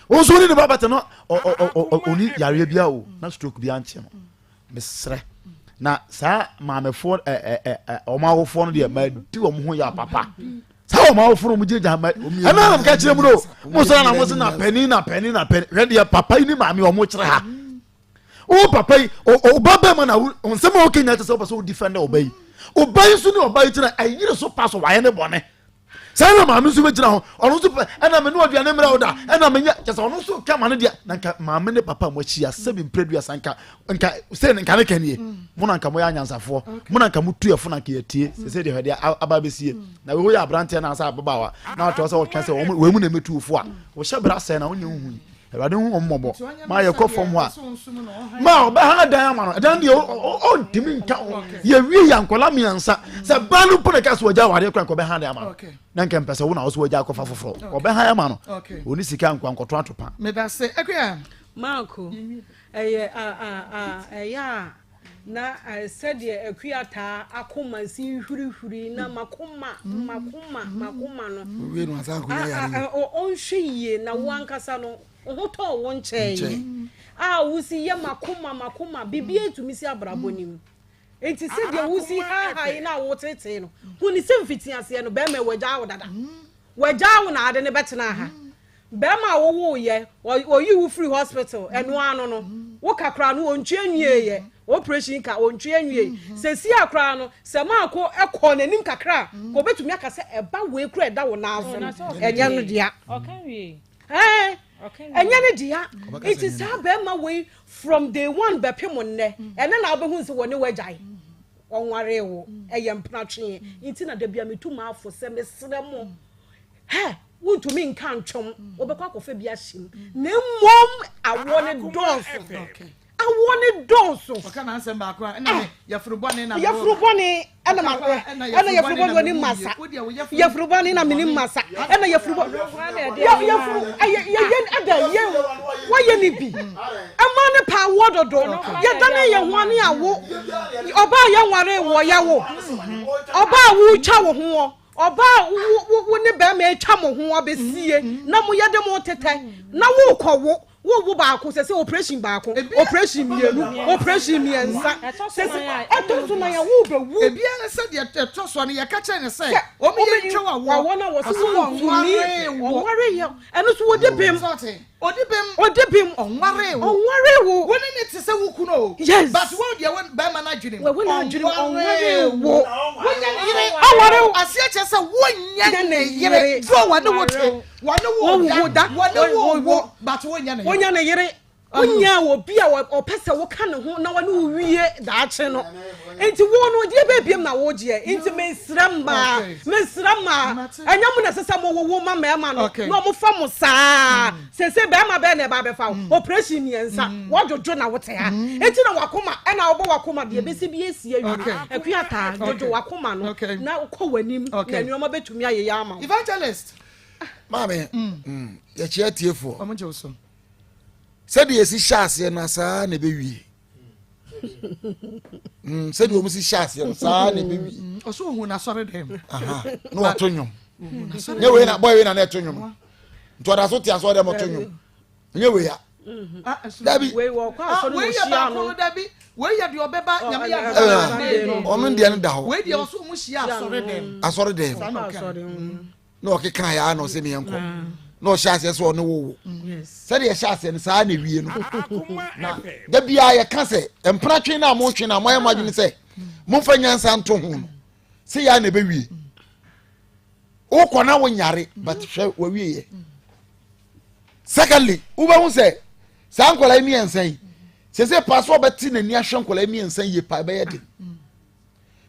wo nso ne ne ba bɛte no ɔni yareɛ bia o na stroke bia nkye no mesrɛ na saa maamefoɔ ɔmo awofoɔ no deɛ madi wɔn ho yɛ papa saa wɔn awofoɔ no wɔn gyinagyina ma ɛna na meka kyerɛ mu no mo sɛ na mo sɛ na panin na panin na panin hwɛ deɛ papa yi ne maame wɔn kyerɛ ha wo papa yi ɔba bɛɛ ma na wo nsɛm a ɔkɛ nyinaa kyerɛ sɛ wopɛ sɛ wo defend ɔba yi ɔba yi nso ne ɔba yi gyina ɛyere so pa so wayɛ ne bɔne saa na maame nso bɛgyina hɔ ɔno nso pɛ ɛna me ne aduane mmerɛ wo da ɛna menyɛ kyɛ sɛ ɔno nso ka ma no deɛ na nka maame ne papa mo ahyia sɛbi mprɛdua sa nka nka sɛ nka ne ka nie mm. mo na nka moyɛ anyansafoɔ mo na nka motu ɛfo na nka yɛtie sɛ sɛ deɛ hwɛdeɛ aba bɛsie mm. na wei woyɛ aberanteɛ na asɛ ababaawa na ɔtɔ sɛ wɔtwɛn sɛ wɔn mu na ɛmɛtu fo a wɔhyɛ bra sɛ na wonyɛ wohu yi awurade hu wɔn mmɔbɔ ma yɛkɔ fam hɔ a ma ɔbɛha dan ama no ɛdan deɛ ɔntumi nka ho yɛwie yɛ nkɔla mmiɛnsa sɛ baa no mpo na ɛka so wɔgya awadeɛ kora nka ɔbɛha dan ama no na nka mpɛ sɛ wo na wo so wɔgya akɔfa foforɔ ɔbɛha ama no ɔne sika nkoa nkɔto atopa medase akua maako ɛyɛ a a a ɛyɛ a Na sɛdeɛ Akua taa akoma si hurihuri na makoma makoma makoma no ɔnhwɛ yie na wo ankasa no wo ho tɔɔ wo nkyɛn a wosi yɛ makoma makoma biribiara tumi si abrabɔ no mu nti sɛdeɛ wosi haahae na wotetee no hu ne sɛ mfitiaseɛ no bɛrima wagyaa wo dada wagyaa wo na ade no bɛtena ha Bɛɛma a wowoo yɛ, wɔyii wo firi hospital, ɛno ara no no, wo ka koraa no wɔntua nwiee yɛ, operation ka wɔntua nwiee. Sɛsi a koraa no, sɛ maako kɔɔ n'anim kakra a, nka ɔbɛtumi aka sɛ ɛba wei koraa ɛda wo nan so no, ɛnyɛ no dea. Ɛɛ, ɛnyɛ ne dea. Nti saa bɛɛma wei from day one bɛpem nnɛ, ɛnɛ na wobɛhu sɛ wɔne wo agyae. Ɔnwaree wo, ɛyɛ mpenatweɛ. Nti na da bia metu m'afo sɛ mesrɛ mo, Hɛ! Wontumi nka ntwom, wobɛkɔ akɔfa bi ahyɛ mu. Na mmom awoɔ no dɔɔso. Awoɔ no dɔɔso. Ɔka n'asɛm baako a ɛna me yafunu bɔne na yafunu bɔne ɛna ma ɛna yafunu bɔne wɔne masa yafunu bɔne na mene masa ɛna yafunu bɔne yafunu ɛyɛ yɛ ɛda yɛ wɔyɛ ne bi ɛma ne pa awoɔ dodo yɛdane yɛn ho ane awo ɔbaa yɛn nware wɔ yɛwo ɔbaa wotwa wo ho wɔ. Ɔbaa wo wo ne bɛrima atwa mo ho abɛsie na moyɛ de mo tetɛ na wokɔ wo wowo baako sɛ sɛ operation baako operation mmienu operation mmiɛnsa sɛ sɛ ɛtɔ so nan a wobɛwu. Ebiara sɛ deɛ ɛtɔ so no yɛka kyerɛ ne sɛ wɔn yɛ ntwa wɔ awɔ na wɔ so wɔntumi ɔnware yɛ ɛno so wɔdi bem. Odi bem. Odi bem. Ɔnwaree wo. Ɔnwaree wo. Wo ne ne te sɛ wo kunu o. Yes. But wo deɛ wo bɛrima no adwene mu. Wo n'adwene mu ɔnwaree wo. Wonyɛ ne yere. Ɔnwaree wo. Aseɛ kyerɛ sɛ wonyɛ ne yere. Duro wɔne wo te. Wɔne wo da. Wɔne wo wo. But wonyɛ ne yere. Wonyɛ ne yere. Wonyaa obi a ɔpɛ sɛ woka ne ho na wɔne wo wie daakye no. Nti wo no deɛ bɛɛ biem na wogyeɛ. Nti mesrɛ mmaa, mesrɛ mmaa, ɛnyɛ mo na ɛsɛ sɛ mowowo ma mmarima no na wɔfa mo saa. Seesei barima bɛn na ɛba abɛfa wo? Operation mmiɛnsa, wɔdwodwo na wote ha. Nti na wakoma, ɛna wobɔ wakoma deɛ ɛbɛsi bi asi awie. Akua taa, dwodwo wakoma no na kɔ w'anim na nneɛma bɛtumi ayeyɛ ama wo. Evangelist. Maame, yɛkyerɛ atiefoɔ. Sɛdeɛ yɛsi hyɛ aseɛ no saa na ɛbɛwie. Mm, sɛdeɛ wɔn si hyɛ aseɛ no saa na ɛbɛwie. Mm, ɔsɛ ohun n'asɔre dɛm. Na ɔto nnwom. Nyɛ wei na bɔyɛ wei na na ɛto nnwom. Nti ɔda so te asɔre dɛm ɔto nnwom. Nyɛ wei ya. Ah, Dabi. Wei wɔ kɔ asɔre wei wɔ yɛ hyia baako no. no dabi wei yɛ deɛ ɔbɛba nyame yɛ adom Ɔno deɛ no da hɔ. wei deɛ ɔsɛ ɔmo hyia asɔre dɛm. Asɔre dɛm. Saa na ɔka. Na ɔkeka yɛ a na ɔsɛ meɛ nkɔ na ɔhyɛ aseɛ sɛ ɔne wowo sɛdeɛ ɛhyɛ aseɛ no saa na ɛwie no na da biara yɛka sɛ mpena twe no a motwe no a moayɛ mo adwene sɛ momfa nyansa nto ho no sɛ yɛ a na ɛbɛwie wokɔ na wonyare but hwɛ wawieɛ secondly wobɛhu sɛ saa nkwadaa yi mmiɛnsa yi sɛ sɛ paa sɛ ɔbɛte n'ani ahwɛ nkwadaa yi mmiɛnsa yie paa ɛbɛyɛ den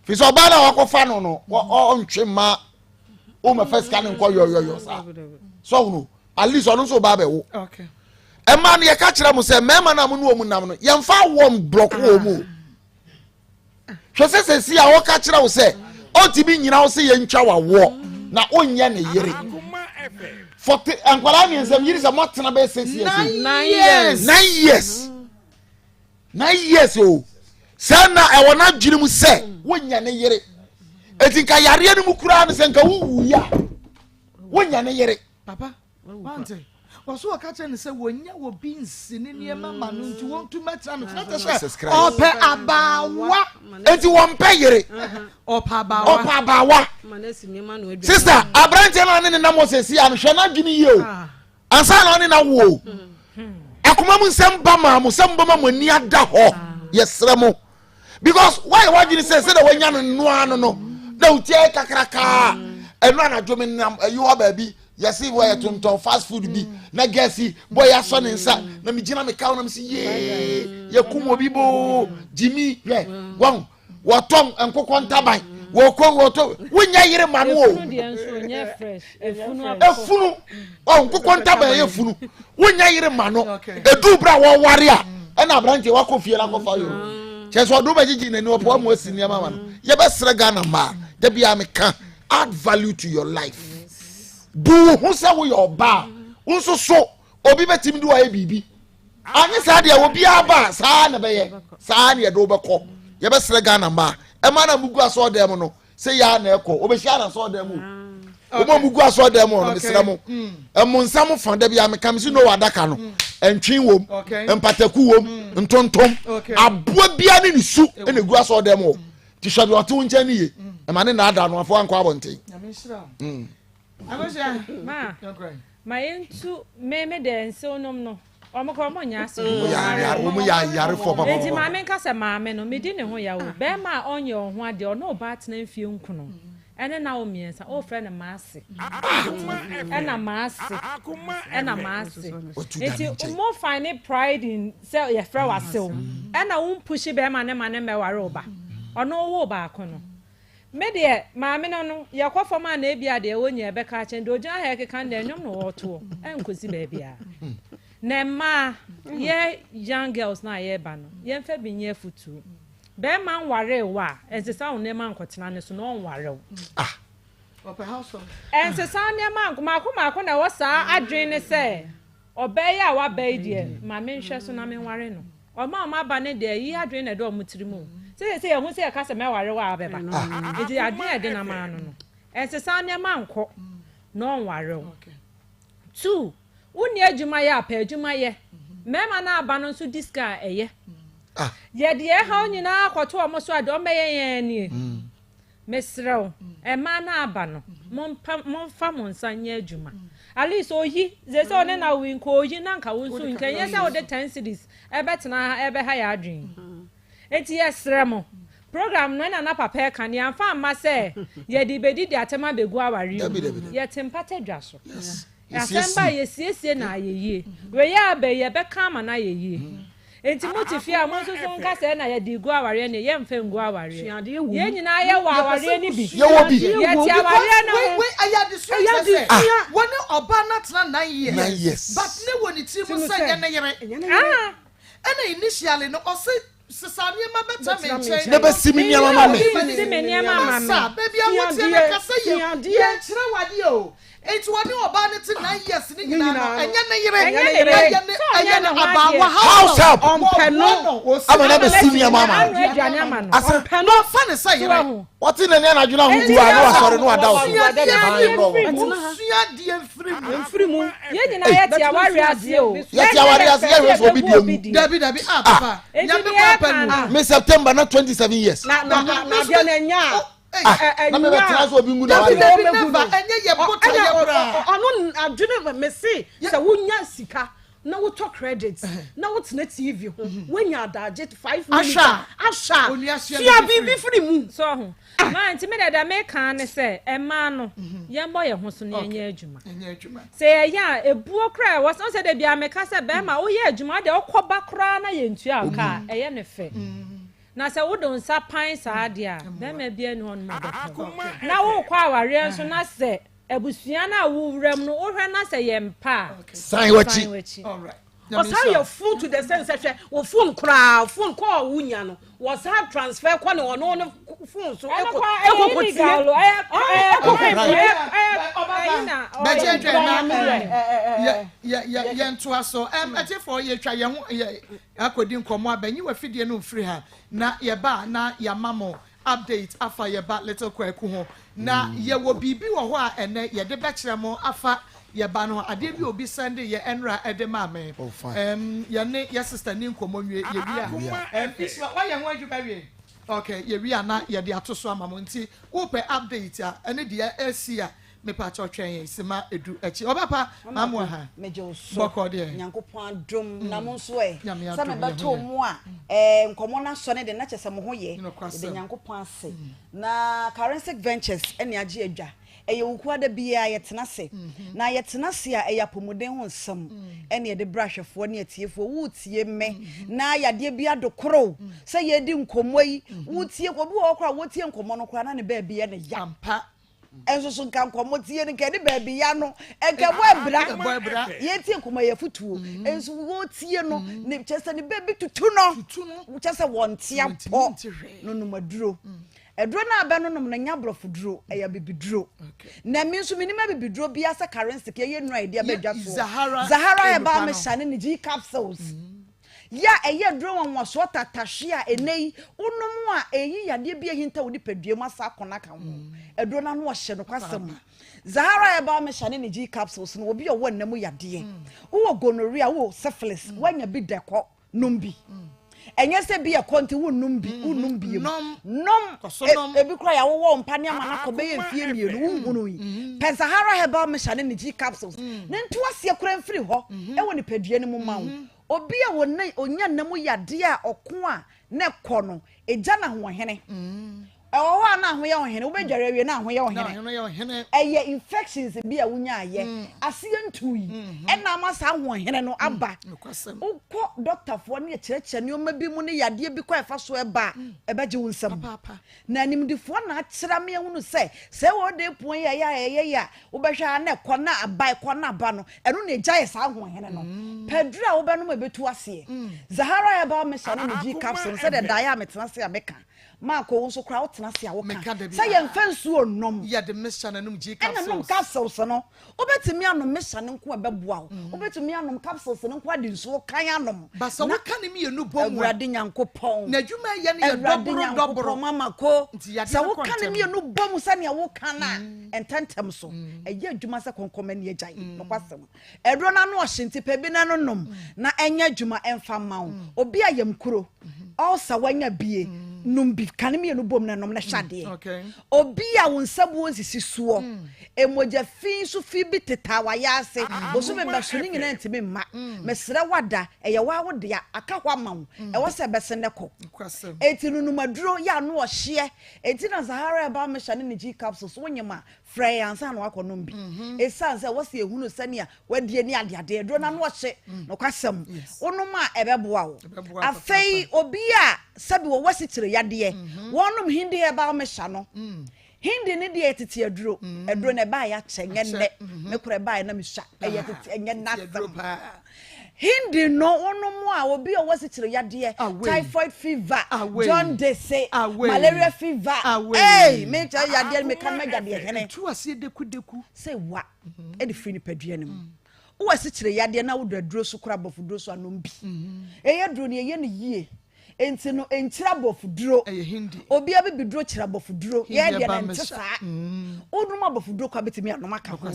fi sɛ ɔbaa no a wakɔfa no no ɔntwe mma womɛfa sika no nkɔ yɔyɔyɔ saa sɛ ɔhono at least ɔno nso ɔbaa bɛwo ɛma no yɛka kyerɛ mo sɛ mmarima no a mo ne wɔn nam no yɛmfa wɔn blɔko wɔn mu hwɛ sɛ sɛ si a wɔka kyerɛ wo sɛ ɔntumi nyina wo sɛ yɛntwa wawoɔ na wonyɛ ne yere fɔte nkwadaa mmiɛnsa yiri sɛ moatena bɛyɛ six years nine years 9 years 9 years o sɛ na ɛwɔ n'adwene mu sɛ wonya ne yere eti nka yareɛ no mu koraa no sɛ nka wowu yi a wonya ne yere. Papa wante wɔso wɔka kyerɛ no sɛ wɔnya wɔ bi nsi ne nneɛma ma no nti wɔntu mɛtena no kyerɛ sɛ ɔpɛ abaawa. Eti wɔmpɛ yere. Ɔpɛ abaawa. Ɔpɛ abaawa. Sister, aberanteɛ no a ne ne nam wɔ sɛ si ano hwɛ n'adwene yie o. Ansa na ɔne na wo akoma mu nsɛm ba maa mo sɛ mobɛma mo ani ada hɔ yɛsrɛ mo because woayɛ w'adwene sɛ sɛdeɛ woanya no noa no no na wotiɛ kakrakaa ɛno anadwo me nam ayi hɔ baabi yɛse wɔyɛ tontɔn fast food bi na gɛsi bɔ yɛ asɔ ne nsa na megyina me kaw na mese yee yɛkum obi boo gyimi hwɛ wɔn wɔtɔn nkokɔ ntaban wɔkɔ wɔtɔ wonya yere ma no o efunu ɔ nkokɔ ntaban yɛ funu wonya yere ma no edu bere a wɔware a ɛna aberanteɛ wakɔ fie na akɔfa yoro kyɛ sɛ ɔdo bɛgyegye n'ani ɔpɔ amu asi nneɛma ma no yɛbɛsrɛ Ghana mmaa da bi a meka add value to your life bu wo ho sɛ woyɛ ɔbaa wo nso so obi bɛtumi de wayɛ biribi anye saa deɛ obiara ba saa na bɛyɛ saa na yɛde wobɛkɔ yɛbɛsrɛ Ghana mmaa ɛma na mugu asɔɔdan mu no sɛ yɛa na ɛkɔ wobɛhyia na asɔɔdan mu wɔn a mugu asɔɔdan mu no mesrɛ mo ɛmo nsa mo fa da bi a meka me si Noa adaka no ɛntwe wom mpataku wom ntontom aboa bia ne ne su ɛna egu asɔɔdan mu hɔ ti hwɛ deɛ ɔte wo nkyɛn ne yie ɛma ne nnaada no afɔ ankɔ abɔnten. Ma ma yɛntu me me deɛ nsew nom no wɔn kɔ wɔn nyɛ ase. Wɔn yɛ ayarefo papa. Eti maame nka sɛ maame no medi ne ho yaw bɛrima a ɔnyɛ ɔho adeɛ ɔne ɔbaa tena mfie nkono ɛne na wo mmiɛnsa ɔfrɛ no maase ɛna maase ɛna maase nti mo find pride in sɛ yɛfrɛ w'asew ɛna wo mpushi bɛrima ne ma ne mmɛware ɔba ɔno wo baako no. Me deɛ maame no no yɛkɔ fam a na ebi a deɛ ɛwɔ nyɛ ɛbɛka akyɛn deɛ ogyina ha ɛkeka deɛ ɛnwom na wɔretoɔ ɛnkosi baabi a na mmaa yɛ young girls na yɛreba no yɛmfa bi nyɛ afutuo bɛrima nware wa a ɛnsesa wo nneɛma nkɔtena ne so na ɔnware wo ɛnsesa nneɛma mako mako na ɛwɔ saa adwene ne sɛ ɔbaa yi a waba yi deɛ ma menhwɛ so na menware no ɔma ɔma aba ne deɛ yi adwene na ɛdɔ ɔmo tiri mu sɛ sɛ yɛho sɛ yɛka sɛ mɛware wa abɛba nti adwene a ɛde nam ano no. Ɛnsesa nneɛma nkɔ na ɔnware wo. 2, Wonni adwuma yɛ a, pɛ adwuma yɛ. Mmarima no aba no nso di sika a, ɛyɛ. Yɛde yɛn haw nyinaa kɔto wɔn so a, deɛ wɔbɛyɛ yɛn nie. Mesrɛ wo, mmaa no aba no, mompa, momfa mo nsa nyɛ adwuma. At least oyi, sɛ sɛ ɔne na woyi, nka oyi na nka wo nso nka ɛnyɛ sɛ wode 10 cedis ɛbɛtena ha ɛbɛha yɛn adwene. Enti yɛsrɛ mo, program no ɛna na papa ɛka no, yɛamfa amma sɛ yɛde rebɛdidi atɛm abɛgu awareɛ mu. Yɛte mpata dwa so. Asɛm ba a yɛsiesie na ayɛ yie. Wei a aba yi, yɛbɛka ama no ayɛ yie. Enti mote fie a, mo nso so nka sɛ ɛna yɛde regu awareɛ no, yɛmfa ngu awareɛ. Yɛn nyinaa yɛwɔ awareɛ no bi. Yɛwɔ bi. Yɛte awareɛ no ho. Wei ɛyɛ adesua kyerɛ sɛ wɔne ɔbaa no atena 9 years but ne wɔ ne tiri mu sɛ nyɛ ne yere. Ɛna initially no ɔse sesa nneɛma bɛtena me nkyɛn. Na bɛsi me nneɛma ma me. Bɛsi me nneɛma ma me. Masa, baabi a woteɛ no kasa yie. Yɛnkyerɛ wo adeɛ o. Enti wɔne ɔbaa no te 9 years ne nyinaa no, ɛnyɛ ne yere. Ɛnyɛ ne yere. Ɛyɛ ne ɛyɛ ne abaawa house help. Ɔmpɛ no. Ama na bɛsi nneɛma ama no. Aduane ama no. Asa. Ɔmpɛ no. Ɔfa ne sɛ yere. Wɔte n'ani anadwo no ahogu a na wasɔre na wada wo so. Sua adeɛ mfiri mu. Sua adeɛ mfiri mu. Mfiri mu. Yɛn nyinaa yɛte awareɛ ase o. Yɛte awareɛ ase yɛhwɛ sɛ obi deɛ ngu. Dabi dabi ah papa. Enti deɛ ɛka no. Me September na 27 years. Na na na adeɛ no ɛnya a. Ah na me bɛtena sɛ obi ngu na Dabi awareɛ. dabi never ɛnyɛ yɛ bota yɛ koraa. Ɔno adwene mese sɛ wonya sika na wotɔ credit na wotena TV ho woanya adagye 5 minutes a ahwɛ a sua biribi firi mu. So ho maa nti me dada me kan ne sɛ ɛmaa no yɛn bɔ yɛn ho so na yɛnyɛ adwuma sɛ yɛyɛ a ebuo koraa ɛwɔ sɛ ɔsɛ de bia meka sɛ bɛrima woyɛ adwuma deɛ ɔkɔ ba koraa na yɛntua ka ɛyɛ ne fɛ na sɛ wode nsa pan saa deɛ a bɛrima bi ani hɔ no ma bɛpɛ na wokɔ awareɛ nso na sɛ Abusua no a wo wura mu no wo hwɛ na sɛ yɛ mpa a. San w'akyi. Ɔsan yɛ phone to the sense sɛ hwɛ wo phone koraa phone kɔɔ wo nya no wɔsan transfer kɔ ne ɔno ne phone so ɛkɔ ɛkɔ kɔ tie ɛkɔ kɔ tie. Bɛgye dwɛ na yɛ yɛ yɛ ntoa so ɛtifoɔ yɛtwa yɛn ho yɛ akɔdi nkɔmɔ abɛnyi wɔ afidie no mfiri ha na yɛba na yɛama mo Update afa yɛ ba Little Kwaku ho. Na yɛwɔ biribi wɔ hɔ a ɛnɛ yɛde bɛkyerɛ mo afa yɛ ba no ho. Adeɛ bi a obi sɛnde yɛ ɛnora ɛde maa me. Ɛm yɛne yɛ sister ni nkɔmmɔ nwie. Yɛwie a. Ɛm Isma woayɛ ho adwuma awie? Ok yɛwie a na yɛde ato so ama mo. Nti wopɛ update a ɛne deɛ ɛsi a Mepakyɛw twɛn yɛn sima edu akyi. Ɔba pa, maa mo aha. Megye wo so. Bɔkɔ deɛ. Nyankopɔn adom na mo nso ɛ. Nyame Sɛ adom yɛ ho mebɛtoo yɛ. mo a, eh, nkɔmmɔ no asɔ ne de, na kyerɛ sɛ mo ho yɛ. Nokwasɛm. Yɛda Nyankopɔn ase. Na Karensic Ventures ne agye adwa. Ɛyɛ Wukuada da biara yɛtena ase. Na yɛtena ase a, ɛyɛ apɔmuden ho nsɛm ɛne yɛde brɛ ahwɛfoɔ ne atiefoɔ. Woretie me na yadeɛ bi adokoro wo sɛ yɛredi nkɔmmɔ yi, woretie, obi wɔ hɔ koraa a wɔretie nkɔmmɔ no koraa na ne baabi yɛ ne ya. Ampa. Nso so nka nkɔmmɔ tie no nka ɛne baabi ya no nka ɛbɔ abira yɛtie nkɔmmɔ yɛ futuo mm-hmm. nso wɔtie no mm-hmm. ne kyɛ sɛ ne baabi tutu no kyɛ sɛ wɔnte apɔ no nom aduro mm. aduro no abɛ no nom no nya aborɔfo duro ɛyɛ abibiduro na mi nso menim abibiduro bi asɛ karensik yɛyɛ nnuro a yɛde abɛdwa soɔ zahara ɛbaa me hyɛ ne ne g capsules mm. Yɛ a ɛyɛ aduro nwanwasoɔ tatahwe a ɛnnɛ yi wonom a ɛyi yadeɛ bi a ahinta wo nipadua mu asa akɔnɔ aka ho. Aduro no ano ɔhyɛ nokwasɛm. Zahara Herbal Mixture ne ne G capsules no obi a ɔwɔ nna mu yadeɛ, wowɔ gonorrhea, wowɔ syphilis, woanya bi da kɔ nom bi. Ɛnyɛ sɛ bi ɛkɔ nti wonnom bi, wonnom bi mu. Nom, ebi koraa yɛawowɔ wo mpa ne ama no akɔ bɛyɛ mfie mmienu wonhunui. Pɛ Zahara Herbal Mixture ne ne G capsules ne nto aseɛ koraa mfiri hɔ wɔ nipadua no mu ma wo. Obi a wɔna ɔnya nna mu yadeɛ a ɔko a na ɛkɔ no, ɛgya no ahoɔhene. Ɛwɔ hɔ a na ahoyɛ ɔhene, wobɛdware awie na ahoyɛ ɔhene. Ɛyɛ infections bi a wonyaayɛ, aseɛ ntui, ɛna ama saa ahoɔhene no aba. Wokɔ dɔktafoɔ ne yɛkyerɛkyerɛ nneɛma bi mu ne yadeɛ bi kɔ a ɛfa so ɛba a, ɛbɛgye wo nsam. Na animdefoɔ na akyerɛ me ahunu sɛ, sɛ ɛwɔ de pon yi a ɛyɛ a ɛyɛ yɛ a, wobɛhwɛ a na ɛkɔ na aba, ɛkɔ na aba no, ɛno na ɛgya yɛ saa ahoɔhene no. Pɛ aduru a wobɛnom a ɛbɛtu aseɛ. Zahara Herbal Mixture ne ne G capsule no, sɛdeɛ daeɛ a metena ase a meka, Maako, wo nso koraa wotena wotena ase a woka sɛ yɛmfa nsuo nnom. Yɛde mixture na nom G capsules. Ɛna nom capsules no. Wobɛtumi anom mixture no nko a ɛbɛboa wo. Mm. Wobɛtumi anom capsules no nko ade nsuo kan anom. Ba sɛ woka ne mmienu bɔ mu a. Awurade Nyankopɔn. N'adwuma ɛyɛ no yɛ dɔboro dɔboro. Awurade Nyankopɔn mama ko. Sɛ woka ne mmienu bɔ mu sɛnea woka no a, mm. ntɛntɛm so. Mm. Ɛyɛ adwuma sɛ kɔnkɔm ani agya yi. Nokwasɛm. Aduro no ano ɔhye nti pɛ bi na no nom na ɛnyɛ adwuma ɛmfa mma wo. Obi a yam kuro, ulcer wanya bie, nom bi, ka ne mmienu bom na nom na hwɛ adeɛ. Obi a wo nsabuo nsisi soɔ, mogya fi nso fi bi tetaa wayɛ ase, bosome ba so ne nyinaa ntumi mma. Mesrɛ wo ada, ɛyɛ wo ara wo dea, aka hɔ ama wo, ɛwɔ sɛ ɛbɛsen na ɛkɔ. Enti no nom aduro yɛ ano ɔhyeɛ. Enti na Zahara Herbal Mixture ne ne G capsules wonyem a, Frɛ yɛn ansa na woakɔnom bi. Esiane sɛ ɛwɔ sɛ yɛhunu sɛnea woadie ne adeade, aduro no ano ɔhye, nokwasɛm, wonom a ɛbɛboa wo. Afei obi a sɛbi wɔwɔ asikyire yadeɛ, wɔnom Hindi herbal mixture no. Hindi no deɛ yɛ tete aduro. Aduro no ɛbaeɛ akyɛ, nyɛ nnɛ. Me koraa ɛbaeɛ na mesua, ɛyɛ tete, ɛnyɛ nnɛ asɛm. Hindi no wonom a obi a ɔwɔ asikyire yadeɛ, typhoid fever, jaundice, malaria fever, ei mekyɛ yadeɛ no meka no magya deɛ hene. Ɛtu aseɛ dekudeku. Sɛ wa ɛde firi nipadua no mu. Wowɔ asikyire yadeɛ na wodɔ aduro so kora abɔfo duro so anom bi. Ɛyɛ duro no yɛyɛ no yie. Nti no nkyerɛ abɔfo duro. Obi abibiduro kyerɛ abɔfo duro. Yɛ deɛ no nte saa. Wonom abɔfo duro kora bɛtumi anom aka ho.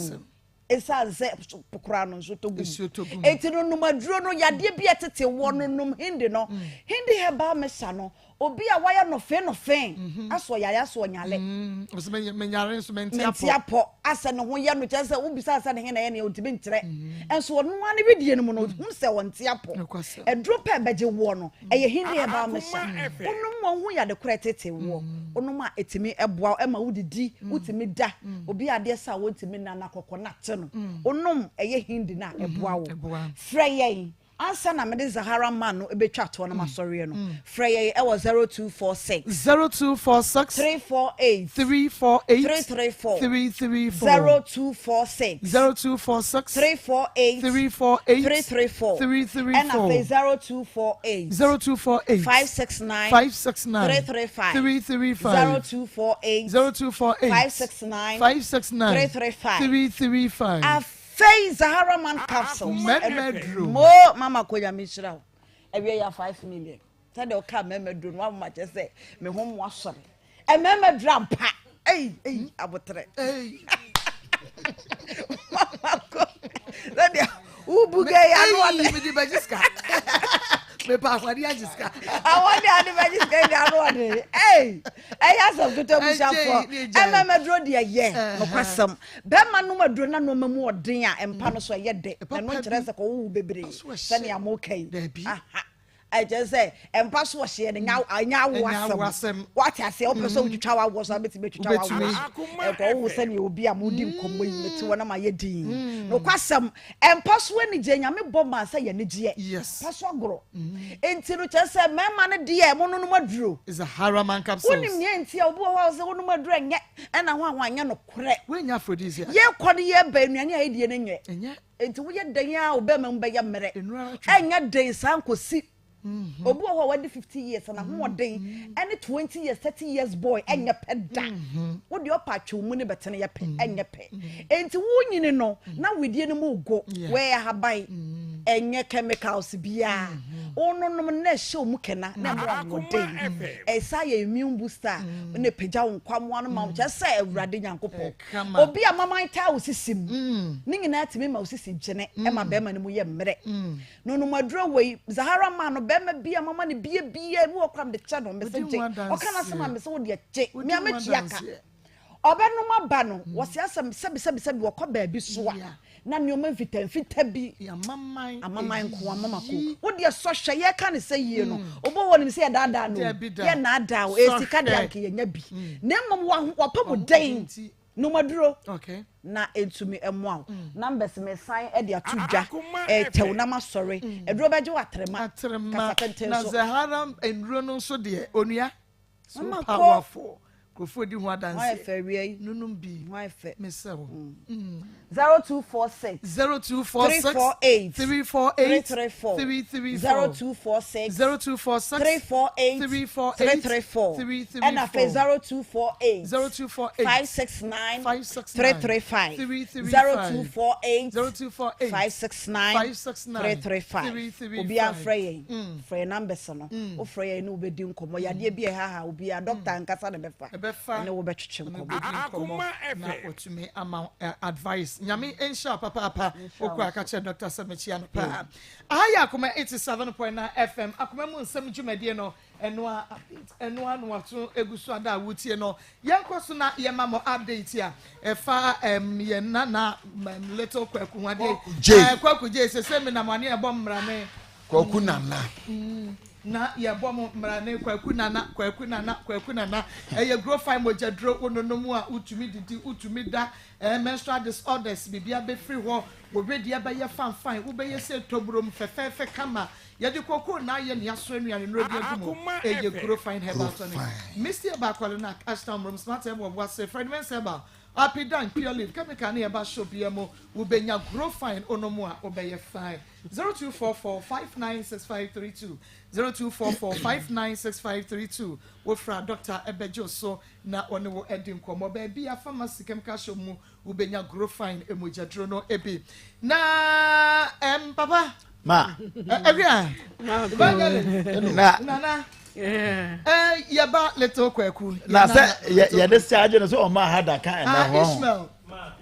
Esiane sɛ po koraa no nso tɔ gu mu. Enti no nom aduro no yadeɛ bi a ɛtete wɔ no nom hindi no. Mm. Hindi herbal mixture no obi a wayɛ nɔfee nɔfee mhm. asɔ yare asɔ ɔnyale. Mm. Ɔsɛ menyare nso mente apɔ. Mente apɔ asɛ ne ho yɛ no kyerɛ sɛ wobisa sɛ ne he na ɛyɛ ne ɔntumi nkyerɛ. Mm. Nso ɔno ara ne wedeɛ no mu no ohun sɛ ɔnte apɔ. Aduro pɛ bɛgye woɔ no ɛyɛ hindi herbal mixture. Wonom wɔn ho yade korɛ tete woɔ. Wonom a ɛtumi ɛboa ɛma wodidi wotumi da. Obi a adeɛ sa a wɔntumi nna no akɔkɔ no ate no, wonom ɛyɛ Hindi no a, ɛboa wo. Frɛ yɛn ansa na mede Zahara man no bɛtwa toɔ na masɔreɛ no. Frɛ yɛn ɛwɔ 0246. 0246. 348. 348. 334. 334. 0246. 0246. 348. 348. 334. 334. Ɛna afei 0248. 0248. 569. 569. 335. 335. 0248. 0248. 569. 569. 335. 335. Afei Zahara man capsules. Mmarima aduro. Mo mama ko nyame nhyira wo. Awia ya 5 million. Sɛdeɛ ɔka mmarima aduro no wama kyerɛ sɛ me ho mo asɔre. Mmarima aduro ampa. Ei ei abotrɛ. Ei. Mama ko sɛdeɛ wobu gɛ ya no ɔde. Mede bɛgye sika. Mepɛ ahwadeɛ agye sika. Awɔde ade bɛgye sika de ano ɔde. Ei ɛyɛ asɛm ketewa busuafoɔ. Mmarima aduro deɛ yɛ nokwasɛm. Bɛrima nom aduro na nneɛma mu ɔden a mpa no so ɛyɛ dɛ. Na ɛno nkyerɛ sɛ kɔwowo bebree sɛnea moka yi. Aha. Ɛkyerɛ sɛ mpa so ɔhyeɛ no ɛnyɛ awo asɛm. Wate aseɛ wopɛ sɛ wotwitwa w'awoɔ so a wobɛtumi atwitwa w'awoɔ so. Ɛkɔwowo sɛnea obi a modi nkɔmmɔ yi mete hɔ na mayɛ dinn. Nokwasɛm mpa so anigyeɛ Nyame bɔ maa sɛ yɛ anigyeɛ. Mpa so agorɔ. Enti no kyerɛ sɛ mmarima no deɛ mononom aduro. Wonim nea enti a obi wɔ hɔ a ɔsɛ wonom aduro ɛnyɛ ɛna ho a ho anyɛ nokorɛ. Yɛkɔ no yɛba nnuane a yɛdie no nyɛ. Enti woyɛ dɛn ara wo bɛrima mu bɛyɛ mmerɛ. Ɛnyɛ den saa nkɔsi. Mhm. Obi wɔ hɔ a wadi 50 years na ahoɔden mhm. ɛne 20 years 30 years boy ɛnyɛ pɛ da. Mhm. Wo deɛ ɔpa atwe mu ne bɛtene yɛ pɛ ɛnyɛ pɛ. Enti wonyini no na wedie no mu go wɔyɛ ahaban ɛnyɛ chemicals biara. Wononom na ɛhyɛ wo mu kɛna na ɛmo ahoɔden. Ɛsa yɛ immune booster na ɛpagya wo nkwamoa no ma wo kyerɛ sɛ Awurade Nyankopɔn. Obi a maman taa wo sisi mu. Ne nyinaa tumi ma wo sisi gyene ma bɛrima no mu yɛ mmerɛ. No nom aduro wei, Zahara maa no bɛrima bi a mama no bie bie bi wɔ kora mede kyɛ no mese gye. Ɔka n'asɛm a mese wo deɛ gye. Me a mɛtua ka. Ɔbɛnom aba no, wɔse asɛm sɛbi sɛbi sɛbi wɔkɔ baabi so a na nneɛma mfita mfita bi amaman nko amama ko. Wo deɛ sɔ hwɛ yɛka ne sɛ yie no, obi wɔ hɔ nim sɛ yɛdaadaa no o, yɛnnaadaa o, ɛyɛ sika deɛ anka yɛnya bi. Na mmom wapɔmuden nomaduro na ɛntumi mmoa wo. Numbers mesan de ato dwa, ɛtɛw na masɔre. Aduro bɛgye wo atrema, Atrema, kasa tenten na so. Zahara nnuro no nso deɛ, onua, so Mama ko. powerful. Nkurɔfoɔ di ho adanseɛ. Nonom bi. Mesrɛ wo. 0246 0246 348 348 334 334 0246 0246 348 348 334 334 ɛna afei 0248 0248 569 569 335 335 0248 0248 569 569 335 335 obiara mfrɛ yɛn frɛ yɛn numbers no wofrɛ yɛn ne wobɛdi nkɔmmɔ yadeɛ bi a ɛhaha obiara doctor ankasa na ɛbɛfa ɛbɛfa ne wobɛtwetwe nkɔmmɔ bɛdi nkɔmmɔ na watumi ama wo, advice. Nyame nhyira wo papaapa. Wokɔ a ka kyerɛ doctor sɛ mekyia no paa. Aha yɛ Akoma 87.9 FM, Akoma mu nsɛm dwumadie no, ɛno a update, ɛno a na wato egu so ada a wotie no. Yɛnkɔ so na yɛma mo update a ɛfa um, yɛn nana um, little Kwaku ho adeɛ. J. Kwaku J, sese menam ane ɛbɔ mmara Kwaku Nana. Na yɛbɔ mo mmara ne Kwaku Nana, Kwaku Nana, Kwaku Nana. Ɛyɛ Grofine mogya duro wo nonom a wotumi didi, wotumi da, ɛɛ menstrual disorders biribiara bɛfiri hɔ, wo wedeɛ bɛyɛ fanfan, wobɛyɛ sɛ toburom fɛfɛɛfɛ kama. Yɛde kokoo na ayɛ nea aso nnuane nnuro de agu mu. Ɛyɛ Grofine herbal tonic. Misty Herbal, Kwalenac, Ashtown, Mrom, Smart Herbal, Boase, Fredmens Herbal, Apidan, Pure Leaf, Chemical ne Herbal Shop biara mu wobɛnya Grofine onom a wobɛyɛ fine. 0244 596532 0244 596532 Wofrɛ a dɔkta bɛgye wo so na ɔne wo adi nkɔmmɔ. Baabi a pharmacy chemical shop mu wobɛnya Grofine mogyaduro no bi. Na ɛm papa. Ma. Awia. Evangelist. Na. Nana. Eh, yɛba little Kwaku. Na sɛ yɛde sɛ agye no sɛ ɔma ha da ka ɛnɛ hɔ. Ishmael.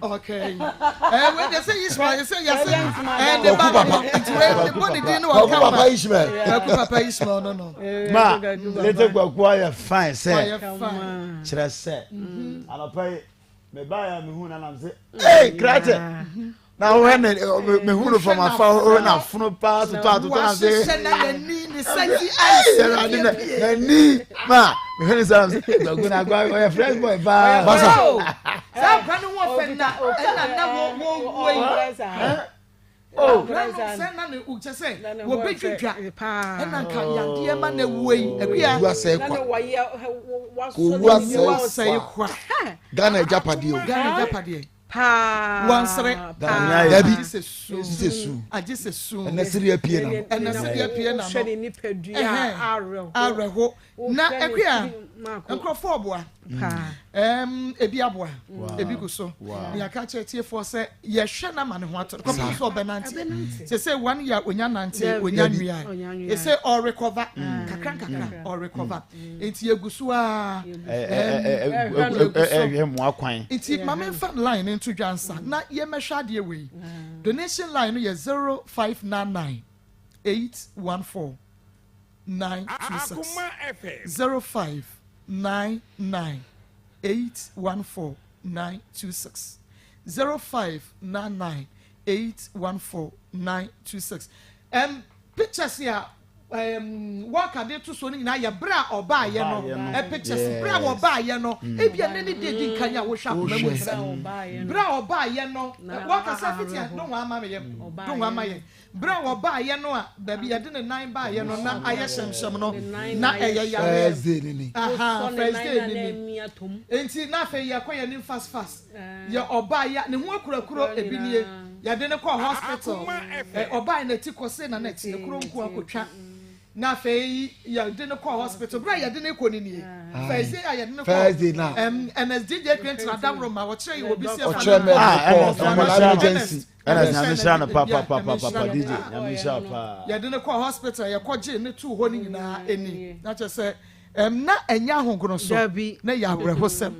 Okay. Eh, wei de sɛ Ishmael, sɛ yɛsɛ eh ne ba papa. Nti wei ne bɔ ne din no Kwaku ɔka papa Ishmael. Kwaku papa Ishmael no no. Ma little Kwaku ayɛ fine sɛ. Ɔyɛ fine. Kyerɛ sɛ. Anɔpa yi mebaeɛ a mehu nanam sɛ ee krakye na wohwɛ ne mehu no fam afa wohwɛ n'afono paa totɔ atotɔ na sɛ Wahyehyɛ na n'ani ne sɛnti ice. Awurade na n'ani ma mehwɛ ne sɛ gbagu na agwa ɔyɛ fresh boy paa. Basa. Saa akwa no ho ɔfɛ na ɛna na wɔ wɔ wɔ yi. Oh. Sɛ na ne kyɛ sɛ wɔbɛdwidwa ɛna nka yadeɛ ma na awuo yi akua. Owu asɛe kwa. Owu asɛe kwa. Ghana agyapadeɛ o. Ghana agyapadeɛ. Paa. Wansere. Dabi. Agye sɛ su. Agye sɛ su. Agye sɛ su. Ɛnɛ sere apue na no. Ɛnɛ sere apue na no. Wohwɛ ne nipadua awerɛho. Awerɛho. Na akua nkurɔfoɔ ɔboa. Ɛm ebi aboa. Ebi gu so. Na yɛaka kyerɛ tiefoɔ sɛ yɛhwɛ no ama ne ho atɔ no. Kɔpem sɛ ɔbɛnante. Sese one year onya nante onya nwia. Ese ɔrekɔva kakra nkakra ɔrekɔva. Nti yɛgu so ara. Ɛhwɛ mmoa kwan. Nti ma memfa line no nto dwa nsa na yɛmmɛhwɛ adeɛ wei. Donation line no yɛ 0599 814 926 0599 814 926 0599 814 926 um, pictures a um, wɔka de to so no nyinaa yɛ berɛ a ɔbaayɛ no eh, pictures berɛ a wɔbaayɛ no mm. ebia ne ne de di nkan a wohwɛ akoma mu nsɛm berɛ a ɔbaayɛ no wɔka sɛ fiti a don wɔn ama yɛ don wɔn ama yɛ Berɛ a wɔbaeɛ no a baabi yɛde ne nan baeɛ no na ayɛ hyɛmhyɛm no na ɛyɛ yareɛ. First day no ni. Aha, first day no ni. Enti na afei yɛkɔ yɛn anim fast fast. Yɛ ɔbaeɛ ne ho akurakuro ebi nie. Yɛde no kɔɔ hospital. Ɔbaeɛ n'ati kɔse na n'ati ekuro nko akotwa. Na afei yɛde no kɔɔ hospital. Berɛ a yɛde no kɔ no nie. First day a yɛde no kɔ. First day na. NSDJ Clinton Adaworo ma wɔkyerɛ yɛ obi si ɛfa Ɔkyerɛ mɛ Ah, de kɔ Ernest, emergency. Ernest nyame nhyira no papapapapa DJ nyame nhyira wo paa. Yɛde no kɔɔ hospital yɛkɔ gyee no too hɔ no nyinaa ɛni na kyerɛ sɛ ɛm na ɛnyɛ ahogono so na ɛyɛ awerɛhosɛm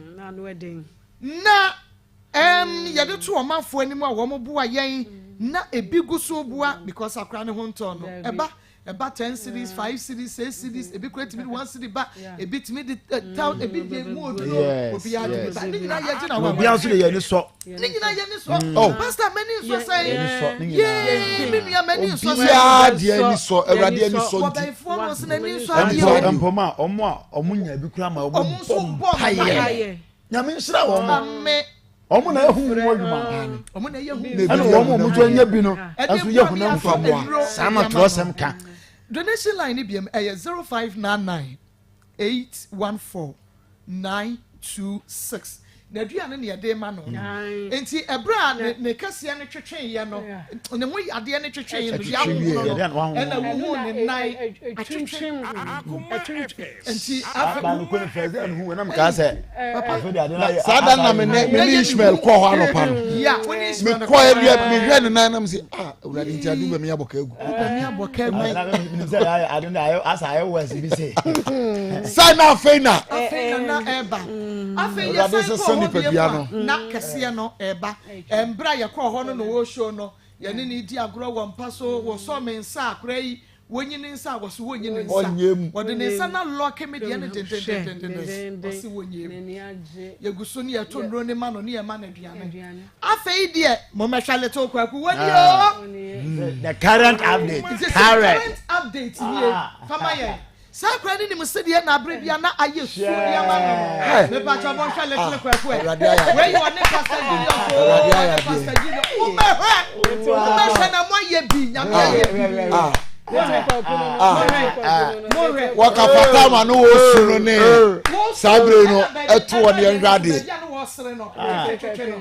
na ɛm yɛde to ɔmanfoɔ anim a wɔn boa yɛn na ebi gu so boa because akora ne ho ntɔn no ɛba Ɛba ten cedis, five cedis, six cedis, ebi kura tumi de one cedi ba, ebi tumi de eh, town, ebi de mu oduro, obiara tumi ba. Ne nyinaa yɛ gyina hɔ. Obiara nso de yɛ ani sɔ. Ne nyinaa yɛ ani sɔ. Oh, pastor mani nsɔ sɛn. Yee, mi nua mani nsɔ sɛn. Obiara de ani sɔ, awurade ani sɔ nti. Wɔbɛnfoɔ no nso n'ani nsɔ adeɛ. Mpɔ mpɔm a ɔmo a ɔmo nya bi kura ma ɔmo bɔ mpaeɛ. Nyame nhyira wɔn. Amen. Wɔn na ehu wɔn adwuma no. Wɔn na ɛyɛ hu. Ɛna wɔn a wɔn nso anya bi no nso yɛ honam fam mmoa. Saa na twerɛsɛm ka. Donation line no biom ɛyɛ 0599 814 926. 26. N'aduane na yɛde rema no no. Nti ɛberɛ a ne ne kɛseɛ no twetweeɛ no, ne ho yadeɛ no twetweeɛ no, deɛ ahohono no, ɛna wohuu ne nan atwetwe. Nti afei. Saa da na me ne me ne Ishmael kɔɔ hɔ anɔpa no. Mekɔɛ deɛ mehwɛ ne nan nam sɛ ah awurade nti ade wobɛmi abɔ ka agu. Sɛ na afei na. Afei na na ɛba. Afei Awurade yɛsan sesa kɔɔ hɔ bio nipadua a, no. na kɛseɛ no reba. Mberɛ a yɛkɔɔ hɔ no na ɔwɔ show no, yɛne no redi agorɔ wɔ mpa so, wɔsɔɔ me nsa a, akwadaa yi, wɔnyi ne nsa a, wɔse wɔnyi ne nsa. Ɔnyɛ mu. Wɔde ne nsa no alɔke me deɛ no dendendendenden, ɔse wɔnyɛ mu. Yɛgu so ne yɛto nnuro no ma no ne yɛma no aduane. Afei deɛ, mommɛhwɛ Little Kwaku, wɔnie o! The current update. Nti sɛ Current. current update nie, fa ma yɛn. Saa akwadaa no nim sedeɛ na abere bia na ayɛ su de ama no no. Mepakyɛ monhwɛ little kwaku ɛ. Wei yɛ ɔne Pastor Julius o, ɔne Pastor Julius. Mommɛhwɛ, mommɛhwɛ na moayɛ bi, nyame ayɛ bi. Monhwɛ, monhwɛ. Wɔka fata ma no wɔ su no ne saa bere no ɛto wɔ ne ɛnhwɛ adeɛ. Baabi a na wɔsere no, twetwe no.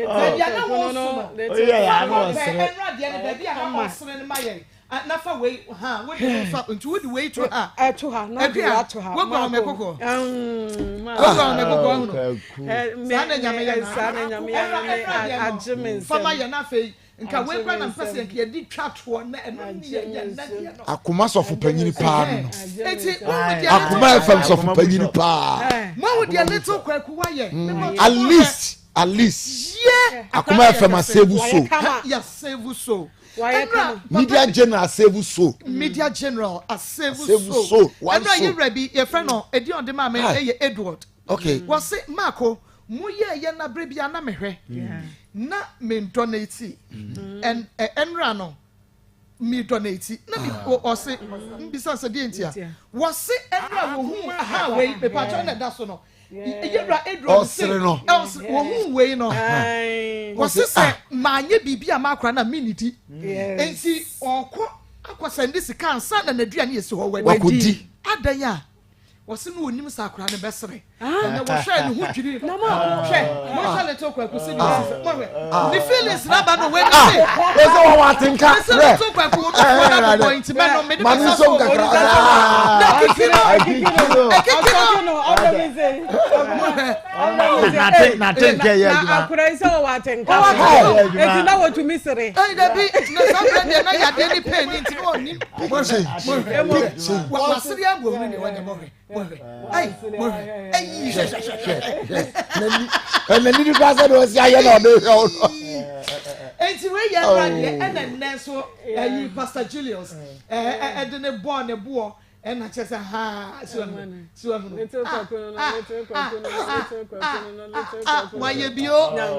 Baabi a na wɔsu no, ɛnura deɛ no baabi a na wɔsere no ma yɛn. Ah, na fa wei ha wode wo nsa nti wode wei to ha ɛto ha na wode wei ato ha wogu ahome kɔkɔɔ wogu ahome kɔkɔɔ ahunu saa na nyame yɛ saa na nyame yɛ na me agye me nsam fama yɛ na afei nka wei kora na mpɛ sɛ nka yɛde twa toɔ na ɛno ne yɛ yɛ nna deɛ no akoma sɔfo panyini paa no no nti wohu deɛ akoma fm sɔfo panyini paa mohu deɛ little kwaku wayɛ at least at least akoma fm asevu so yɛsevu so Media general asevu so. Media general asevu so. Ɛnna yɛ wura bi yɛfrɛ no edi ɔde maa mi ɛyɛ Edward. Okay. Wɔsi Maako mo yɛ yɛ na bere bi a na mehwɛ na me donate ɛn ɛnra no mi donate na mi ɔsi mbisa sɛ deɛ ntia wɔsi ɛnra wɔhu aha wei mepatwa na ɛda so no. Yɛwura Adrian se, Ɔsere no. Ɔsere, wɔhuu wei no, wɔse sɛ ah. manyɛ biribi a makora na mennidi. Enti ɔkɔ akɔsɛnde sika ansa na n'aduane asi hɔ wadi. Wakɔdi. Adɛn a? Wɔse na ɔnim sɛ akora no bɛsere. Ɛnɛ wɔhwɛɛ ne ho dwirii no. Hwɛ, monhwɛ little Kwaku sɛdeɛ ɔsi sɛ, monhwɛ. Ne feelings no aba no, wei ne se. Ɔsɛ wɔwɔ atenka. Mese little Kwaku, wo nufoɔ no abobɔ nti mɛnom, mede Ma no me nsa nsom sɔ wo kakra. Na akiki no, Akiki no. akiki no. Nate nate nkɛ yɛ Na adwuma. akora yi sɛ wɔwɔ atenka. Wɔwɔ atenka. Eti na wɔtumi sere. Ɛyi dabi na saa bere deɛ na yadeɛ ne pain nti na ɔnim. Mohwɛ mohwɛ wasere agu ohun ne wanya mohwɛ mohwɛ ayi mohwɛ ayi hwɛ hwɛ hwɛ hwɛ. Ɛnna ni nipa sɛ de ɔsi ayɛ na ɔde hwɛ ɔno. Eti wei yɛ ɛnura deɛ ɛna nnɛ nso ɛyi Pastor Julius ɛde ne bɔɔ ne boɔ ɛna kyerɛ sɛ haa si wahunu si wahunu ah ah ah ah ah wayɛ bi o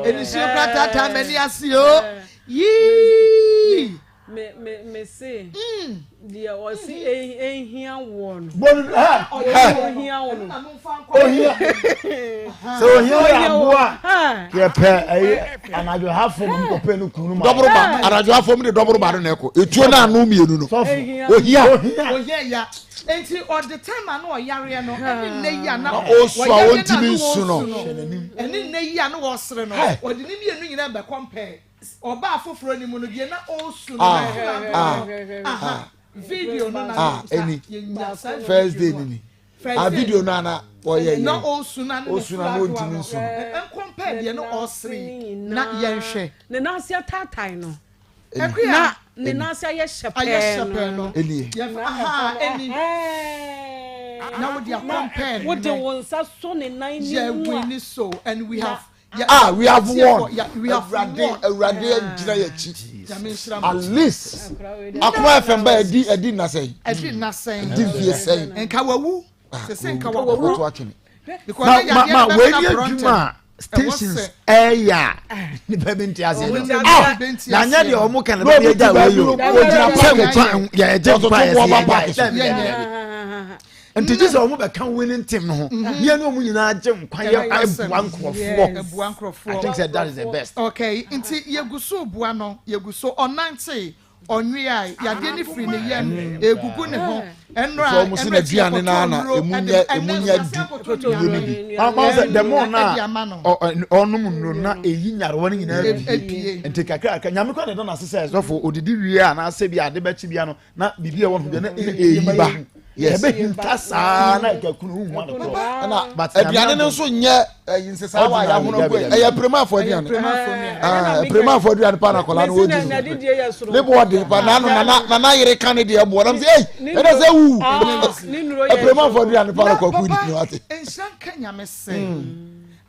enisuo kura taataa m'ani ase o yii. Me me me se deɛ ɔsi ehia woɔ no. Bɔnu ha. Ɔyɛ ohia wo no. Ohia. Sɛ ohia yɛ aboa yɛ pɛ ɛyɛ anadwo ha fam mu kɔpɛ no kunu ma. Dɔboro ba anadwo ha fam de dɔboro ba no na ɛkɔ etuo na ano mmienu no. Ohia. Ohia ya nti ɔde time a na ɔyareɛ no ɛne nnɛ yi a na ɔsu a ɔntumi nsu no ɛne nnɛ yi a na ɔsere no ɔde ne mmienu nyinaa bɛkɔ mpɛɛ. Ɔbaa foforɔ no mu no, deɛ na ɔresu no, na ɛfiri adom no, aha, video no na yɛnya saa First day ni ni. Ah, video no ana ɔyɛ yɛ. Na ɔresu na ne ɔsu na ɔntumi nsu no. Nkɔmpɛ deɛ na ɔresere na yɛnhwɛ. Ne nan ase ataatae no. Na ne nan ase ayɛ hyɛpɛɛ no. Ɛnie. Aha, ɛni. Na wode akɔmpɛ no. Wode wo nsa sɔ ne nan ne mu a. Yɛ wini so and we have. Ah, we have won. Awurade, Awurade agyina yɛn akyi. At least, Akoma FM ba ɛdi ɛdi nna sɛn. Ɛdi nna sɛn. Ɛdi nfie sɛn. Nka wawu. Sese nka wawu. Wato atwene. Na ma ma wei ni adwuma a stations ɛyɛ a nipa bi nti aseɛ no. Ah, na nyɛ deɛ ɔmo kan na bɛ yɛ gya wei o. Sɛ nkwa yɛ gye nkwa yɛ sɛ yɛ gya. Nti gye sɛ wɔn bɛka winning team no ho mm-hmm. yɛn ne wɔn nyinaa gye nkwa yɛ ɛboa nkurɔfoɔ. Ɛboa nkurɔfoɔ. I think say that is the best. Okay, nti yɛgu so boa no, yɛgu so ɔnante. Ɔnweae, yadeɛ no firi ne yam, ɛregugu ne ho. Ɛnora, Sɛ wɔn si ɛnora na akyi aduane no yɛkɔtɔɔ ara na nnuro emu de nyɛ ɛnɛ emu nso nyɛ yɛasan du akɔtɔ nnuro no nnuane bi. Ɔn sɛ ɛm, the more na ɛde ama no. ɔ- ɔ- ɔnom nnuro no na ɛyi nyarewa no nyinaa Ep- pie epie. nti kakra kakra nyame kora na ɛda no ase sɛ sɔfo odidi wie a anaasɛ bi ade bɛkye bia no na biribi a ɛwɔ no ho bia na ɛyi ba yes ɛbɛhinta saa na ɛka kunu hu ano korɔ ɛna But nyame aduane no adom. nso nyɛ ɛyi nsesa wa Ordinary, yɛahono dabi, gu dabi. ɛyɛ piremafo aduane Ah, piremafo aduane pa na akwadaa no wɔdi no ne boɔ den pa nanu nana nana yere ka ne deɛ boɔ nam sɛ ei ɛna sɛ wu piremafo aduane pa na kwaku di no ate nhyira nka nyame sɛ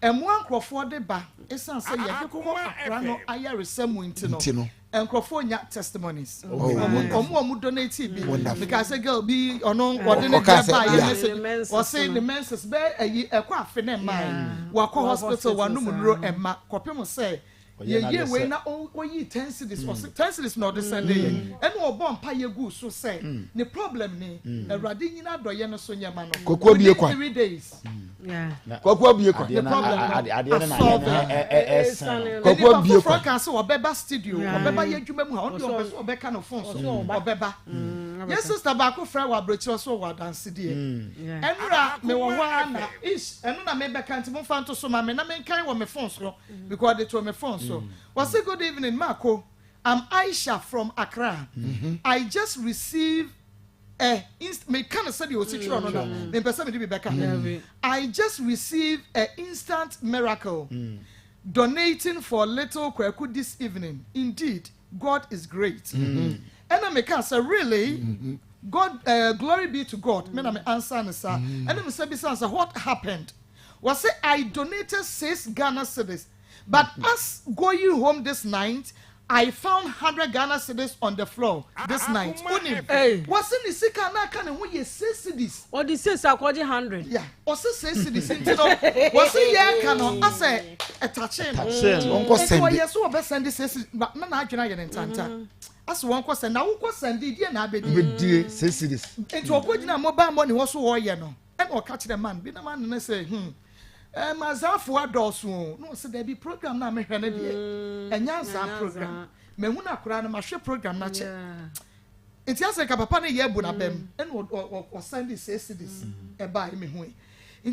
ɛmmoa nkurɔfoɔ de ba ɛsiane sɛ yɛde kɔ akora no ayaresa mu nti no nti no nkurɔfoɔ nya testimonies Oh, ɔmo wonderful. ɔmo a ɔmo donate bi Wonderful. meka sɛ girl bi ɔno ɔde ne Ɔka deɛ sɛ, ba yɛ yeah. message Ne menses ɔse no. ne menses bɛyɛ ayi ɛkɔ afe ne mmaa Yeah. wakɔ Wakɔ hospital hospital wanom saa. nnuro ɛma kɔpem sɛ Ɔyɛ yɛyie n'adeɛ wei sɛ- na ɔyi 10 cedis ɔse 10 cedis na ɔde sɛnde yɛ ɛna ɔbɔ mpa yɛ gu so sɛ ne problem ni awurade nyina adɔyɛ no so nyɛma no Kwaku abue within kwan. 3 days kwaku abue kwan adeɛ no problem no adeɛ no na asɔlve. ayɛ no ɛsan Kwaku nipa abue foforɔ kwan. kan sɛ ɔbɛba studio ɔbɛba yɛ adwuma mu ha ɔno deɛ Ɔsɛ ɔpɛ sɛ ɔbɛka no phone so ɔsɛ ɔba. ɔbɛba yɛ sister baako frɛ wɔ aburokyerɛ so wɔ adansedeɛ ɛnura mewɔ hɔ ara na ish ɛno na mebɛka nti momfa nto so ma me na menkan wɔ me phone so because ɔde to me phone so wɔse good evening Marco I'm Aisha from Accra I just received a inst meka no sɛdeɛ ɔsi twerɛ no na mempɛ sɛ mede bi bɛka ho I just received a instant miracle donating for little Kwaku this evening. Indeed, God is great. Ɛna meka sɛ really, God glory be to God. Me na me answer ne saa. Ɛna me sɛ bisa sɛ what happened? Wɔse I donated 6 Ghana cedis, but as going home this night, I found 100 Ghana cedis on the floor this night. Unim. Hey. Wɔse ne sika na aka ne ho yɛ 6 cedis. Ɔde 6 akɔgye 100. Yeah, ɔse 6 cedis nti no wɔse yɛ ka no asɛ ɛtakyee no. Ɛtakyee no. Wɔnkɔ Nti sɛnde. wɔyɛ so wɔbɛ sɛnde 6 cedis na na n'adwene ayɛ ne ntanta. Asɛ wɔnkɔ sɛnde na wokɔ sɛnde deɛ na abɛdi. bɛdie 6 cedis Nti ɔkɔ gyina mobile money hɔ so wɔɔyɛ no ɛna ɔka kyerɛ man bi na man no sɛ ɛm azaafoɔ adɔɔso o na ɔsɛ dɛbi program na mehwɛ no deɛ ɛnyɛ azaa program mehu no akora no mahwɛ program no akyɛ nti asɛ nka papa no yɛ abu n'abɛm ɛna ɔsɛnde 6 cedis ɛbaa ɛmi hu yi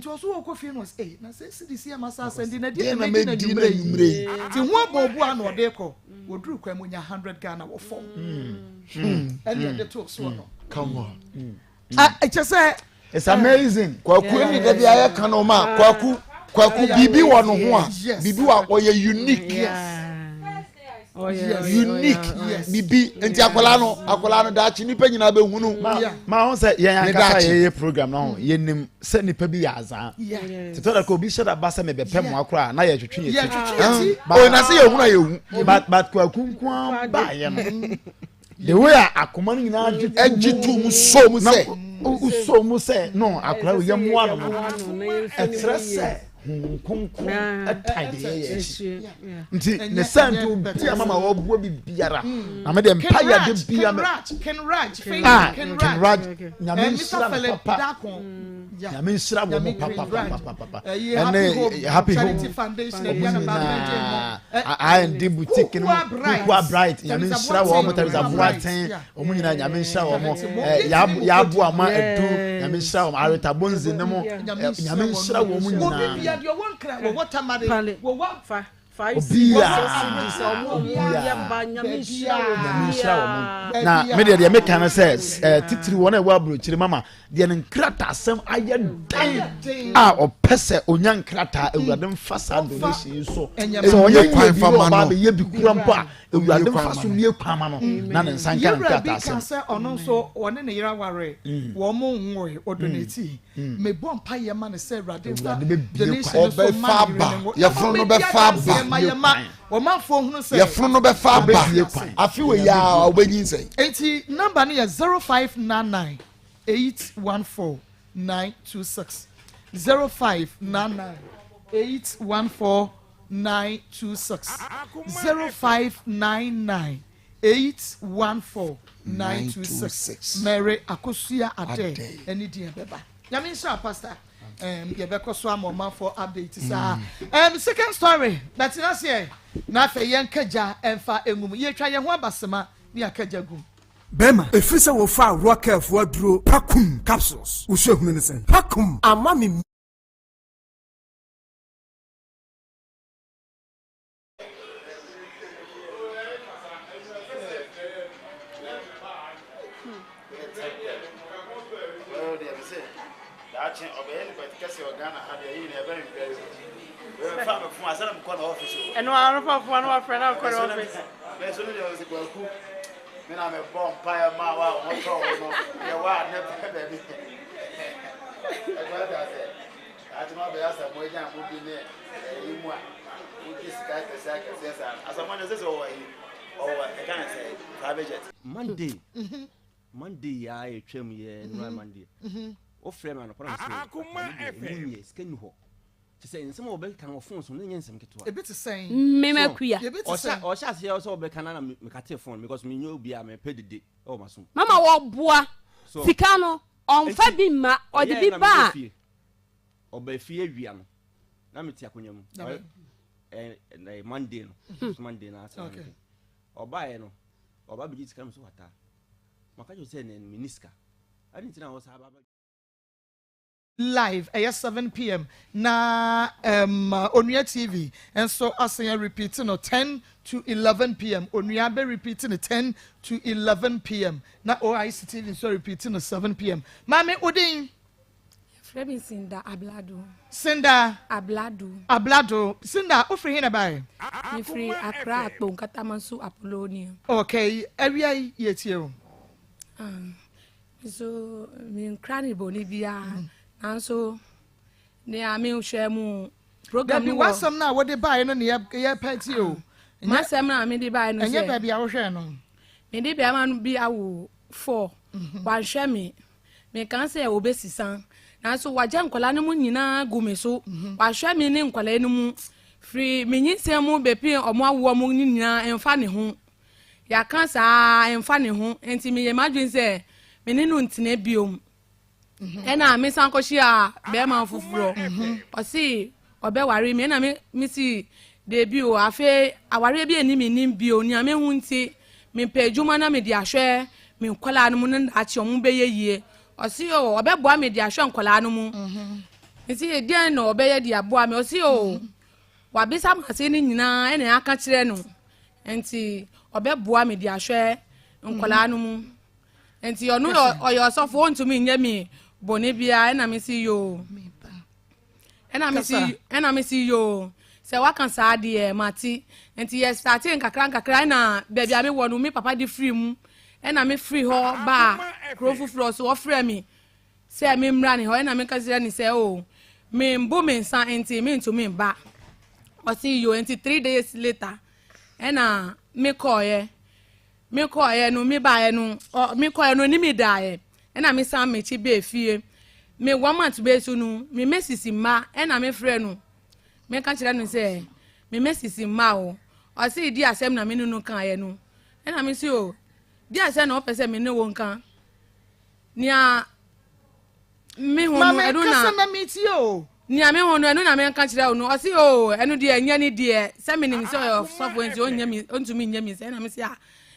nti ɔso wɔkɔ fie no ɔsɛ ɛy na 6 cedis yɛ ma sa asɛnde na deɛ Deɛ na na mɛdi na mɛdi na nwummerɛ yi anwummerɛ yi. nti ho abɔ obu a na ɔde kɔ wɔduru kwan mu nya 100 Ghana wɔ fam ɛne ɛde too soɔ no come on Ah, ɛkyɛ sɛ it's amazing kwaku ne da bi ayɛ ka no ma kwaku kwaku biribi wɔ no ho a Yes. biribi wɔ ɔyɛ unique Yes. unique Yes. bibi nti akwadaa no akwadaa no daakye nipa nyinaa bɛ hunu ma Yeah. ma ho sɛ yɛn Ne ankasa daakye. yɛyɛ program no ho yɛnim sɛ nipa bi yɛ azaa Yeah. tètè dɛ ko obi hyɛ da ba sɛ mebɛpɛ mmoa koraa na yɛtwetwe yɛ ti yɛtwetwe yɛ ti o na se yɛ hu na yɛ hu but kwaku nko ara baayɛ no the way a akoma no nyinaa gye ɛgye tu mu so mu na sɛ wosɔ mu sɛ no akora wo yɛ mmoa no no ɛkyerɛ sɛ honhom kronkron ɛtae de yɛyɛ akyi nti ne sɛ nti obi a mama wɔboa bi biara na me deɛ mpa yɛ de bia me Kenraj Kenraj Faith ah Kenraj Kenraj nyame Eh, nhyira Mr. no Philip papa Dako Yeah. nyame nhyira wɔ mo Nyame papa Kenraj. papa papa Eh, Happy Home ɛne happy home Charity Foundation ɔmo Aduana Babena nyinaa Eh, I&D boutique no Kukua Bright. kukua bright nyame Teresa nhyira wɔ mo Boateng, Teresa Kukua Bright, Boateng yeah. ɔmo nyinaa nyame nhyira wɔ mo Nyame nhyira Eh, wɔn. yaaboa ma Yeah. edu nyame nhyira wɔ mo Arita Bonzi ne mo Yeah. eh, nyame nhyira wɔ mo Obi nyinaa bia deɛ ɔwɔ nkra wɔwɔ tamale Pale. wɔwɔ Fa 5 Obiara. 6 cedis ɔmo Obiara. yɛ ba nyame nhyira wɔ nyame nhyira wɔ mo Baabiara. na me deɛ deɛ meka no sɛ titiri wɔn a ɛwɔ aburokyire mama deɛ ne nkrataa asɛm ayɛ den den. a ɔpɛ sɛ onya nkrataa awurade mfa saa donation yi so Ɛnyɛ sɛ ɔnyɛ Mmie kwan nyɛ bi fa na ma ɔba no. abɛyɛ bi kura mpo a awurade Mmie kwan mfa ma so no. mmie kwan ma no na ne nsa nka ne yɛwura bi nkrataa ka asɛm sɛ ɔno nso ɔne ne yere aware wɔn mo nwoe ɔdonate mebɔ mpa yɛ ma ne sɛ awurade nfa Awurade bɛbie donation kwan. no so ma Ɔbɛfa ne yere ne aba. ngo. Yɛfunu no Ɛma medi bɛfa aba. adanseɛ ma yɛ ma ɔmanfoɔ hunu sɛ yɛfunu no bɛfa aba Ɔbɛbie kwan. afi wɔ yi a ɔbɛnyi nsɛn eti number no yɛ 0599 814 926 0599 814 926 0599 814 926 Mary Akosua Ade Ade. ɛne deɛ bɛba nyame nhyira pastor yɛbɛkɔ so ama ɔmanfoɔ update saa second story bɛtena seɛ na afei yɛnka gya ɛmfa engu mu yɛtwa yɛn ho abasema. Ne yɛaka gya gum. Bɛrima, ɛfiri sɛ wofaa Rockɛlfoɔ aduro Pakum capsules, wo suahunu ne sɛn? Pakum ama me. Ɛno ara no fa fo ano afrɛ na akɔ ne office. Me na mebɔ mpaeɛ ma wa a wɔtɔ wo no yɛ wa a ne pɛ baabi ɛkɔ ɛda sɛ atoma bɛyɛ asamoah gya mo bi ne ɛyi mu a wogye sika akɛseɛ akɛseɛ saa asamoah no sɛ sɛ ɔwɔ ayi ɔwɔ ɛka ne sɛ private jet. Monday Monday yi ara yɛtwam yɛ nnora Monday wofrɛ me anɔpa na mesɛ Akoma ɛmu FM. nyɛ sika nni hɔ kyɛ sɛ nsɛm a wɔbɛka wɔ phone so no nyɛ nsɛm ketewa. Ebi te sɛn? Mmem akua. Ebi te Ɔhyɛ sɛn? ɔhyɛ aseɛ sɛ ɔbɛka na na mekatee phone because menyɛ obi a mepɛ dede wɔ m'asom. Mama wɔboa So sika no ɔnfa enti bi mma ɔde ɔyɛɛ bi na ba mekɔ a. fie ɔba fie awia no na mete akonnwa mu Dabi. Ɔyɛ- ɛ- ɛ- Monday no Monday no asɛ Okay. ɔbaeɛ no ɔba bɛgye sika no so wata maka kyerɛ sɛ nɛ menni sika ade nti na wɔ saa ba Live ɛyɛ 7 pm na um, Onua TV nso asan yɛ repeat no 10 to 11 pm. Onua bɛ repeat no 10 to 11 pm na OIC TV nso repeat no 7 pm. Maame, odin? Yɛfrɛ me Sinda Ablado. Sinda Ablado. Ablado. Sinda, wofiri he na bae? Mefiri Accra Akpo Nkatamanso Apollonia. Okay, awia yi yɛtie o. Ah, nso menkra ne bɔne biara nanso nea mehwɛ mu program Dabi, no wɔ w'asɛm no a wode baeɛ no ne yɛpɛ tie o. M'asɛm no a mede baeɛ no ɛnyɛ sɛ baabi a wohwɛɛ no. Mede bɛrima no bi awo four, wanhwɛ me. Meka sɛ obɛsisa nanso wagya nkwadaa no mu nyinaa gu me so. Wahwɛ me ne nkwadaa no mu firi me nyinsɛn mu bɛpie ɔmo awoɔ mu no nyinaa, ɛmfa ne ho. Yɛaka saa, ɛmfa ne ho. Nti meyɛ m'adwene sɛ me ne no ntena biom. Ɛna mesan kɔhyia bɛrima foforɔ, ɔse ɔbɛware me. Ɛna mesi deebi o, afei awareɛ bi ani me nim bio. Nea mehu nti mepɛ adwuma na mede ahwɛ me nkɔlaa no mu no daakye ɔmo bɛyɛ yie. Ɔse o, ɔbɛboa me de ahwɛ nkɔlaa no mu. Nti deɛn na ɔbɛyɛ de aboa me? Ɔse o, wabisa me ase no nyinaa ɛna aka kyerɛ no, nti ɔbɛboa me de ahwɛ nkɔlaa no mu. Nti ɔno ɔyɛ ɔsɔfo, ɔntumi nyɛ mi bɔne biara. Ɛna me si yoo, ɛna me si yoo, sɛ waka saa deɛ mate. Nti yɛ start nkakra nkakra. Ɛna baabi a mewɔ no, me papa de firi mu, ɛna me firi hɔ baa kuro foforɔ so. Ɔfrɛ mi sɛ me mmra ne hɔ. Ɛna meka kyerɛ ne sɛ o, membu me nsa nti mentumi mba. Ɔsi yoo. Nti 3 days later ɛna mekɔɔyɛ. Mekɔɔyɛ no, mebaeɛ no, ɔ mekɔɔyɛ no onim daeɛ. Ɛna mesan m'akyi bɛɛ fie. Me one month bɛɛ so no, me mesisi mma. Ɛna mefrɛ no, meka kyerɛ no sɛ me mesisi mma o. Ɔsi di asɛm na me ne no kaeɛ no. Ɛna me si o, di asɛm na ɔpɛ sɛ me ne wo nka nea me ho no. Maame, ɛno na kasa na metie o. Nea me ho no, ɛno na menka kyerɛ wo no. Ɔsi o, ɛno deɛ ɛnyɛ ne deɛ sɛ menim sɛ ɔyɛ ɔsɔfo nti ɔnyɛ mi, ɔntumi nyɛ mi sɛ. Ɛna me si a,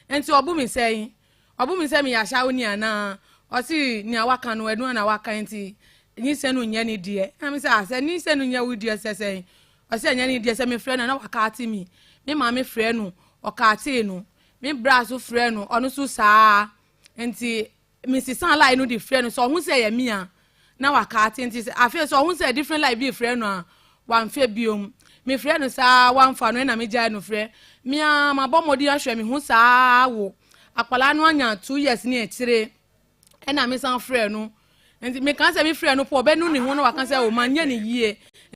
nti ɔbo mi sɛn? Ɔbo mi sɛ meyɛ ahyɛwo ni anaa? Ɔsi nea waka no, ɛno na waka, nti nyinsɛn no nyɛ ne deɛ. Ɛna me sɛ a, sɛ nyinsɛn no nyɛ wo deɛ sɛ sɛn? Ɔsi ɛnyɛ ne deɛ sɛ mefrɛ no na waka ate mi. Me maame frɛ no, ɔka ate no. Me bra so frɛ no, ɔno so saa. Nti mesesa line no de frɛ no sɛ ɔho sɛ ɛyɛ me a na waka ate. Nti sɛ afei sɛ ɔho sɛ different line bi frɛ no a, wamfɛ biom. Mefrɛ no saa, wamfa no. Ɛna megyae no frɛ. Mea mabɔ mmɔden ahwɛ me ho saa wo akwadaa no anya 2 years ne akyire. Ɛna mesan frɛ no. Nti meka sɛ mefrɛ no po, ɔbɛnu ne ho na waka sɛ o, manyɛ ne yie.